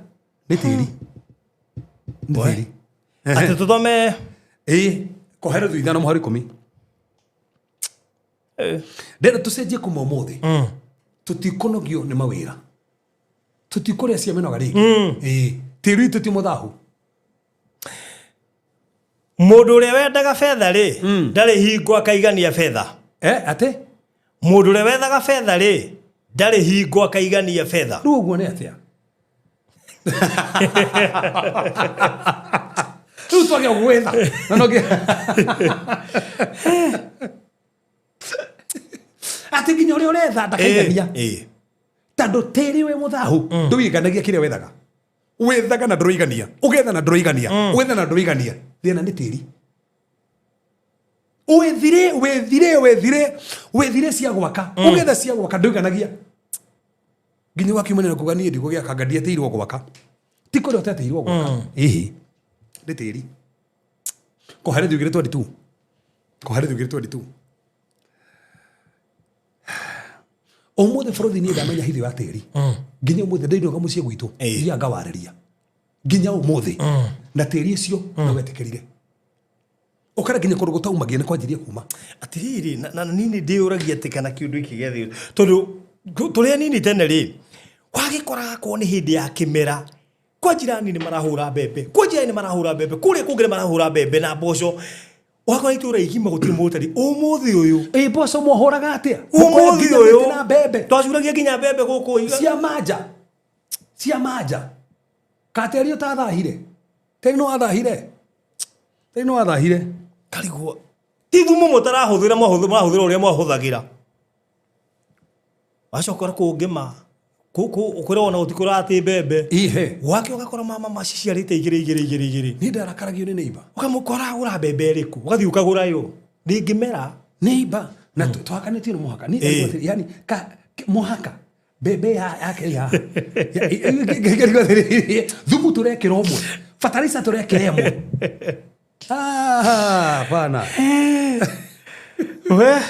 E: nĩ tĩri. Nĩ tĩri.
B: Atĩ tũthome.
E: Ĩĩ, Kohelethu 5:10. Ndĩrenda tũcenjie kuma ũmũthĩ. Tũtikũnogio nĩ mawĩra. Tũtikũrĩa cia mĩnoga rĩngĩ. Ĩĩ, tĩri witũ ti mũthahu.
B: Mũndũ ũrĩa wendaga betha rĩ, ndarĩ hingo akaigania betha.
E: Atĩ?
B: Mũndũ ũrĩa wethaga betha rĩ, ndarĩ hingo akaigania betha.
E: Rĩu ũguo nĩ atĩa? Rĩu twagĩa gwetha. Na no atĩ nginya ũrĩa ũretha ndakaigania.
B: Ĩĩ.
E: Tondũ tĩri wĩ mũthahu ndũiganagia kĩrĩa wethaga. Wethaga na ndũraigania, ũgetha na ndũraigania, ũgetha na ndũraigania. Thĩna nĩ tĩri. Wethire, wethire, wethire, wethire cia gwaka, ũgetha cia gwaka ndũiganagia. Nginya ũgakiumanĩra kuga niĩ ndigũgĩaka nga ndietĩirwo gwaka. Ti kũrĩa ũtetĩirwo gwaka. Ĩhĩ. Nĩ tĩri. Kohelethu 2:22. Kohelethu 2:22. Ũmũthĩ bũrũri niĩ ndamenya hitho ya tĩri. Nginya ũmũthĩ ndainũka mũciĩ gwitũ,
B: Ĩĩ.
E: thiaga ngawarĩria. Nginya ũmũthĩ. Na tĩri ũcio nĩ wetĩkĩrire. Ũkara nginya kũndũ gũtaumagia nĩ kwanjirie kuma.
B: Atĩrĩrĩ, na nini ndĩyũragia atĩ kana kĩũndũ gĩkĩ gĩa thĩ, tondũ tũrĩ anini tene rĩ, wagĩkoraga korwo nĩ hĩndĩ ya kĩmera, kwa jirani nĩ marahũra mbembe, kwa jirani nĩ marahũra mbembe, kũrĩa kũngĩ nĩ marahũra mbembe na mboco. Ũgakora itũũra igima gũtirĩ mũtari. Ũmũthĩ ũyũ,
E: Ĩ mboco mwahũraga atĩa?
B: ũmũthĩ
E: Nginya
B: ũyũ
E: mĩtĩ na mbembe.
B: twacuragia nginya mbembe gũkũ.
E: Cia manja. Cia manja. Katĩri ũtathahire. Tĩri nĩ wathahire. Tĩri nĩ wathahire.
B: Karigwo ti thumu mũtarahũthĩra, mũrahũthĩra ũrĩa mwahũthagĩra. Wacoka ũkora kũngĩma kũrĩa wona gũtikũra mbembe.
E: Ihe.
B: Gwake ũgakora mama maciciarĩte igĩrĩ igĩrĩ igĩrĩ igĩrĩ.
E: Niĩ ndarakaragiũ nĩ neighbor.
B: Ũkamũkora agũra mbembe ĩrĩkũ, ũgathiĩ ũkagũra yo ndĩngĩmera.
E: Neighbor. Na twakanĩtio nĩ mũhaka. Niĩ
B: Ĩĩ.
E: ndarigwo atĩrĩ, yani mũhaka mbembe yake ya thumu tũrekĩra ũmwe, bataraitha tũrekĩra ĩmwe. Ah, bana.
B: We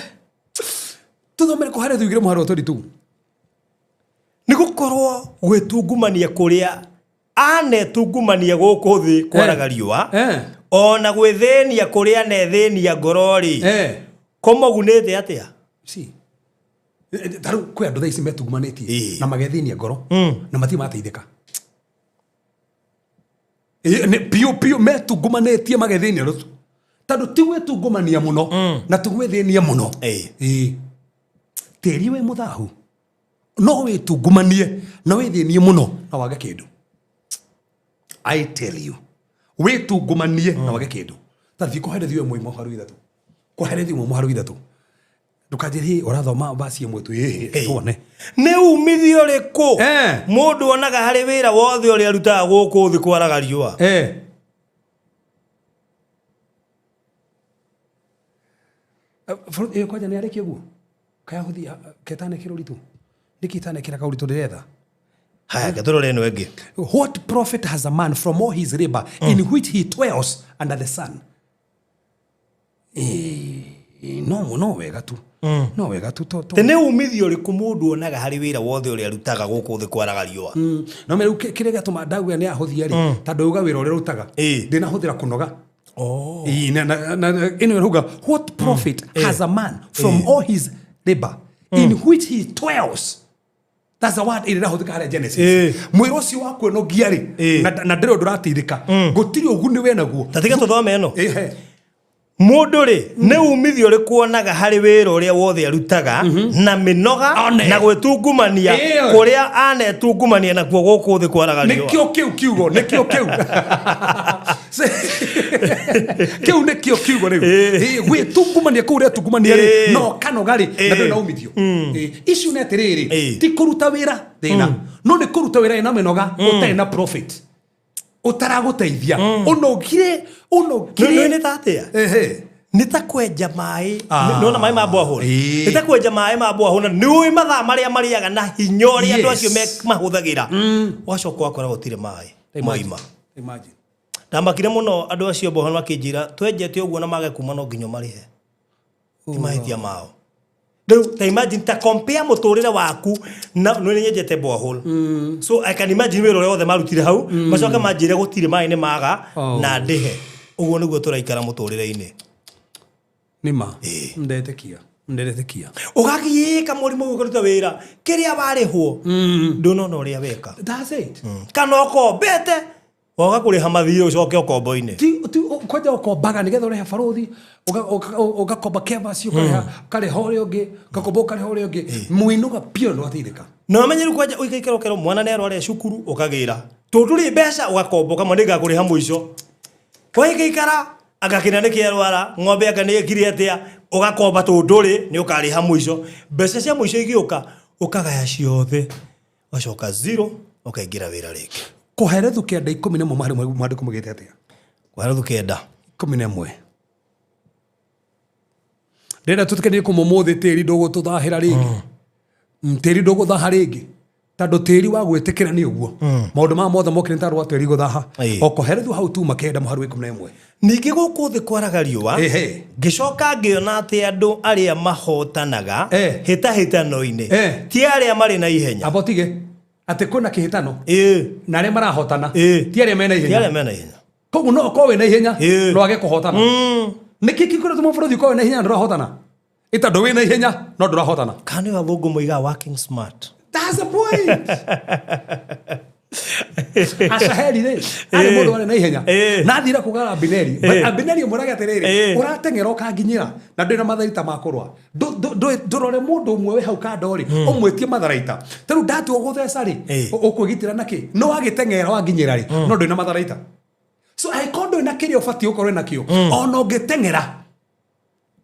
E: Tũthomere Kohelethu 2:22.
B: Nĩ gũkorwo gwĩtungumania kũrĩa Anetungumania gũkũ thĩ kwaraga riũa,
E: Eh.
B: ona gwĩthĩnia kũrĩa anethĩnia ngoro-rĩ,
E: Eh.
B: kũmũgunĩte atĩa?
E: Si. Ta rĩu kwĩ andũ thaa ici metungumanĩtie
B: Ĩĩ.
E: na magethĩnia ngoro na matirĩ mateithĩka. Ĩĩ, nĩ piũ piũ metungumanĩtie magethĩnia rũ tondũ ti gwĩtungumania mũno na ti gwĩthĩnia mũno.
B: Ĩĩ.
E: Ĩĩ. Tĩri wĩ mũthahu no wĩtungumanie na wĩthĩnie mũno na wage kĩndũ. I tell you, wĩtungumanie na wage kĩndũ. Ta thiĩ kũherithio ĩmwe mũharu ithatũ, kũherithio ĩmwe mũharu ithatũ, ndũkanjĩre ũrathoma vaci ĩmwe tu. Ĩĩ,
B: Ĩĩ.
E: tuone.
B: Nĩ umithio ũrĩkũ
E: Eh.
B: mũndũ onaga harĩ wĩra wothe ũrĩa arutaga gũkũ thĩ kwaraga riũa?
E: Eh. Ĩyo kwanja nĩ arĩkia ũguo kayahũthia ketanekĩra ũritũ nĩkĩ itanekĩra kaũritũ ndĩretha.
B: Haya, ngatũrore ĩno ĩngĩ.
E: What profit has a man from all his labor in which he toils under the sun? No no wega tu, no wega tu to
B: Tĩ nĩ umithio ũrĩkũ mũndũ onaga harĩ wĩra wothe ũrĩa arutaga gũkũ thĩ kwaraga riũa?
E: No me rĩu kĩrĩa gĩatũma ndauga nĩ ahũthia rĩ, tondũ uga wĩra ũrĩa ũrutaga
B: Ĩĩ.
E: ndĩnahũthĩra kũnoga.
B: Oh.
E: Ĩĩ, na ĩno ĩrauga what profit has a man from all his labor in which he toils. That's the word ĩrĩa ĩrahũthĩka harĩa Genesis.
B: Ĩĩ.
E: Mwĩra ũcio wa kwĩnogia rĩ,
B: Ĩĩ.
E: na ndĩrĩ ũndũ ũrateithĩka, gũtirĩ ũguni wĩ naguo.
B: Ta tiga tũthome ĩno.
E: Ĩhe.
B: Mũndũ rĩ, nĩ umithio ũrĩkũ onaga harĩ wĩra ũrĩa wothe arutaga na mĩnoga
E: One.
B: na gwĩtungumania
E: Ĩyo.
B: kũrĩa anetungumania nakuo gũkũ thĩ kwaraga riũa?
E: Nĩkĩo kĩu kiugo, nĩkĩo kĩu kĩu nĩkĩo kiugo rĩu.
B: Ĩĩ.
E: Ĩĩ, gwĩtungumania kũu ũretungumania rĩ,
B: Ĩĩ.
E: na ũkanoga rĩ, na
B: Ĩĩ.
E: ndũrĩ na umithio. Ĩĩ. Icio nĩ atĩrĩrĩ,
B: Ĩĩ.
E: ti kũruta wĩra thĩna, no nĩ kũruta wĩra ĩna mĩnoga ũtarĩ na profit, ũtaragũteithia, ũnogire
B: Nĩ
E: ũnogire.
B: nĩ ta atĩa?
E: Ehe.
B: Nĩ ta kwenja maĩ.
E: Ah.
B: Nĩwona maĩ ma borehole?
E: Ĩĩ.
B: Nĩ ta kwenja maĩ ma borehole na nĩ ũĩ mathaa marĩa marĩaga na hinya ũrĩa andũ
E: Yes.
B: acio mahũthagĩra, wacoka ũgakora gũtirĩ maĩ moima.
E: Imagine.
B: Ndamakire mũno andũ acio borehole makĩnjĩra twenjete ũguo na mage kuma no nginya marĩhe, ti mahĩtia mao. Rĩu ta imagine, ta compare mũtũrĩre waku na nĩ nyenjete borehole, so I can imagine wĩra ũrĩa wothe marutire hau, macoke manjĩre gũtirĩ maĩ nĩ maga
E: Oh.
B: na ndĩhe. Ũguo nĩguo tũraikara mũtũrĩre-inĩ.
E: Nĩ ma ndetĩkia, ndetĩkia.
B: Ũgagiĩka mũrimũ ũguo ũkaruta wĩra kĩrĩa warĩhwo ndũnona ũrĩa weka.
E: That's it.
B: Kana ũkombete woga kũrĩha mathiĩ ũcoke ũkombo-inĩ.
E: Ti kwanja ũkombaga nĩgetha ũrĩhe barũthi, ũgakomba kevas, ũkarĩha ũkarĩha ũrĩa ũngĩ, ũgakomba ũkarĩha ũrĩa ũngĩ, mũinũga piũ ndwateithĩka.
B: Na ũmenye rĩu kwanja ũikaikara ũkerwo mwana nĩ arware cukuru, ũkagĩra tondũ ndũrĩ mbeca, ũgakomba ũkamwe nĩ ngakũrĩha mũico. Kwaikaikara agakĩna nĩ kĩarwara ng'ombe anga nĩ ĩkire atĩa, ũgakomba tondũ ndũrĩ nĩ ũkarĩha mũico. Mbeca cia mũico igĩũka ũkagaya ciothe, ũgacoka zero, ũkaingĩra wĩra rĩngĩ.
E: Kũherethu kenda 11 mwandĩko mũgĩte atĩa?
B: Kwarathu kenda.
E: 11. Ndĩrenda tũtikanie kũmũmũthĩ tĩri ndũgũtũthahĩra rĩngĩ. Tĩri ndũgũthaha rĩngĩ tondũ tĩri wa gwĩtĩkĩra nĩ ũguo maũndũ maya mothe mokire nĩ tondũ wa tĩri gũthaha.
B: Ĩĩ.
E: O kũherethu hau tuma kenda mũharu wa 11.
B: Ningĩ gũkũ thĩ kwaraga riũa,
E: Ehe.
B: ngĩcoka ngĩona atĩ andũ arĩa mahotanaga
E: Eh.
B: hĩtahĩtano-inĩ
E: Eh.
B: ti arĩa marĩ na ihenya.
E: Amba ũtige atĩ kwĩna kĩhĩtano
B: Ĩĩ.
E: na arĩa marahotana
B: Ĩĩ.
E: ti arĩa mena
B: Ti arĩa
E: ihenya.
B: mena ihenya.
E: Koguo no ũkorwo wĩna ihenya
B: Ĩĩ.
E: no wage kũhotana. Nĩkĩ kĩkoretwo mũbũrũri ũkorwo wĩna ihenya na ndũrahotana? Ĩ tondũ wĩna ihenya no ndũrahotana.
B: Kana nĩ athũngũ moigaga working smart.
E: That's the point. Acaheri rĩ, arĩ mũndũ warĩ na ihenya
B: Ĩĩ.
E: na athire kũgara Abineri.
B: Ĩĩ.
E: Abineri ũmwĩraga atĩrĩrĩ,
B: Ĩĩ.
E: ũrateng'era ũkanginyĩra na ndũrĩ na matharaita ma kũrũa. Ndũrore mũndũ ũmwe wĩ hau kando rĩ, ũmwĩtie matharaita. Ta rĩu ndatua gũtheca rĩ,
B: Ĩĩ.
E: ũkwĩgitĩra nakĩ? No wagĩteng'era wanginyĩra rĩ, no ndũrĩ na matharaita. So angĩkorwo ndũrĩ na kĩrĩa ũbatiĩ gũkorwo nakĩo, ona ũngĩteng'era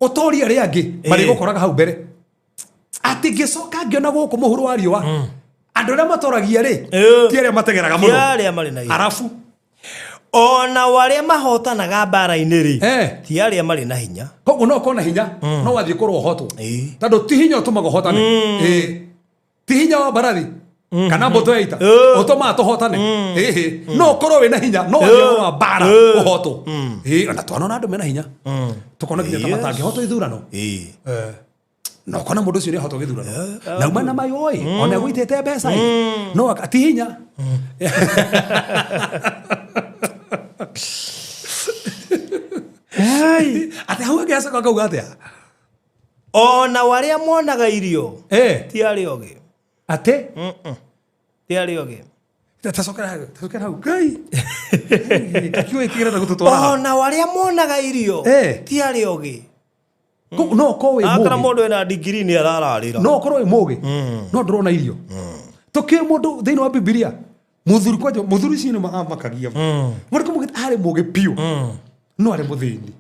E: ũtorie arĩa angĩ marĩgũkoraga hau mbere. Atĩ ngĩcoka ngĩona gũkũ mũhuro wa riũa andũ arĩa matoragia rĩ,
B: Ĩĩ.
E: ti arĩa mateng'eraga
B: Ti
E: mũno,
B: arĩa marĩ na ihenya.
E: arabu
B: Ona arĩa mahotanaga mbara-inĩ rĩ,
E: Eh.
B: ti arĩa marĩ na hinya.
E: Koguo no ũkorwo na hinya no wathiĩ kũrũa ũhotwo,
B: Ĩĩ.
E: tondũ ti hinya ũtũmaga ũhotane. Ĩĩ. Ti hinya wa mbarathi kana mbũtũ ya ita
B: Ĩĩ.
E: ũtũmaga tũhotane. Ĩhĩ. No ũkorwo wĩna hinya no wathiĩ
B: Ĩĩ.
E: kũrũa mbara
B: Ĩĩ.
E: ũhotwo. Ĩĩ, ona twanona andũ mena hinya tũkona nginya ta
B: Yes.
E: matangĩhotwo ithurano.
B: Ĩĩ.
E: Eh. Na ũkona mũndũ ũcio nĩ ahota gĩthurano na uma na mayũĩ ona gũitĩte mbeca ĩ no ti hinya. Atĩ hau angĩ acoka akauga atĩa?
B: Ona arĩa monaga irio ti arĩa ogĩ.
E: Atĩ
B: Ti arĩa ogĩ.
E: Tacokera hau, tacokera hau. Ngai kiugo kĩrenda gũtũtwara haha.
B: Ona arĩa monaga irio ti arĩa ogĩ.
E: No ũkorwo wĩ
B: Akora
E: mũgĩ.
B: mũndũ wĩna degree nĩ arararĩra.
E: No ũkorwo wĩ mũgĩ no ndũrona irio. Tũkĩũĩ mũndũ thĩinĩ wa Bibilia, mũthuri kwanja, mũthuri ũcio nĩ amakagia mũndũ kũmũgĩ arĩ mũgĩ biũ no arĩ mũthĩni.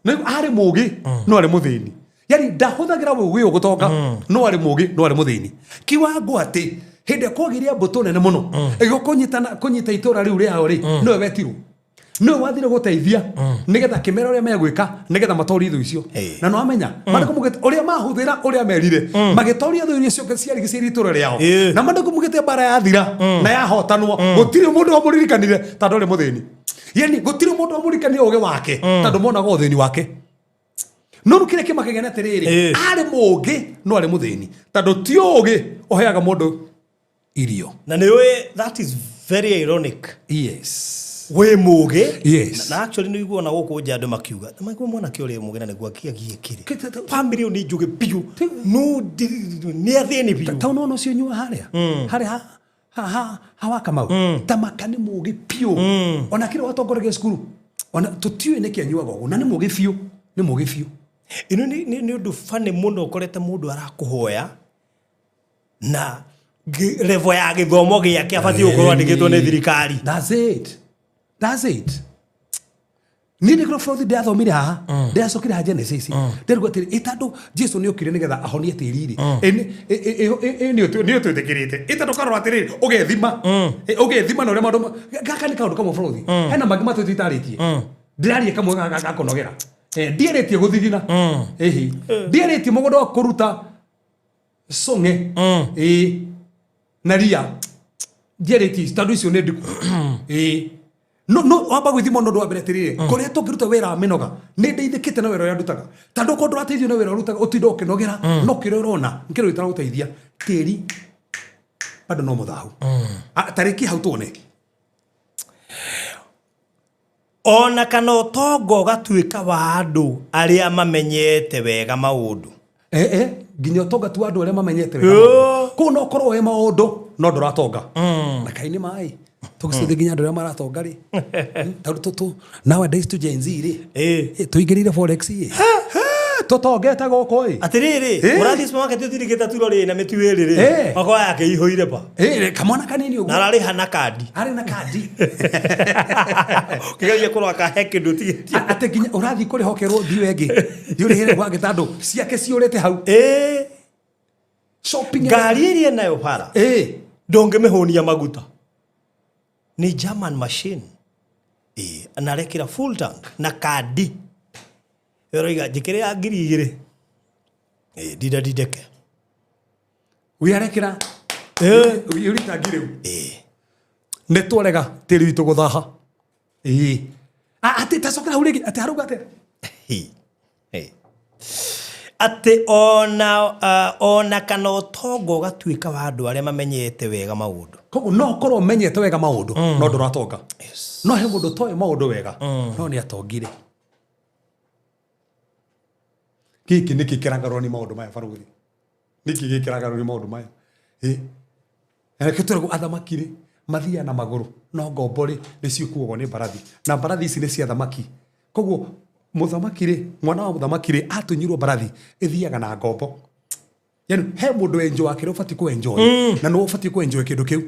E: Arĩ mũgĩ no arĩ mũthĩni, yani ndahũthagĩra ũgĩ ũyũ gũtonga, no arĩ mũgĩ no arĩ mũthĩni. Kiwango atĩ hĩndĩ ĩrĩa kwagĩire mbũtũ nene mũno ĩgĩũka kũnyita itũra rĩu rĩao rĩ, nowe wetirwo, nĩwe wathire gũteithia nĩgetha kĩmera ũrĩa megwĩka nĩgetha matorie thũ icio. Na nĩwamenya mandĩko mugĩte ũrĩa mahũthĩra ũrĩa merire magĩtoria thũ iria ciothe ciarigicĩirie itũra rĩao. Na mandĩko mugĩte mbara yathira na yahotanwo, gũtirĩ mũndũ wamũririkanire tondũ arĩ mũthĩni. Yani gũtirĩ mũndũ wamũririkanire ũgĩ wake tondũ monaga ũthĩni wake. No rĩu kĩrĩa kĩmakagia nĩ atĩrĩrĩ, arĩ mũũgĩ no arĩ mũthĩni, tondũ ti ũgĩ ũheaga mũndũ irio.
B: Na nĩ ũĩ that is very ironic.
E: Yes.
B: Wĩ mũũgĩ.
E: Yes.
B: Na actually nĩ ũiguaga na gũkũ nja andũ makiuga maigua mwanake ũrĩa mũũgĩ na nĩguo akĩgiĩkire family ĩyo nĩ njũgĩ biũ no nĩ athĩni biũ.
E: Ta ũnona ũcio nyua harĩa harĩa ha wa Kamau tamaka nĩ mũũgĩ biũ, ona kĩrĩa watongoragia cukuru ona tũtiũĩ nĩkĩ anyuaga ũguo, na nĩ mũũgĩ biũ, nĩ mũũgĩ biũ.
B: Ĩno nĩ ũndũ funny mũno ũkorete mũndũ arakũhoya na level ya gĩthomo gĩake abatiĩ gũkorwo andĩkĩtwo nĩ thirikari.
E: That's it. That's it. Niĩ nĩ kũrĩ bũrũri ndĩrathomire haha, ndĩracokire haha Genesis, ndĩrigwo atĩrĩ, ĩ tondũ Jesu nĩ okire nĩgetha ahonie tĩri rĩ, nĩ ũtwĩtĩkĩrĩte, ĩ tondũ ũkarora atĩrĩrĩ, ũgethima, ũgethima na ũrĩa maũndũ gaka nĩ kaũndũ kamwe bũrũri, hena mangĩ matũ itarĩtie, ndĩraria kamwe gakũnogera, ndiarĩtie gũthigina, ĩhĩ, ndiarĩtie mũgũnda wa kũruta cũng'e, ĩ, na ria, ndiarĩtie tondũ icio nĩ ndiku, ĩ. No, no, wamba gwĩthima ũndũ wa mbere atĩrĩrĩ, kũrĩa tũngĩruta wĩra wa mĩnoga, nĩ ndeithĩkĩte na wĩra ũrĩa ndutaga. Tondũ okorwo ndũrateithio na wĩra ũrĩa ũrutaga, ũtinda ũkĩnogera, no kĩrĩa ũrona, kĩrĩa gĩtaragũteithia, tĩri bado no mũthahu. Ta rĩkia hau tuone.
B: Ona kana ũtonga ũgatuĩka wa andũ arĩa mamenyete wega maũndũ.
E: Nginya ũtonga tu wa andũ arĩa mamenyete wega maũndũ. Kũu no ũkorwo wĩ maũndũ, no ndũratonga. Na kaĩ nĩ maĩ. Tũgĩcithie nginya andũ arĩa maratonga rĩ. Tondũ tũtũ, nowadays tu Gen Z rĩ. Tũingĩrĩire forex ĩ. Tũtongete gũkũ ĩ.
B: Atĩrĩrĩ, ũrathiĩ supermarket ũtirikĩte turo rĩ na mĩtu ĩrĩ rĩ. Makwa yake ihũire pa.
E: Kamwana kanini ũguo.
B: Na ararĩha na kandi.
E: Arĩ na kandi.
B: Ũkĩgeria kũrora ka he kĩndũ ũtigĩtie.
E: Atĩ nginya ũrathiĩ kũrĩha ũkerwo thiĩ wengĩ. Thiĩ ũrĩhĩre gwake tondũ ciake ciũrĩte hau. Shopping
B: Ngari ĩrĩa nayo bara. Ndũngĩmĩhũnia maguta. Ni German machine. Na arekĩra full tank na kandi. Ũroiga njĩkĩre ya ngiri igĩrĩ. Ndinda ndindeke.
E: Wĩ arekĩra. Ũrita ngiri rĩu. Nĩ twarega tĩri witũ gũthaha. Atĩ tacokera hau rĩngĩ, atĩ harauga atĩa?
B: Atĩ ona kana ũtonga ũgatuĩka wa andũ arĩa mamenyete wega maũndũ.
E: Koguo no ũkorwo ũmenyete wega maũndũ, no ndũratonga. No he mũndũ ũtoĩ maũndũ wega, no nĩ atongire. Gĩkĩ nĩkĩ kĩrangarũra nĩ maũndũ maya barũthi? Nĩkĩ gĩkĩrangarũra nĩ maũndũ maya? Reke tũragwo athamaki rĩ, mathiaga na magũrũ, no ngombo rĩ, nĩcio ikuagwo nĩ mbarathi. Na mbarathi ici nĩ cia athamaki. Koguo mũthamaki rĩ, mwana wa mũthamaki rĩ, atunyirwo mbarathi, ĩthiaga na ngombo. Yani he mũndũ enjoy wake ũrĩa ũbatiĩ kũ-enjoy. Na nĩwe ũbatiĩ kũ-enjoy kĩndũ kĩu.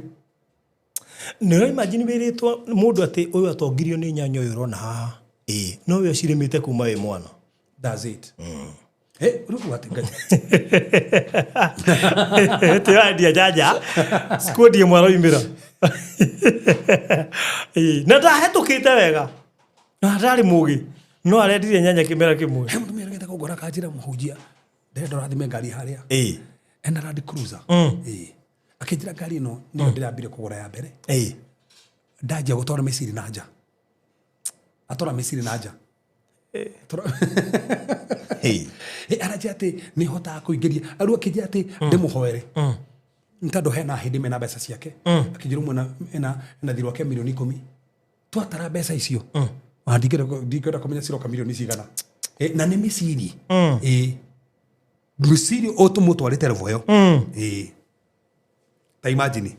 B: Nĩ ũra imagine wĩrĩtwo mũndũ atĩ ũyũ atongirio nĩ nyanya ũyũ ũrona haha. No we ũcirĩmĩte kuma wĩ mwana.
E: That's it. Rĩu atĩ Ngai.
B: Tũrandia nyanya, sikuendie mwaroimĩra. Na ndahetũkĩte wega. Na ndarĩ mũgĩ. No arendirie nyanya kĩmera kĩmwe.
E: He mũtumia ũrĩa wetagwo Ngora akanjĩra mũhunjia, ndĩrenda ũrathime ngari harĩa. Ena Land Cruiser. Akĩnjĩra ngari ĩno nĩyo ndĩrambire kũgũra ya mbere. Ndanjia gũtwara mĩciri na nja. Atwara mĩciri na nja.
B: Hey.
E: Aranjĩra atĩ nĩ hotaga kũingĩria rĩu akĩnjĩra atĩ ndĩmũhoere nĩ tondũ hena hĩndĩ mena mbeca ciake akĩnjĩra ũmwe ena thirĩ wake milioni 10 twatara mbeca icio. Ah, ndingĩenda kũmenya ciroka milioni cigana. Na nĩ mĩciri. Mĩciri ũtũmũtwarĩte level ĩyo. Ta imagine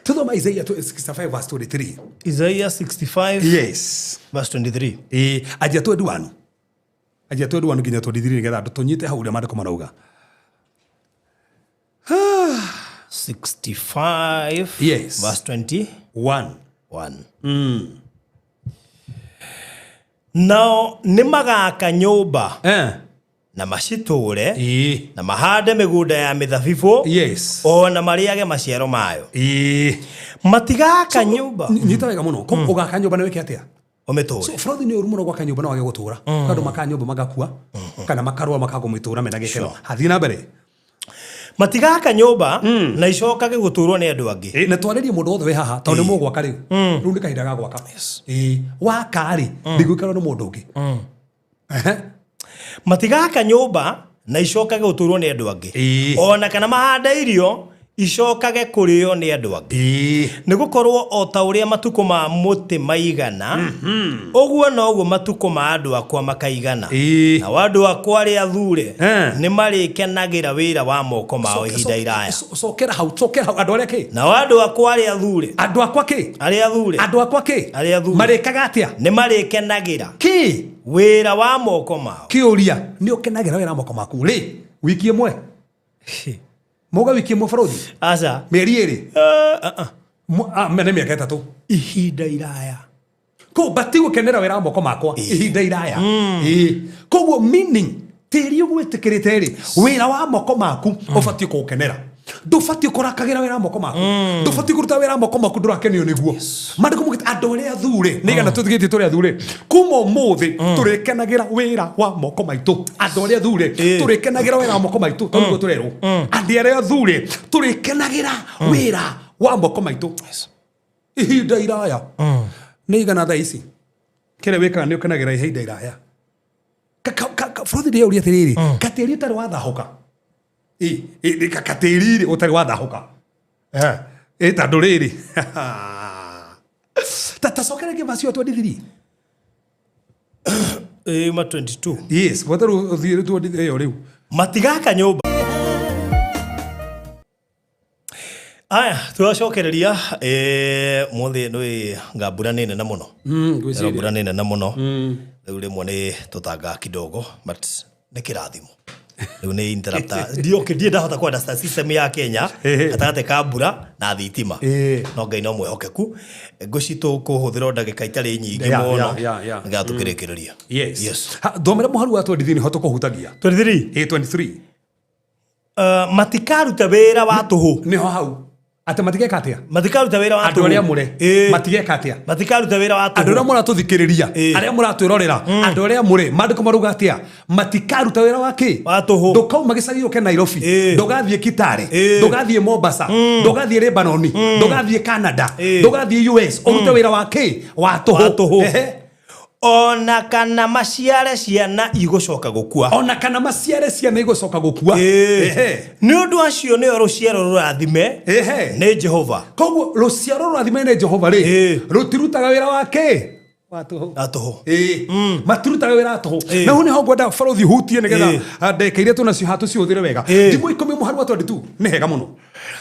E: tuthoma Isaiah 65 verse 23.
B: Isaiah 65
E: Yes.
B: verse 23.
E: Anjia 21, anjia 21 nginya 23 nigetha andũ tũnyite hau ũrĩa maandĩko marauga.
B: 65
E: Yes.
B: verse 21.
E: One.
B: Nao nĩ magaka nyũmba na macitũũre na mahande mĩgũnda ya mĩthabibũ o na marĩage maciaro mayo. Matigaka nyũmba.
E: Nyita wega mũno. Ũgaka nyũmba nĩ wĩke atĩa?
B: Ũmĩtũũre.
E: So bũrũri nĩ ũru mũno gwaka nyũmba no wage gũtũra. Andũ maka nyũmba magakua kana makarũa makaga kũmĩtũra mena gĩkeno. Hathiĩ na mbere.
B: Matigaka nyũmba na icokage gũtũũrwo nĩ andũ angĩ.
E: Na twarĩrie mũndũ wothe wĩ haha tondũ nĩ mũgwaka rĩu. Rĩu nĩ kahinda ga gwaka. Waka rĩ ndĩgũikarwo nĩ mũndũ ũngĩ. Ehe.
B: Matigaka nyũmba na icokage gũtũũrwo nĩ andũ angĩ ona kana mahande irio icokage kũrĩo nĩ andũ angĩ. Nĩ gũkorwo o ta ũrĩa matukũ ma mũtĩ maigana, ũguo noguo matukũ ma andũ akwa makaigana. Nao andũ akwa arĩa athure nĩ marĩkenagĩra wĩra wa moko mao ihinda iraya.
E: Cokera hau, cokera hau. Andũ arĩa kĩ?
B: Nao andũ akwa arĩa athure,
E: Andũ akwa kĩ?
B: arĩa athure,
E: Andũ akwa kĩ?
B: Arĩa athure.
E: Marĩkaga atĩa?
B: Nĩ marĩkenagĩra
E: Kĩ?
B: wĩra wa moko mao.
E: Kĩũria, nĩ ũkenagĩra wĩra wa moko maku rĩ wiki ĩmwe moga wiki ĩmwe bũrũri?
B: Aca.
E: Mĩeri 2?
B: Uh, uh.
E: Nĩ mĩaka 3.
B: Ihinda iraya.
E: Koguo bati gũkenera wĩra wa moko makwa ihinda iraya. Ĩĩ. Koguo meaning tĩri ũgwĩtĩkĩrĩte rĩ wĩra wa moko maku ũbatiĩ kũũkenera, ndũbatiĩ kũrakagĩra wĩra wa moko maku, ndũbatiĩ kũruta wĩra wa moko maku ndũrakenio nĩguo. Maandĩko maugĩte andũ arĩa athure nĩ igana tũtigĩtie tũrĩ athure kuma ũmũthĩ tũrĩkenagĩra wĩra wa moko maitũ. Andũ arĩa athure tũrĩkenagĩra wĩra wa moko maitũ tondũ nĩguo tũrerwo andũ arĩa athure tũrĩkenagĩra wĩra wa moko maitũ ihinda iraya. Nĩ igana thaa ici kĩrĩa wĩkaga nĩ ũkenagĩra ihinda iraya. Bũrũri ndĩyũria atĩrĩrĩ, katĩri ũtarĩ wathahũka. Ĩ, katĩri rĩ ũtarĩ wathahũka. Ĩ tondũ rĩrĩ ta cokererie verse ĩyo 23.
B: Ma 22.
E: Yes, gwata rĩu ũthiĩ 23 ĩyo rĩu.
B: Matigaka nyũmba. Aya tũracokereria mũthĩ nĩ nga mbura nĩ nene mũno.
E: Ngwĩciria.
B: Mbura nĩ nene mũno rĩu rĩmwe nĩ tũtangaga kidogo but nĩ kĩrathimo rĩu nĩ interrupter ndioke ndirĩ ndahota ku understand system ya Kenya gatagatĩ ka mbura na thitima. No Ngai no mwĩhokeku ngũci tũkũhũthĩra o ndagĩka itarĩ nyingĩ mũno nĩgetha tũkĩrĩkĩrĩria.
E: Yes.
B: Yes.
E: Ha, thomera mũharu wa 23 nĩho tũkũhutagia.
B: 23.
E: Ĩ 23.
B: Matikaruta wĩra wa tũhũ.
E: Nĩho hau atĩ matigeka atĩa?
B: Matikaruta wĩra wa
E: Andũ
B: tũhũ.
E: arĩa amũre matigeka atĩa?
B: Matikaruta wĩra wa
E: Andũ arĩa
B: tũhũ.
E: mũratũthikĩrĩria, arĩa mũratwĩrorera, andũ arĩa mũrĩ maandĩko marauga atĩa? Matikaruta wĩra wa kĩ?
B: Wa tũhũ.
E: Ndũkauma gĩcagi ũke Nairobi, ndũgathiĩ Kitale, ndũgathiĩ Mombasa, ndũgathiĩ Lebanon, ndũgathiĩ Canada, ndũgathiĩ US ũrute wĩra wa kĩ? Wa
B: Wa
E: tũhũ.
B: tũhũ.
E: Ehe.
B: Ona kana maciare ciana igũcoka gũkua.
E: Ona kana maciare ciana igũcoka gũkua. Ehe.
B: Nĩ ũndũ acio nĩo rũciaro rũrathime nĩ Jehova.
E: Koguo rũciaro rũrathime nĩ Jehova rĩ rũtirutaga wĩra wa kĩ? Wa tũhũ.
B: Wa tũhũ.
E: Ĩĩ. Matirutaga wĩra wa tũhũ. Na hau nĩho ngwenda barothi hutie nĩgetha ndagĩka iria twĩnacio haha tũcihũthĩre wega. Thimũ 10 mũhari wa 22 nĩ hega mũno.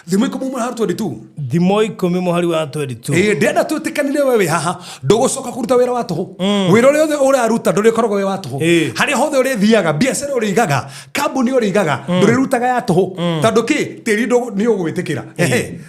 E: Thimũ 10 mũhari wa 22.
B: Thimo 10 mũhari wa 22.
E: Ĩĩ, ndĩrenda twĩtĩkanire we wĩ haha ndũgũcoka kũruta wĩra wa tũhũ. Wĩra ũrĩa wothe ũraruta ndũrĩkoragwo wĩ wa tũhũ. Harĩa hothe ũrĩthiaga, biacara ũrĩigaga, kambuni ũrĩigaga, ndũrĩrutaga ya tũhũ tondũ kĩ tĩri nĩ ũgwĩtĩkĩra. Ehe.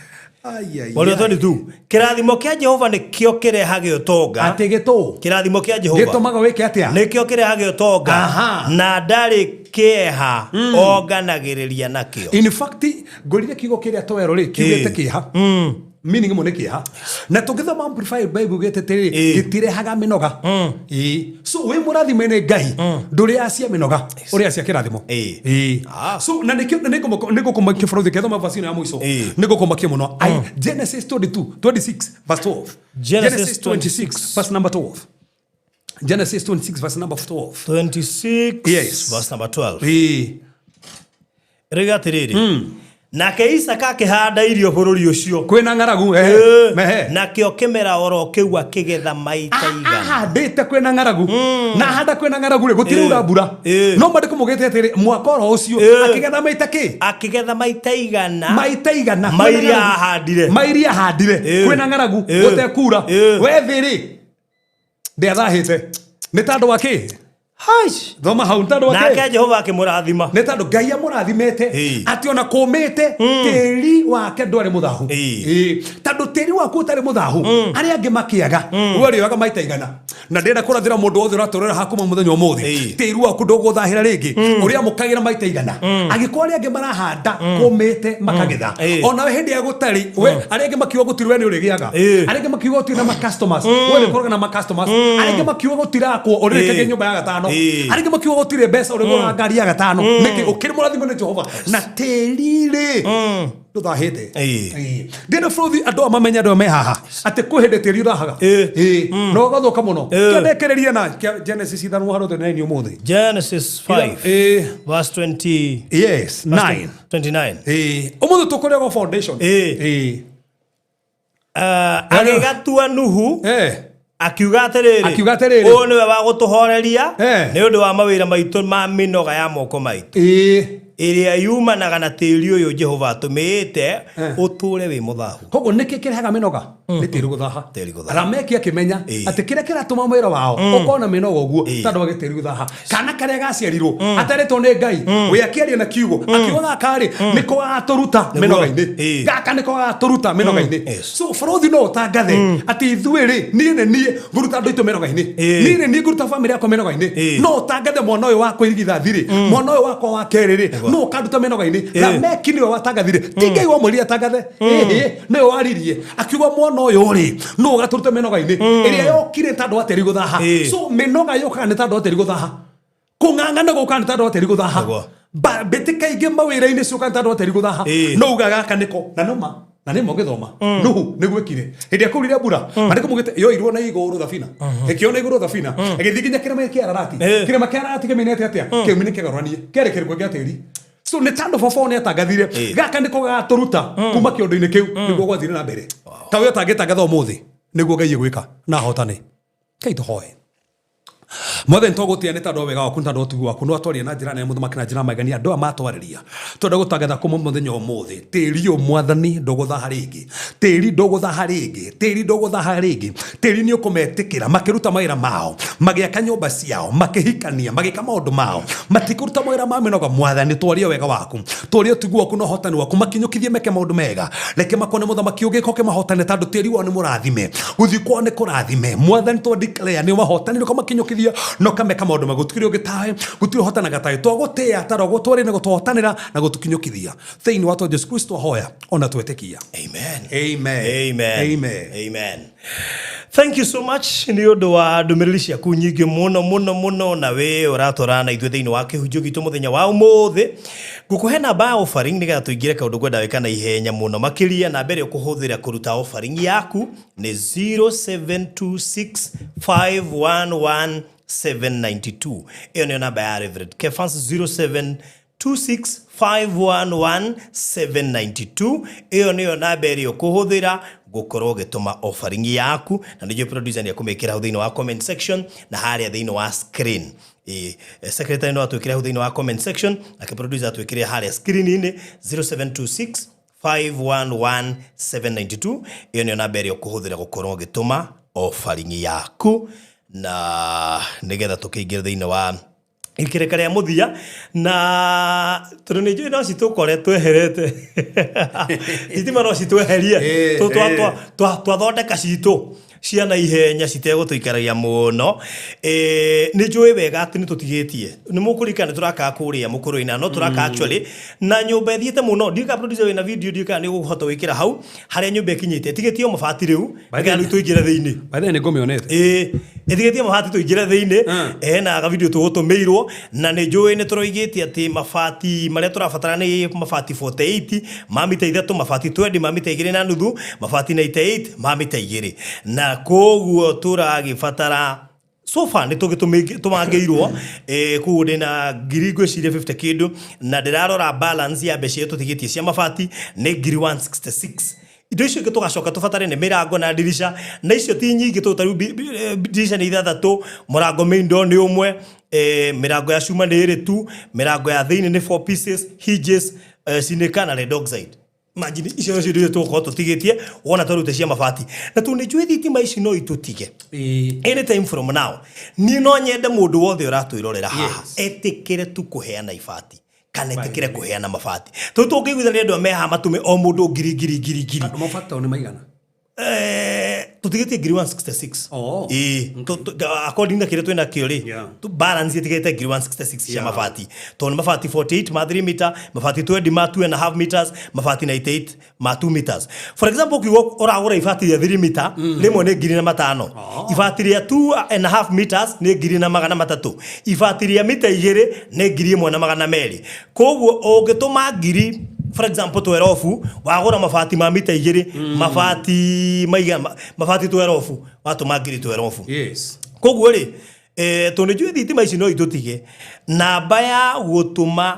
E: Ai, ai,
B: Mũhari wa
E: ai.
B: 22, kĩrathimo kĩa Jehova nĩkĩo kĩrehage ũtonga.
E: Atĩ gĩtũ
B: Kĩrathimo kĩa Jehova
E: gĩtũmaga wĩke atĩa?
B: Nĩkĩo kĩrehage ũtonga. Na ndarĩ kĩeha onganagĩrĩria nakĩo.
E: In fact ngorire kiugo kĩrĩa twerũ rĩ kiugĩte kĩeha, meaning ĩmwe nĩ kĩeha, na tũngĩthoma Amplified Bible ugĩte atĩrĩrĩ gĩtirehaga mĩnoga. Ĩĩ. So wĩ mũrathime nĩ Ngai ndũrĩacia mĩnoga, ũrĩacia kĩrathimo. Ĩĩ. So na nĩkĩo nĩngũkũmakia bũrũri kethoma verse ĩno ya mũico nĩngũkũmakia mũno. Ai, Genesis 22 26 verse 12.
B: Genesis
E: 26 verse number 12. Genesis 26 verse number 12.
B: 26
E: Yes.
B: verse number 12.
E: Ĩĩ.
B: Rĩga atĩrĩrĩ, nake Isaka akĩhanda irio bũrũri ũcio.
E: Kwĩna ng'aragu, ehe. Mehe.
B: Nakĩo kĩmera oro kĩu akĩgetha maita 100.
E: Ahandĩte kwĩna ng'aragu, na ahanda kwĩna ng'aragu rĩ, gũtirĩ ura mbura. No mandĩko maugĩte atĩrĩ, mwaka oro ũcio akĩgetha maita kĩ?
B: Akĩgetha maita 100.
E: Maita 100.
B: Ma iria ahandire.
E: Ma iria ahandire. Kwĩna ng'aragu, gũtekura. We thĩ rĩ, ndĩathahĩte nĩ tandũ wa kĩ? Thoma hau, nĩ tandũ wa kĩ?
B: Nake Jehova akĩmũrathima.
E: Nĩ tondũ Ngai amũrathimĩte atĩ ona kũmĩte tĩri wake ndwarĩ mũthahu. Tondũ tĩri waku ũtarĩ mũthahu, arĩa angĩ makĩaga, we ũrĩoyaga maita 100. Na ndĩrenda kũrathĩra mũndũ wothe ũratũrĩra hakuma mũthenya ũmũthĩ, tĩri waku ndũgũthahĩra rĩngĩ, ũrĩamũkagĩra maita 100. Angĩkorwo arĩa angĩ marahanda kũmĩte makagetha, onawe hĩndĩ ya gũtarĩ, we arĩa angĩ makiuga gũtirĩ, we nĩ ũrĩgĩaga. Arĩa angĩ makiuga gũtirĩ na ma customers, we nĩ ũkoragwo na ma customers. Arĩa angĩ makiuga gũtirakwo, ũrĩrĩkagia nyũmba ya gatano. Arĩa angĩ makiuga gũtirĩ mbeca, ũrĩgũraga ngari ya gatano. Nĩkĩ? Ũkĩrĩ mũrathime nĩ Jehova na tĩri rĩ ndũthahĩte. Ndĩna bũrũthi andũ aya mamenye, andũ aya me haha, atĩ kwĩ hĩndĩ tĩri ũthahaga. Na ũgathũka mũno. Kĩandekereria na Genesis 5 harũ 9 ũmũthĩ.
B: Genesis 5 verse 20.
E: Yes, 9.
B: 29.
E: Ũmũthĩ tũkũrĩa foundation.
B: Agĩgatua Nuhu, akiuga atĩrĩrĩ,
E: Akiuga atĩrĩrĩ,
B: ũyũ nĩwe wa gũtũhoreria nĩ ũndũ wa mawĩra maitũ ma mĩnoga ya moko maitũ ĩrĩa yumanaga na tĩri ũyũ Jehova atũmĩte ũtũũre wĩ mũthahu.
E: Koguo nĩkĩ kĩrehaga mĩnoga? Nĩ tĩri gũthaha.
B: Tĩri gũthaha.
E: Rameki akĩmenya atĩ kĩrĩa kĩratũma mwĩra wao ũkorwo na mĩnoga ũguo tondũ wa gĩtĩri gũthaha. Kana karĩa gaciarirwo atarĩtwo nĩ Ngai, we akĩaria na kiugo, akiuga gaka rĩ nĩko gagatũruta mĩnoga-inĩ. Gaka nĩko gagatũruta mĩnoga-inĩ. So bũrũthi no ũtangathe atĩ ithuĩ rĩ, niĩ nĩ niĩ ngũruta andũ aitũ mĩnoga-inĩ, niĩ nĩ niĩ ngũruta bamĩrĩ yakwa mĩnoga-inĩ. No ũtangathe mwana ũyũ wakwa irigithathi rĩ, mwana ũyũ wakwa wa kerĩ rĩ, no ũkanduta mĩnoga-inĩ. Lameki nĩwe watangathire, ti Ngai wamwĩrire atangathe. Ĩhĩ, nĩwe waririe akiuga mwana ũyũ rĩ no ũgatũruta mĩnoga-inĩ ĩrĩa yokire tondũ wa tĩri gũthaha. So mĩnoga yũkaga nĩ tondũ wa tĩri gũthaha, kũng'ang'ana gũkaga nĩ tondũ wa tĩri gũthaha, mbĩtĩka ingĩ mawĩra-inĩ ciũkaga nĩ tondũ wa tĩri gũthaha. No uga gaka nĩko na nĩma na nĩma ũgĩthoma Nuhu nĩguo ĩkire hĩndĩ ĩrĩa kwaurire mbura, mandĩko maugĩte yoirwo na igũrũ thabina, ĩkĩoywo na igũrũ thabina, ĩgĩthiĩ nginya kĩrĩma kĩa Ararati. Kĩrĩma kĩa Ararati kĩminĩte atĩa? Kĩumi nĩ kĩgarũranie, kĩarĩ kĩrĩkũ gĩa tĩri. So nĩ tondũ baba nĩ atangathire gaka nĩko gagatũruta kuma kĩondo-inĩ kĩu, nĩguo gwathire na mbere. Ta we ũtangĩtangatha ũmũthĩ, nĩguo Ngai egwĩka na ahotane. Ngai tũhoe. Mwathani, twagũtĩa nĩ tondũ wa wega waku, nĩ tondũ wa ũtugi waku. Nĩ watwaria na njĩra nene, mũthamaki, na njĩra magenia andũ aya matwarĩria. Twenda gũtangatha kuma mũthenya ũmũthĩ, tĩri ũyũ, Mwathani, ndũgũthaha rĩngĩ, tĩri ndũgũthaha rĩngĩ, tĩri ndũgũthaha rĩngĩ. Tĩri nĩ ũkũmetĩkĩra makĩruta mawĩra mao, magĩaka nyũmba ciao, makĩhikania, magĩka maũndũ mao, matikũruta mawĩra ma mĩnoga. Mwathani, twarie wega waku, twarie ũtugi waku na ũhotani waku, makinyũkithie meke maũndũ mega. Reke makone, mũthamaki, ũgĩka ũkĩmahotane, tondũ tĩri wao nĩ mũrathime, gũthiĩ kwao nĩ kũrathime. Mwathani, twa declare nĩ ũmahotanire, ũkamakinyũkithia na ũkameka maũndũ mega. Gũtirĩ ũngĩ tawe, gũtirĩ ũhotanaga tawe. Twagũtĩa taro gũtwarĩ na gũtũhotanĩra na gũtũkinyũkithia thĩinĩ wa twa Jesu Kristo hoya ona twetĩkia.
B: Amen.
E: Amen.
B: Amen.
E: Amen.
B: Amen. Thank you so much nĩ ũndũ wa ndũmĩrĩri ciaku nyingĩ mũno mũno mũno, na wĩ ũratwarana na ithuĩ thĩinĩ wa kĩhunjio gitũ mũthenya wa ũmũthĩ. Ngũkũhe namba ya offering nĩgetha tũingĩre kaũndũ ngwenda wĩka na ihenya mũno makĩria. Namba ĩrĩa ũkũhũthĩra kũruta offering yaku nĩ 0726511792. Ĩyo nĩyo namba ya Reverend Kefas, 0726511792. Ĩyo nĩyo namba ĩrĩa ũkũhũthĩra gũkorwo ũgĩtũma offering yaku, na nĩnjũĩ producer nĩ ekũmĩkĩra hau thĩinĩ wa comment section na harĩa thĩinĩ wa screen. Ĩ, secretary no atwĩkĩre hau thĩinĩ wa comment section, nake producer atwĩkĩre harĩa screen-inĩ, 0726 511792. Ĩyo nĩyo namba ĩrĩa ũkũhũthĩra gũkorwo ũgĩtũma offering yaku, na nĩgetha tũkĩingĩre thĩinĩ wa ikereka rĩa mũthia, na tondũ nĩ njũĩ no citũkore tweherete thitima, no citweherie. Twathondeka citũ ciana ihenya citegũtũikaragia mũno. Nĩ njũĩ wega atĩ nĩ tũtigĩtie, nĩ mũkũririkana nĩ tũrakaga kũrĩa mũkũrũ-inĩ, no tũraka actually na nyũmba ĩthiĩte mũno. Ndiũĩ kana producer wĩna video, ndiũĩ kana nĩ ũkũhota gwĩkĩra hau harĩa nyũmba ĩkinyĩte. Ĩtigĩtie o mabati rĩu, nĩgetha rĩu tũingĩre thĩinĩ.
E: By the way, nĩ ngũmĩonete.
B: Ĩĩ, ĩtigĩtie mabati tũingĩre thĩinĩ. Hena gavideo tũgũtũmĩirwo, na nĩ njũĩ nĩ tũroigĩte atĩ mabati marĩa tũrabatara nĩ mabati 48 ma mita 3, mabati 20 ma mita 2.5, mabati 98 ma mita 2, na koguo tũragĩbatara. So far nĩ tũmangĩirwo kũu ndĩna ngiri ngwĩciria 50 kĩndũ, na ndĩrarora balance ya mbeca iria tũtigĩtie cia mabati nĩ ngiri 166. Indo icio ingĩ tũgacoka tũbatare nĩ mĩrango na ndirica, na icio ti nyingĩ tondũ ta rĩu ndirica nĩ ithathatũ, mũrango main door nĩ ũmwe, mĩrango ya cuma nĩ ĩrĩ tu, mĩrango ya thĩinĩ nĩ 4 pieces, hinges, sinika na red oxide. Imagine icio nĩcio indo iria tũgũkorwo tũtigĩtie wona twarute cia mabati, na tondũ nĩ njũĩ thitima ici no itũtige anytime from now. Niĩ no nyende mũndũ wothe ũratwĩrorera haha etĩkĩre tu kũheana ibati kana etĩkĩre kũheana mabati, tondũ tũngĩiguithania andũ aya me haha matũme o mũndũ ngiri ngiri ngiri ngiri.
E: Andũ mabata nĩ maigana?
B: Tũtigĩtie ngiri 166.
E: Oh.
B: Ĩĩ, according na kĩrĩa twĩna kĩo rĩ, balance ĩtigĩte ngiri 166 cia mabati, tondũ nĩ mabati 48 ma 3 meter, mabati 20 ma 2 and a half meters, mabati 98 ma 2 meters. For example, ũkiuga ũragũra ibati rĩa 3 meter, rĩmwe nĩ ngiri na matano, ibati rĩa 2 and a half meters nĩ ngiri na magana matatũ, ibati rĩa mita igĩrĩ nĩ ngiri ĩmwe na magana merĩ. Koguo ũngĩtũma ngiri, for example, 12, wagũra mabati ma mita igĩrĩ, mabati maigana, mabati 12, watũma ngiri 12. Koguo rĩ, tondũ nĩnjũĩ thitima ici no itũtige, namba ya gũtũma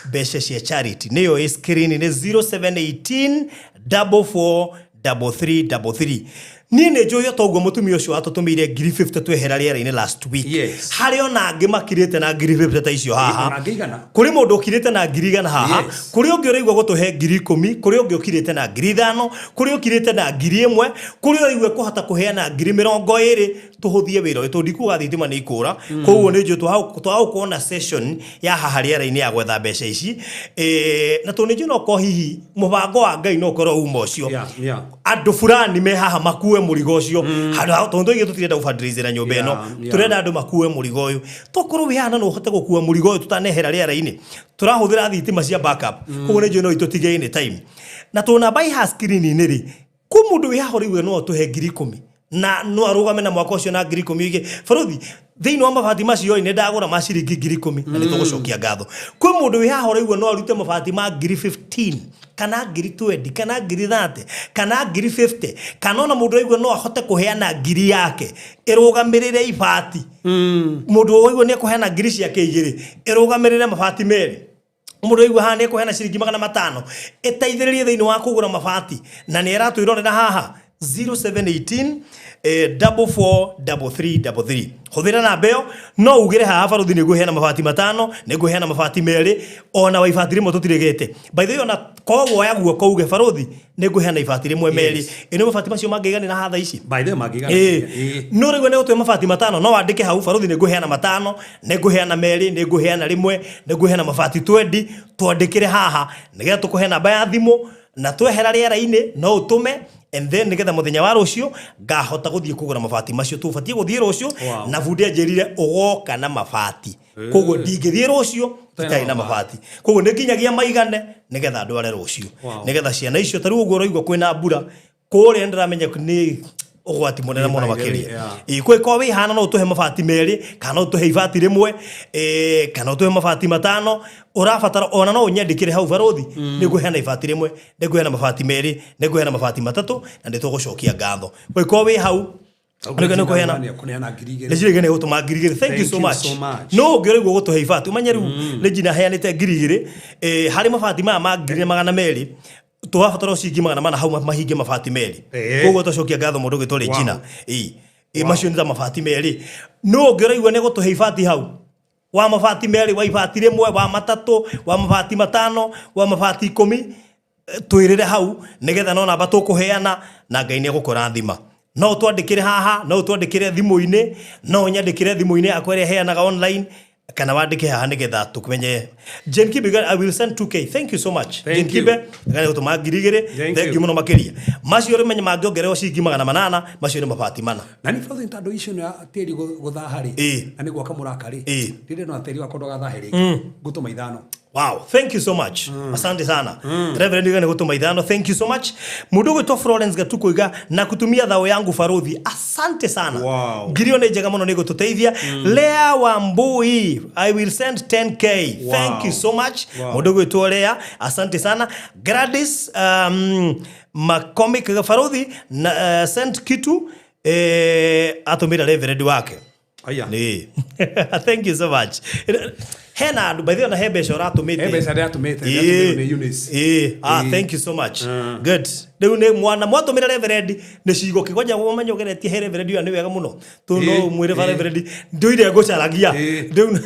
B: mbeca cia charity nĩyo ĩ screen, nĩ 0718 44 33 33. Niĩ nĩ njũĩ toguo mũtumia ũcio watũtũmĩire ngiri 50 twehera rĩera-inĩ last week, harĩ ona angĩ makirĩte na ngiri 50 ta icio haha.
E: Ona angĩ igana.
B: Kũrĩ mũndũ ũkirĩte na ngiri igana haha, kũrĩ ũngĩ ũraigua gũtũhe ngiri ikũmi, kũrĩ ũngĩ ũkirĩte na ngiri ithano, kũrĩ ũkirĩte na ngiri ĩmwe, kũrĩ ũraigua kũhota kũheana ngiri mĩrongo ĩrĩ tũhũthie wĩra ũyũ, tondũ ndikuga thitima nĩ ikũra. Koguo nĩ njũĩ twagũkorwo na session ya haha rĩera-inĩ ya gwetha mbeca ici, na tondũ nĩ njũĩ no ũkorwo hihi mũbango wa Ngai no ũkorwo uma ũcio, andũ fulani me haha makue mũrigo ũcio handũ ha tondũ tũigĩ tũtirenda gũfundraisera nyũmba ĩno, tũrenda andũ makue mũrigo ũyũ. Tokorwo wĩ haha na no ũhote gũkua mũrigo ũyũ tũtanehera rĩera-inĩ, tũrahũthĩra thitima cia backup, koguo nĩ njũĩ no itũtige anytime. Na tondũ namba ĩ haha screen-inĩ rĩ, kwĩ mũndũ wĩ haha ũraigua no atũhe ngiri ikũmi na no arũgame na mwaka ũcio na ngiri ikũmi igĩ barothi thĩinĩ wa mabati macio ĩ, nĩ ndagũra ma ciringi ngiri ikũmi na nĩ tũgũcokia ngatho. Kwĩ mũndũ wĩ haha ũraigua no arute mabati ma ngiri 15 kana ngiri 20 kana ngiri 30 kana ngiri 50, kana ona mũndũ ũraigua no ahote kũheana ngiri yake ĩrũgamĩrĩre ibati. Mũndũ ũraigua nĩ ekũheana ngiri ciake igĩrĩ ĩrũgamĩrĩre mabati merĩ. Mũndũ ũraigua haha nĩ ekũheana ciringi magana matano ĩteithĩrĩrie thĩinĩ wa kũgũra mabati, na nĩ aratwĩrorera haha 0718 44 33 33. Hũthĩra namba ĩyo, no ugĩre haha barothi nĩ ngũheana mabati matano, nĩ ngũheana mabati merĩ, ona wa ibati rĩmwe tũtiregete. By the way, ona korwo woya guoko uge barothi nĩ ngũheana ibati rĩmwe merĩ, ĩ nĩ mabati macio mangĩiganĩra haha thaa ici?
E: By the way, mangĩigana.
B: No rĩu nĩ gũtũhe mabati matano, no wandĩke hau barothi nĩ ngũheana matano, nĩ ngũheana merĩ, nĩ ngũheana rĩmwe, nĩ ngũheana mabati 20, twandĩkĩre haha nĩgetha tũkũhe namba ya thimũ, na twehera rĩera-inĩ no ũtũme, and then nĩgetha mũthenya wa rũciũ ngahota gũthiĩ kũgũra mabati macio. Tũbatiĩ gũthiĩ rũciũ, na bundi anjĩrire ũgoka na mabati, koguo ndingĩthiĩ rũciũ itarĩ na mabati, koguo nĩ nginyagia maigane nĩgetha ndware rũciũ, nĩgetha ciana icio ta rĩu ũguo ũraigua kwĩna mbura kũrĩa, nĩndĩramenya nĩ ũgwati mũnene mũno makĩria. Ĩ, kwĩ wĩ hana no ũtũhe mabati merĩ kana no ũtũhe ibati rĩmwe, kana ũtũhe mabati matano ũrabatara, ona no ũnyandĩkĩre hau barothi nĩ ngũheana ibati rĩmwe, nĩ ngũheana mabati merĩ, nĩ ngũheana mabati matatũ, na nĩ tũgũcokia ngatho. Kwĩ wĩ hau nĩ kũheana
E: Kũneana ngiri igĩrĩ.
B: Regina nĩ gũtũma ngiri igĩrĩ. Thank you
E: Thank
B: so
E: you
B: much.
E: so much.
B: No ũngĩ ũraigua gũtũhe ibati, ũmenye rĩu Regina aheanĩte ngiri igĩrĩ, harĩ mabati maya ma ngiri na magana merĩ tũrabatara ciringi magana mana hau mahinge mabati merĩ. Koguo twacokia ngatho mũndũ ũgĩtwo Regina. Ĩ, macio nĩ ta mabati merĩ. No ũngĩ ũraigua nĩ gũtũhe ibati hau wa mabati merĩ, wa ibati rĩmwe, wa matatũ, wa mabati matano, wa mabati ikũmi, twĩrĩre hau nĩgetha no namba tũkũheana na Ngai nĩ egũkũrathima. No ũtwandĩkĩre haha, no ũtwandĩkĩre thimũ-inĩ, no ũnyandĩkĩre thimũ-inĩ yakwa ĩrĩa heanaga online, kana wandĩke haha nĩgetha tũkũmenye. Jane Kibe, I will send 2K. Thank you so much.
E: Thank
B: Jane
E: you.
B: Kibe gane gũtũma ngiri igĩrĩ.
E: Thank
B: Thank
E: you.
B: you mũno makĩria. Macio rĩmenye mangĩongererwo ciringi magana manana, macio nĩ mabati mana.
E: Na nĩ barothi tondũ icio nĩ tĩri gũthaha rĩ, na nĩ gwaka mũraka rĩ, rĩrĩa no tĩri wakwa ndũgathahe rĩngĩ, ngũtũma ithano.
B: Wow, thank you so much. Asante sana. Reverend Iga nĩ gũtũma ithano. Thank you so much. Mũndũ ũgwĩtwo Florence Gatuko iga na kutumia thao yangu barothi. Asante sana. Ngiri ĩyo nĩ njega mũno, nĩ gũtũteithia. Lea Wambui, I will send 10K. Thank you so much. Mũndũ ũgwĩtwo Lea, asante sana. Gladys McCormick barothi na send kitu, atũmĩra Reverend wake.
E: Aya.
B: Nĩ. Thank you so much. Hena andũ by the way, ona he mbeca ũratũmĩte.
E: He mbeca ndĩratũmĩte, ndĩratũmĩirwo nĩ Eunice.
B: Ĩĩ. Ah, thank you so much. Good. Rĩu nĩ mwana mwatũmĩra reverend nĩ cigo kĩgwanja ũmenye ũgeretie he reverend ũyũ nĩ wega mũno. Tu no
E: Ĩĩ,
B: mwĩre ba
E: ĩĩ.
B: reverend ndũire ngũcaragia.
E: Ĩĩ.
B: Rĩu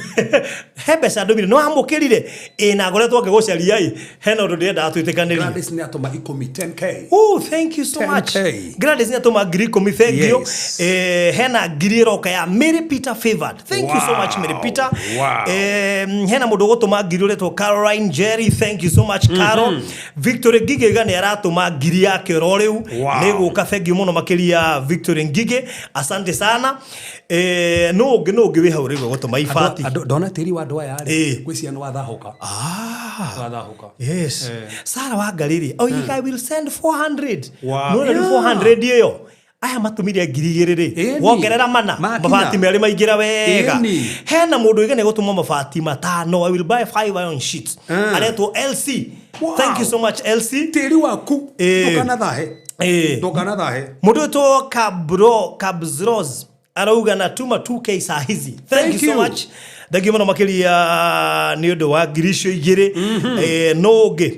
B: he mbeca ndũmire nĩ wamũkĩrire. Ĩĩ na ngoretwo ngĩgũcaria ĩ hena ũndũ ndĩrendaga twĩtĩkanĩrie.
E: Gladys nĩ atũma ikũmi 10K.
B: Oh, thank you so much.
E: 10K.
B: Gladys nĩ atũma 10,000, thank you.
E: Yes.
B: Eh, hena ngiri ĩroka ya Mary Peter favored. Thank you so much Mary Peter.
E: Wow.
B: Eh, hena mũndũ ũgũtũma ngiri ũretwo Caroline Jerry, thank you so much Carol. Victory Ngige iga nĩ aratũma ngiri yake oro rĩu.
E: Wow.
B: Nĩ gũka thank you mũno makĩria Victory Ngige. Asante sana. Eh, nũ ũngĩ nũ ũngĩ wĩ hau rĩu ũgũtũma ibati.
E: Andũ- ndona tĩri wa andũ aya
B: Ĩĩ.
E: rĩ ngwĩciria nĩ wathahũka.
B: Ah.
E: Wathahũka.
B: Yes.
E: Eh.
B: Sarah Wangariri. Oh, I will send 400.
E: Wow.
B: No, yeah. 400 ĩyo. Aya matũmire 2,000 rĩ.
E: Ĩni.
B: Wongerera mana.
E: Makinya.
B: Mabati merĩ maingĩra wega.
E: Ĩni.
B: Hena mũndũ ũiga nĩ gũtũma mabati matano. I will buy 5 iron sheets. Aretwo LC.
E: Wow.
B: Thank you so much LC.
E: Tĩri waku
B: Ĩĩ.
E: ndũkanathahe.
B: Ĩĩ.
E: Ndũkanathahe.
B: Mũndũ wĩtwo Kabro Kabzros arauga na tuma 2k saa hizi. Thank,
E: Thank
B: you so
E: you.
B: much. Thank you mũno makĩria nĩ ũndũ wa ngiri icio igĩrĩ. Eh, no ũngĩ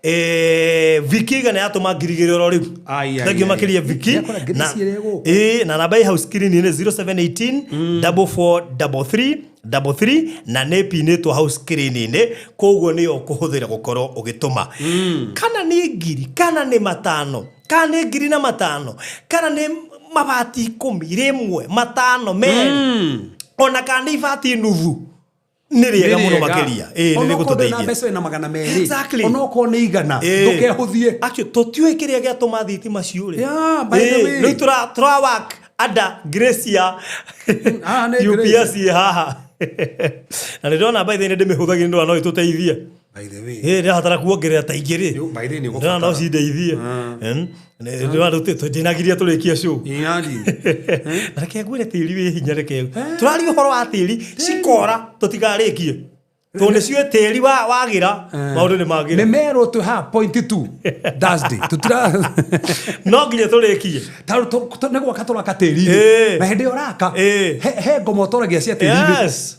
B: Eh, Vicky iga nĩ yatũma 2,000 oro rĩu.
E: Ai, ai,
B: Thank you
E: ai.
B: makĩria Vicky.
E: Nĩakora ngiri
B: Na-
E: ciĩrĩ gũkũ.
B: Ĩĩ, na namba ĩ hau screen-inĩ 0718 4433 33 na nĩ pinĩtwo hau screen-inĩ koguo nĩyo ũkũhũthĩra gũkorwo ũgĩtũma kana nĩ ngiri kana nĩ matano kana nĩ ngiri na matano kana nĩ mabati ikũmi rĩmwe matano merĩ ona kana nĩ ibati nuthu nĩ rĩega mũno makĩria ĩĩ nĩ
E: Onokorwo ndũrĩ na
B: rĩgũtũteithia
E: mbeca wĩna magana merĩ.
B: Exactly.
E: Onokorwo nĩ igana.
B: Ĩĩ.
E: Ndũkehũthie.
B: Actually, tũtiũĩ kĩrĩa gĩatũma thitima ciũre.
E: Yeah, by the
B: Ĩĩ,
E: way.
B: rĩu tũra work under grace ya
E: Ah, nĩ
B: UPS
E: grace.
B: ĩ haha na nĩ ndĩrona by the way nĩ ndĩmĩhũthagĩra nĩ ndĩrona no ĩtũteithie
E: By the way.
B: Ĩĩ, ndĩrabatara kuongerera ta igĩrĩ
E: Nĩ- by the way, nĩ
B: ndĩrona no
E: ũgũbatara.
B: cindeithie ndĩrona ndĩnagiria tũrĩkie show
E: Imagine.
B: na reke ngwĩre tĩri wĩ hinya reke tũraria ũhoro wa tĩri cikora tũtikarĩkie tondũ nĩciũĩ tĩri wagĩra maũndũ nĩ magĩra
E: Nĩ merwo twĩ haha point two Thursday. Tũtira
B: no nginya tũrĩkie
E: nĩ gwaka tũraka tĩri-inĩ
B: Ĩĩ.
E: na hĩndĩ ĩyo ũraka
B: Ĩĩ.
E: he ngoma ũtoragia cia tĩri-inĩ
B: Yes.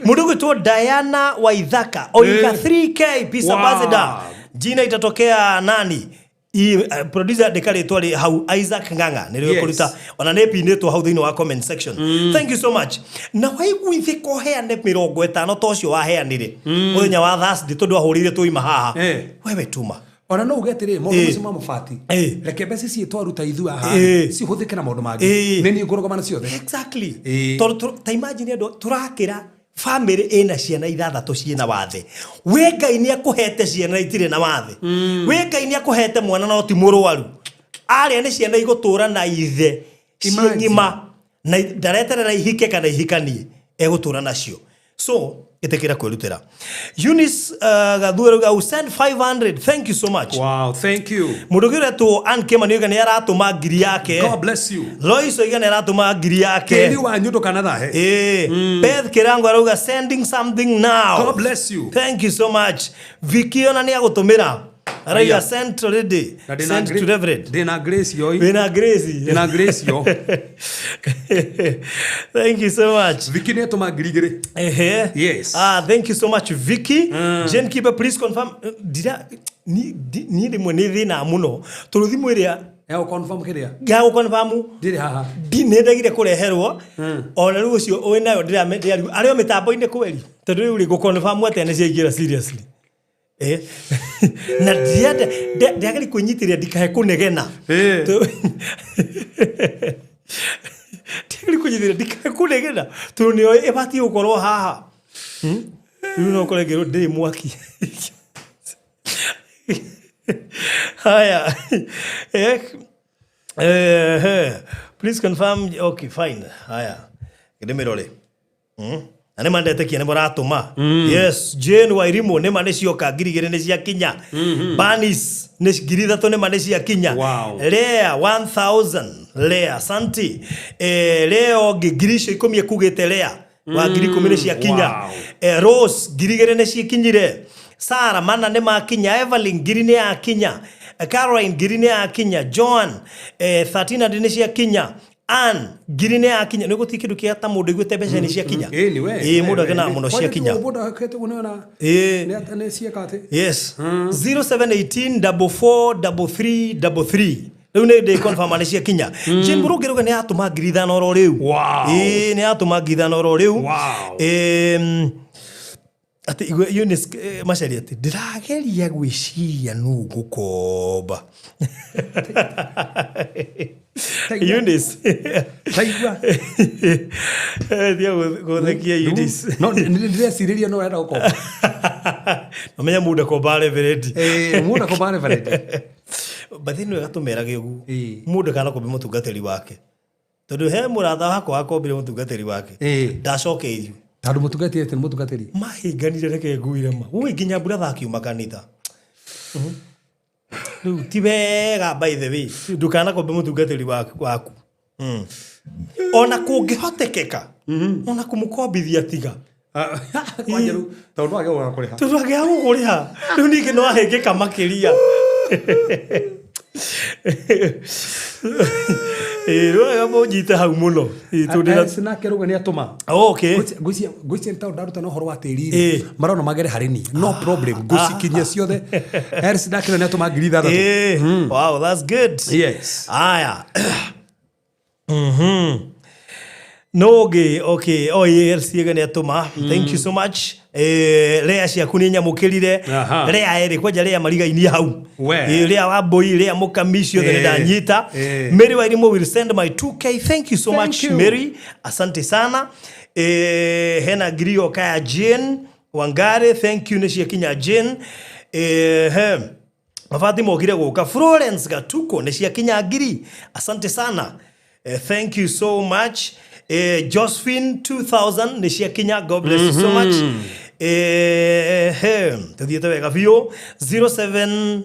B: Mũndũ gwĩtwo Diana Waithaka oiga
E: Eh.
B: 3K Peace
E: Wow.
B: Ambassador. Jina itatokea nani? I, producer andĩka rĩtwa rĩ hau Isaac Ng'ang'a nĩrĩo
E: Yes.
B: kũruta ona nĩ pinĩtwo hau thĩinĩ wa comment section. Thank you so much. Na waiguithĩka ũheane 50 ta ũcio waheanire mũthenya wa Thursday tondũ wahũrĩire tũima haha.
E: Eh.
B: Wewe tuma.
E: ona no uge atĩrĩ maũndũ
B: Ĩĩ.
E: macio ma mabati
B: Ĩĩ.
E: reke mbeca ici twaruta ithuĩ haha
B: Ĩĩ.
E: cihũthĩke na maũndũ mangĩ
B: Ĩĩ.
E: nĩ niĩ ngũrũgama na ciothe
B: Exactly.
E: Ĩĩ.
B: Tondũ ta imagine andũ tũrakĩra family ĩna ciana ithathatũ ciĩna wathe wĩ ngai nĩ akũhete ciana itirĩ na wathe wĩ ngai nĩ akũhete mwana no ti mũrwaru arĩa nĩ ciana igũtũra na ithe ciĩ
E: Imagine.
B: ng'ima na ndareterera ihike kana ihikanie egũtũra nacio so ĩtĩkĩra kwĩrutĩra Eunice Gathuo arauga, "I will send 500 thank you so much
E: wow thank you
B: mũndũ ũngĩ ũretwo Ann Kimani oiga nĩ aratũma ngiri yake
E: god bless you
B: Lois oiga nĩ aratũma ngiri yake
E: tĩri wanyu ndũkanathahe
B: Eh, Beth Kirango arauga sending something now.
E: God bless you.
B: Thank you so much. Vicky ona nĩ agũtũmĩra. Arauga
E: Aya.
B: sent already.
E: Na ndĩna
B: Sent to Reverend.
E: ndĩna grace yoi
B: Wĩna Grace.
E: ndĩna grace yo
B: Thank you so much.
E: Viki nĩ atũma ngiri igĩrĩ
B: Ehe.
E: Yes.
B: Ah, thank you so much Vicky. Jane Kibe please confirm. Ndira ni rĩmwe nĩ thĩna mũno tondũ thimũ ĩrĩa
E: ya gũ-confirm kĩrĩa
B: ya gũconfirm
E: ndĩrĩ haha
B: nĩ ndagire kũreherwo ona rĩu ũcio wĩ nayo ndĩrarigwo arĩ o mĩtambo-inĩ kweri tondũ rĩu rĩ gũconfirm atĩa nĩ ciaingĩra seriously Eh. na ndienda ndiageri kwĩnyitĩrĩra ndikahe kũnegena
E: Eh.
B: Ndiageri kwĩnyitĩrĩra ndikahe kũnegena tondũ nĩoĩ ĩbatiĩ gũkorwo haha Hmm? rĩu no ũkore ngĩrwo ndĩrĩ mwaki haya Eh, eh, please confirm okay fine haya ndĩmĩrore na nä mandetekia nä maratå yes Jane Wairimu nä ma nä cioka 2,000 nä ciakinya Banis nä 3,000 nä ma nä ciakinya
E: Wow.
B: Lea 1000 Lea Santi eh, Leo ngĩ ngiri icio ikũmi ekugĩte Lea wa 10,000 nä ciakinya
E: Wow.
B: eh, Rose 2,000 nä cikinyire Sara mana nä makinya Evelyn ngiri nä yakinya Caroline ngiri nä yakinya Joan 1300 nä ciakinya An ngiri nĩ yakinya, nĩ gũtirĩ kĩndũ kĩa ta mũndũ iguĩte mbeca nĩ ciakinya.
E: Ĩĩ, nĩ we.
B: Ĩĩ, mũndũ akenaga mũno ciakinya.
E: Mũndũ akete ũguo nĩona.
B: Ĩĩ.
E: Nĩ cieka atĩ.
B: Yes. 0718 44 33 33. Rĩu nĩ ndĩ confirm nĩ ciakinya. Jane Mũrũngĩ rauga nĩ yatũma 5,000 oro rĩu.
E: Wow.
B: Ĩĩ, nĩ yatũma 5,000 oro rĩu.
E: Wow.
B: Atĩ igwe Eunice Macharia atĩ ndĩrageria gwĩciria nũ ngũkomba. Eunice.
E: Taigua.
B: Thia gũthekia Eunice.
E: No ndĩrecirĩria no ũrenda gũkomba.
B: Namenya mũndũ akomba reverend.
E: Ĩĩ, mũndũ akomba reverend.
B: Bathi nĩ wega tũmerage ũguo.
E: Ĩĩ.
B: Mũndũ kana kombe mũtungatĩri wake. Tondũ he mũrata wakwa wakombire mũtungatĩri wake.
E: Ĩĩ.
B: Ndacokeirio.
E: Tondũ mũtungatĩri atĩ nĩ mũtungatĩri.
B: Mahinganire, reke nguire ma. Ui, nginya mbura akiuma kanitha. Rĩu ti wega, by the way, ndũkanakombe mũtungatĩri waku. Ona kũngĩhotekeka, ona kũmũkombithia tiga.
E: Kwanja rĩu tondũ wage gũka kũrĩha.
B: Tondũ angĩaga gũkũrĩha rĩu ningĩ no ahĩngĩka makĩria. Ĩĩ, rĩu wega mũnyite hau mũno. Ĩĩ, tondũ ndĩna-
E: Nake rauga nĩ atũma.
B: Oh, okay.
E: Ngwĩciria nĩ tondũ ndaruta na ũhoro wa tĩri.
B: Ĩĩ.
E: Marona magere harĩ niĩ, no problem, ngũcikinyia ciothe. Elsie nake nĩ atũma 6,000.
B: Ĩĩ. Wow, that's good.
E: Yes.
B: Aya. No ngĩ, okay, oh, ĩĩ, Elsie nĩ atũma. Thank you so much. Lea ciaku nĩ nyamũkĩrire. Lea ĩrĩ kwanja, lea mariga-inĩ hau.
E: We.
B: Ĩĩ, lea Wambui, lea Mũkami, ciothe nĩ ndanyita. Mary Wairimu will send my 2K. Thank you so
E: Thank
B: much
E: you.
B: Mary, asante sana. Hena ngiri yoka ya Jane Wangari, thank you, nĩ ciakinya Jane. He mabati mokire gũka. Florence Gatuko, nĩ ciakinya ngiri, asante sana. Thank you so much. Josephine, 2000 nĩ ciakinya, God bless you so much. He tũthiĩte wega biũ. 074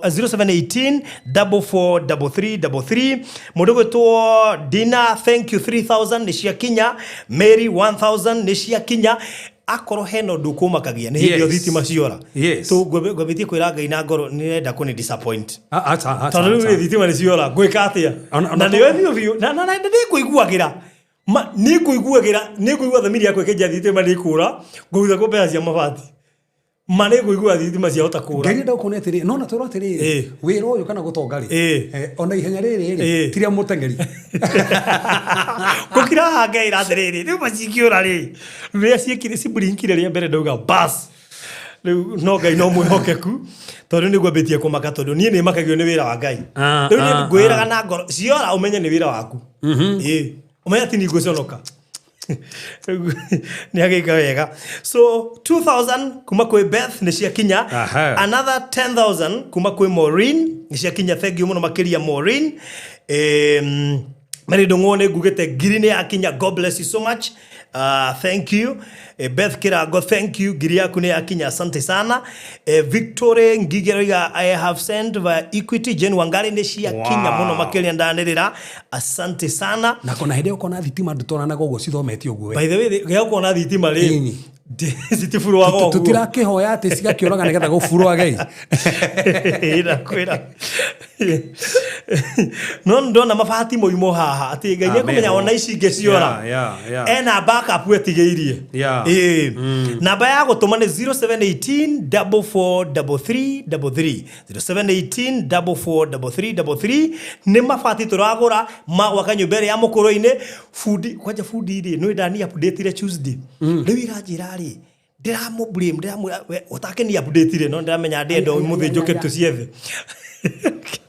B: 0718 443333, mũndũ gwĩtwo Dina, thank you, 3000 nĩ ciakinya. Mary, 1000 nĩ ciakinya. Akorwo hena ũndũ ũkũmakagia nĩ hĩndĩ ĩyo thitima ciora. Ngwambĩtie kwĩra Ngai na ngoro nĩrenda kũni disappoint.
E: Acha, acha.
B: Tondũ rĩu rĩ, thitima nĩ ciora, ngwĩka atĩa? Na nĩwe biũ biũ na nĩngũiguagĩra. Nĩngũiguagĩra, nĩngũigua thamiri yakwa ĩkĩnjia thitima nĩ kũra, ngũruta kũ mbeca cia mabati? Ma nĩngũigua thitima ciahota kũra.
E: Ngai ndenda gũkuona atĩrĩ, no na twĩrwo atĩrĩrĩ, wĩra ũyũ kana gũtonga rĩ, ona ihenya rĩrĩ rĩ, ti rĩa mũteng'eri.
B: Gũkira haha ngeĩra atĩrĩrĩ, rĩu macingĩũra rĩ, rĩrĩa ciĩkire cimburinkire rĩa mbere, ndauga bas, rĩu no Ngai no mwĩhokeku, tondũ nĩguo ambĩtie kũmaka, tondũ niĩ nĩ makagio nĩ wĩra wa Ngai. Rĩu niĩ ngwĩraga na ngoro, ciora ũmenye nĩ wĩra waku. Ĩĩ, ũmenye atĩ ningũconoka. Nĩ agĩka wega. So 2000 kuma kwĩ Beth nĩ ciakinya. Another 10,000 kuma kwĩ Maureen nĩ ciakinya, thank you mũno makĩria Maureen. Mary Ndung'u nĩ ngugĩte ngiri nĩ yakinya, God bless you so much. Thank you. Beth Kirago, thank you, ngiri yaku nĩ yakinya, asante sana. Victory Ngige roiga I have sent via Equity. Jane Wangari, nĩ ciakinya. Mũno makĩria, ndanĩrĩra, asante sana.
E: Na kona hĩndĩ ĩyo ũkona thitima ndũtoranaga ũguo cithomete ũguo we.
B: By the way, gĩa kuona thitima rĩ,
E: Ĩni.
B: citiburuaga ũguo.
E: Tũtirakĩhoya atĩ cigakĩũraga nĩgetha gũburuage.
B: Ndakwĩra no ndona mabati moimo haha atĩ Ngai nĩekũmenya.
E: Meho.
B: Ona ici ingĩ ciora, ena backup etigĩirie. Ĩĩ, namba ya gũtũma nĩ 0718 443333, 0718 443333. Nĩ mabati tũragũra ma gwaka nyũmba ĩrĩa ya mũkũrũ-inĩ. Bundi kwanja, bundi rĩ, nĩ ndani update Tuesday, rĩu iranjĩra rĩ, ndĩramũ blame, ndĩramwĩra we ũtake ni update no ndĩramenya ndĩenda ũmũthĩ njũke tũciethe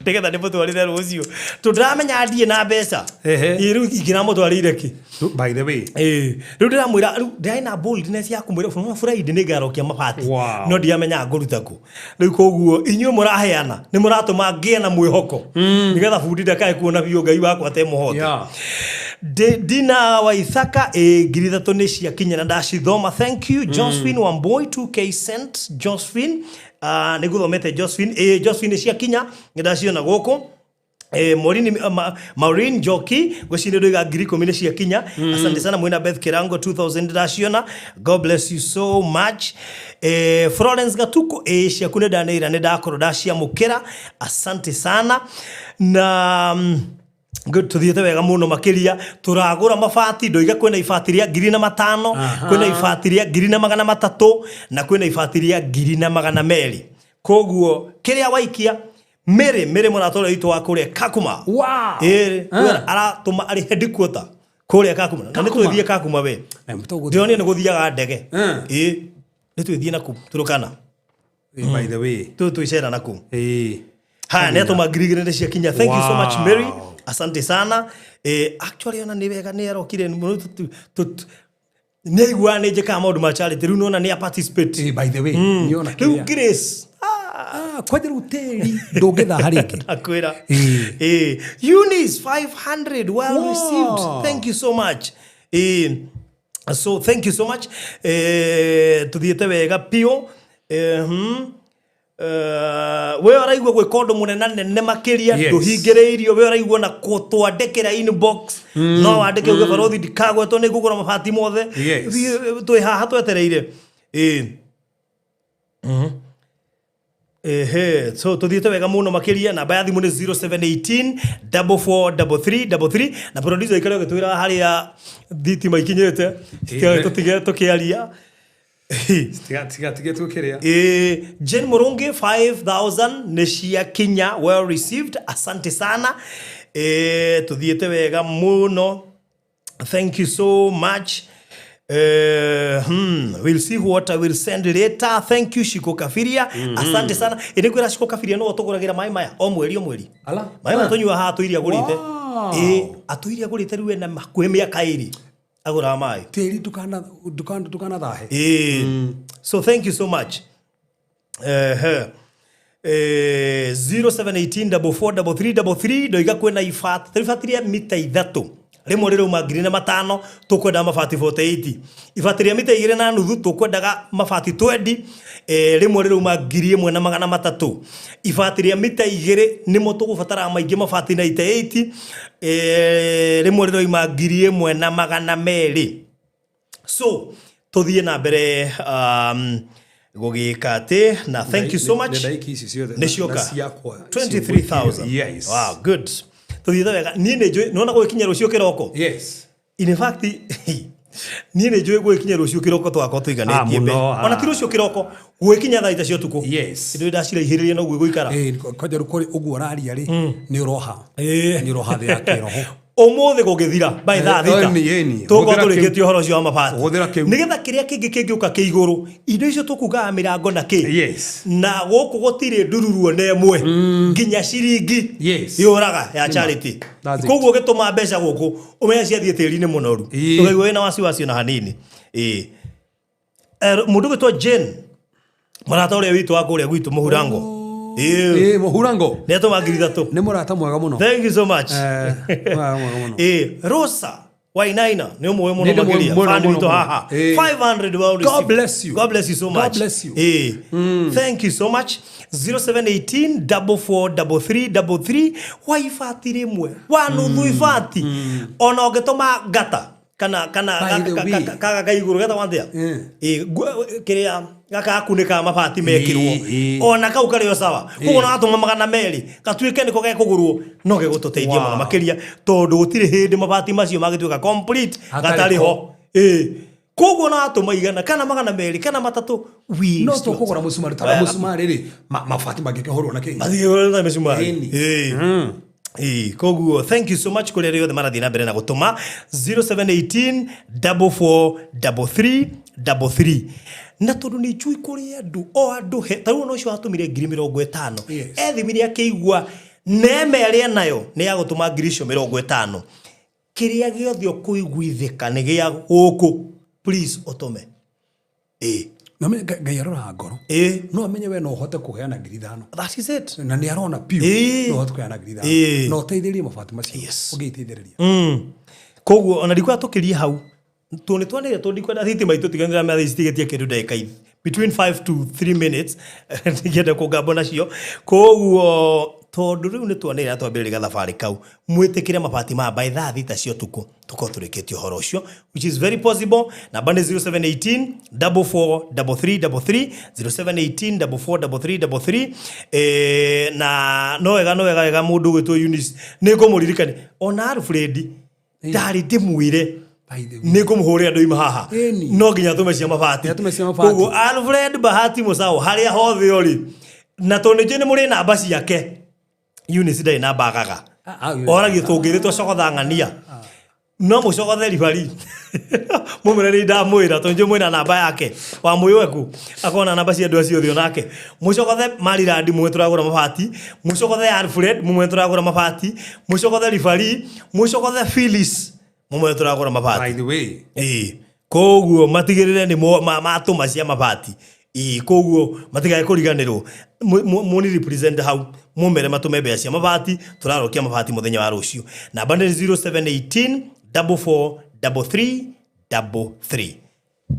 B: nĩgetha ndĩmũtwarĩre rũciũ, tondũ ndĩramenya ndirĩ na mbeca. Ĩĩ, rĩu ingĩramũtwarĩire kĩ?
E: By the way.
B: Ĩĩ, rĩu ndĩramwĩra, rĩu ndĩrarĩ na boldness ya kũmwĩra Friday nĩ ngarokia mabati. No ndiamenyaga ngũruta kũ rĩu. Koguo inyuĩ mũraheana nĩ mũratũma ngĩe na mwĩhoko nĩgetha bundi ndakae kuona biũ Ngai wakwa te mũhote. Dina Waithaka, ĩ, 3,000 nĩ ciakinya na ndacithoma, thank you. Josephine Wamboi, 2K sent. Josephine, nĩ ngũthomete Josephine. Ĩ, Josephine, nĩ ciakinya, nĩ ndaciona gũkũ. Maureen, Maureen Njoki, ngwĩciria ndoiga 10,000 nĩ ciakinya, asante sana. Mwina Beth Kirango, 2000 ndaciona, God bless you so much. Florence Gatuko, ciaku nĩ ndanĩira, nĩ ndakorwo ndaciamũkĩra, asante sana. Na Good, tuthiĩte wega mũno makĩria. Tũragũra mabati, ndoiga kwĩna ibati rĩa 5,000, kwĩna ibati rĩa 1,300, na kwĩna ibati rĩa 1,200. Koguo kĩrĩa waikia Mary, Mary mũrata ũrĩa witũ wa kũrĩa Kakuma.
E: Wow.
B: Ĩĩ,
E: Ah.
B: aratũma arĩ headquarter kũrĩa Kakuma. Na nĩ
E: Kakuma.
B: twĩthiĩ Kakuma we.
E: Na mũtũgũthiĩ.
B: Ndĩronire nĩ gũthiaga ndege.
E: Ah.
B: Ĩĩ, nĩ twĩthiĩ naku Turukana.
E: By the way.
B: Twĩcera naku.
E: Ĩĩ.
B: Haya, nä atå ma 2,000 nä ciakinya. Thank you so much,
E: Wow.
B: Mary, asante sana. Actually ona nä wega nä arokire nä aiguaga nä njäkaga maå ndå ma charity, rä u nona nä a participate.
E: Ĩĩ, by the way, nĩona
B: Rä u
E: kĩrĩa.
B: Grace.
E: Ah, kwanja rĩu tĩri ndũngĩthaha rĩngĩ.
B: Akwä
E: Ĩĩ.
B: Eunice 500 well
E: Wow.
B: received, thank you so much. So thank you so much. Tuthiĩte wega piũ. We ũraigua gwĩka ũndũ mũnenanene makĩria,
E: Yes.
B: ndũhingĩrĩirio. We ũraigua na kũtwandĩkĩra inbox, no wandĩke uge barothi ndikagwetwo, nĩ ngũgũra mabati mothe.
E: Yes.
B: Thiĩ, twĩ haha twetereire. Ĩĩ. Ehe, so tuthiĩte wega mũno makĩria. Namba ya thimũ nĩ 0718 443333, na producer ikare ũgĩtwĩra harĩa thitima ikinyĩte. Tũtige tũkĩaria.
E: Tiga tiga tiga tũkĩrĩa.
B: Jane Murungi 5000 nĩ ciakinya, well received, asante sana. Tuthiĩte wega mũno, thank you so much. We'll see what I will send later. Thank you, Shiko Kafiria. Asante sana. Ĩ kwĩra Shiko Kafiria no tũgũragĩra maĩ maya o mweri o mweri.
E: Ala.
B: Maĩ maya tũnyuaga haha tũiria agũrĩte.
E: Wow.
B: Ĩ atũiria agũrĩte rĩu ena hakuhĩ mĩaka 2 agũraga maĩ.
E: Tĩri ndũkana ndũkana ndũkanathahe.
B: So thank you so much. 0718443333, ndoiga kwĩna ibati, ta ibati rĩa mita 3 rĩmwe rĩrauma 5,000, tũkwendaga mabati 48. Ibati rĩa mita 2.5 tũkwendaga mabati 20, rĩmwe rĩrauma 1,300. Ibati rĩa mita 2 nĩmo tũgũbataraga maingĩ, mabati 98, rĩmwe rĩrauma 1,200. So tuthiĩ na mbere gũgĩka atĩ na thank you so much.
E: Nĩ ndaiki ici ciothe.
B: Nĩ cioka.
E: Na ciakwa.
B: 23,000.
E: Yes.
B: Wow, good, tuthiĩte wega. Niĩ nĩ njũĩ nĩwona gũgĩkinya rũciũ kĩroko.
E: Yes.
B: In fact niĩ nĩ njũĩ gũgĩkinya rũciũ kĩroko twakorwo tũiganĩtie
E: Ah, mũno,
B: mbe
E: ah.
B: ona ti rũciũ kĩroko, gũgĩkinya thaa ita cia ũtukũ.
E: Yes.
B: Ndũĩ ndaciraihĩrĩria noguo ĩgũikara.
E: Ĩĩ, kwanja rĩu kũrĩ ũguo ũraria rĩ, nĩ ũroha.
B: Ĩĩ.
E: Nĩ ũroha thĩ ya kĩroho.
B: Ũmũthĩ gũgĩthira by thaa 6
E: Ĩni, ĩni.
B: tũgũkorwo
E: Hũthĩra kĩu.
B: tũrĩkĩtie ũhoro ũcio wa mabati,
E: Hũthĩra kĩu.
B: nĩgetha kĩrĩa kĩngĩ kĩngĩũka kĩ igũrũ, indo icio tũkugaga mĩrango na kĩ.
E: Yes.
B: Na gũkũ gũtirĩ ndururu ona ĩmwe nginya ciringi
E: Yes.
B: yũraga ya charity.
E: That's it.
B: Koguo ũgĩtũma mbeca gũkũ ũmenye ciathiĩ tĩri-inĩ mũnoru,
E: Ĩĩ.
B: ndũkaigua wĩna wasiwasi ona hanini. Ĩĩ. Mũndũ ũgwĩtwo Jane, mũrata ũrĩa witũ wa kũrĩa gwitũ mũhurango. Ĩĩ.
E: Ĩĩ, mũhurango.
B: Nĩ atũma 3,000.
E: Nĩ mũrata mwega mũno.
B: Thank you so much.
E: Mwega mwega mũno.
B: Rosa Wainaina nĩ ũmũĩ mũno
E: Nĩ ndĩmũĩ
B: makĩria,
E: mũno,
B: fan
E: mũno,
B: witũ
E: mũno.
B: haha.
E: Ĩĩ.
B: 500 well
E: God
B: received.
E: bless you.
B: God bless you so
E: God
B: much.
E: bless you.
B: Ĩĩ. Thank you so much. 0718 443333 wa ibati rĩmwe wa nuthu ibati, ona ũngĩtũma ngata kana kana
E: By the way.
B: kaga ka igũrũ getagwo atĩa? Ĩĩ, kĩrĩa gaka gakunĩkaga mabati mekĩrwo,
E: Ĩĩ, ĩĩ.
B: ona kau karĩ o sawa. Koguo ona watũma 200 gatuĩke nĩko gekũgũrwo, no gegũtũteithia
E: Wow.
B: mũno makĩria, tondũ gũtirĩ hĩndĩ mabati macio mangĩtuĩka complete
E: Hatarĩ
B: gatarĩ
E: ho.
B: ho. Ĩĩ, koguo ona watũma 100 kana 200 kana 300, we
E: No tũkũgũra mũcumarĩ tondũ mũcumarĩ rĩ, mabati mangĩkĩhũrwo na kĩ.
B: mathigĩrwo na mĩcumarĩ.
E: Ĩni.
B: Ĩĩ. Ĩĩ, koguo thank you so much kũrĩ arĩa othe marathiĩ na mbere na gũtũma 0718 443333, na tondũ nĩ njũĩ kũrĩ andũ o andũ he ta rĩu ona ũcio watũmire 50,000.
E: Yes.
B: Ethimire akĩigua neme ĩrĩa nayo nĩ ya gũtũma 50,000. Kĩrĩa gĩothe ũkũiguithĩka nĩ gĩa gũkũ, please ũtũme. Ĩĩ.
E: Na amenye Ngai aroraga ngoro.
B: Ĩĩ.
E: No amenye we no ũhote kũheana 5,000.
B: That is it.
E: Na nĩ arona piũ
B: Ĩĩ.
E: no ũhote kũheana 5,000.
B: Ĩĩ.
E: Na ũteithĩrĩrie mabati macio.
B: Yes.
E: Ũngĩiteithĩrĩria.
B: Koguo ona ndikwenda tũkĩrie hau tondũ nĩ twanĩrĩra, tondũ ndikwenda thitima itũ tiganĩra metha citigetie kĩndũ ndagĩka between 5 to 3 minutes, ndingĩenda kũngambwo nacio. Koguo Tondũ rĩu nĩ tuonĩrĩra twambĩrĩria gathabarĩ kau, mwĩtĩkĩre mabati maya by thaa 6 cia ũtukũ tũkorwo tũrĩkĩtie ũhoro ũcio, which is very possible. Namba nĩ 0718 443333, 0718 443333. Na no wega, no wega wega mũndũ ũgwĩtwo Eunice nĩ ngũmũririkania ona Alfred ndarĩ ndĩmwĩre.
E: By the way.
B: Nĩ ngũmũhũrĩra ndoima haha.
E: Ĩni.
B: No nginya tũme cia mabati.
E: Nginya tũme cia mabati.
B: Koguo Alfred Bahati Musau harĩa hothe ũrĩ, na tondũ nĩ njũĩ nĩ mũrĩ namba ciake, Eunice ndarĩ namba agaga.
E: Ah, ah,
B: Oragie tũngĩrĩtwo cogotha ng'ania no mũcogothe ribari mũmwĩre nĩ ndamwĩra tondũ njũĩ mwĩna namba yake wa mwĩweku akona namba cia andũ acio othe onake. Mũcogothe Marilandi mumwe tũragũra mabati, mũcogothe Alfred mumwe tũragũra mabati, mũcogothe ribari, mũcogothe Phyllis mumwe tũragũra mabati.
E: By the way.
B: Ĩĩ, koguo matigĩrĩre nĩ matũma cia mabati. Ĩĩ, koguo matigae kũriganĩrwo. Mũni represent hau, mũmere matũme mbeca cia mabati, tũrarokia mabati mũthenya wa rũciũ. Namba nĩ 0718 4433 33.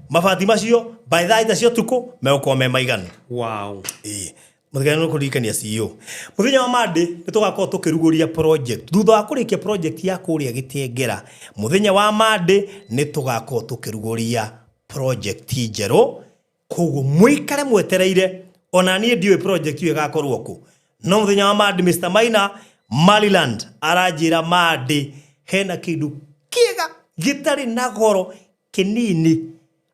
B: Mabati macio by thaa 3 cia ũtukũ megũkorwo me maiganu.
E: Wow.
B: Ĩĩ, mũthenya nĩ kũririkania CEO mũthenya wa Monday nĩ tũgakorwo tũkĩrugũria project thutha wa kũrĩkia project ya kũrĩa Gĩtengera. Mũthenya wa Monday nĩ tũgakorwo tũkĩrugũria project njerũ, koguo mũikare mwetereire. Ona niĩ ndiũĩ project ĩyo ĩgakorwo kũ, no mũthenya wa Monday Mr Maina Maryland aranjĩra Monday hena kĩndũ kĩega gĩtarĩ na goro kĩnini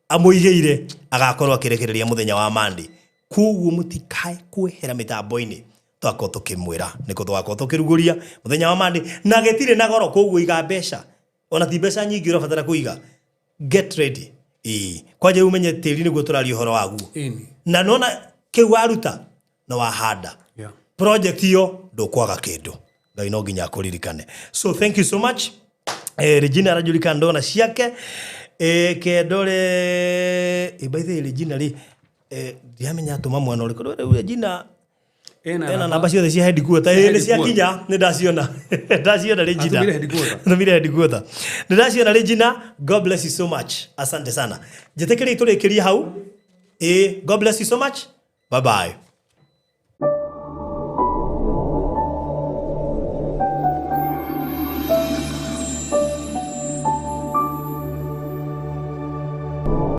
B: amũigĩire agakorwo akĩrekereria mũthenya wa Monday. Koguo mũtikae kwehera mĩtambo-inĩ, twakorwo tũkĩmwĩra nĩkũ tũgakorwo tũkĩrugũria mũthenya wa Monday, na gĩtirĩ na goro, koguo iga mbeca, ona ti mbeca nyingĩ ũrabatara kũiga. Get ready. Ĩĩ, kwanja ũmenye tĩri nĩguo tũraria ũhoro waguo.
E: Ĩni.
B: Na nona kĩu waruta no wahanda project iyo ndũkwaga kĩndũ. Ngai no nginya akũririkane. So thank you so much. Regina arajulikana ndona ciake kendore. By the way, Regina rĩ, ndiramenya atũma mwana ũrĩkũ rĩu Regina. Ena namba ciothe cia headquarter. Ĩ, nĩ ciakinya, nĩ ndaciona, ndaciona Regina.
E: Atũmire headquarter.
B: Atũmire headquarter, nĩ ndaciona Regina. God bless you so much, asante sana. Njĩtĩkĩrie tũrĩkĩrie hau. Ĩ, God bless you so much, bye bye.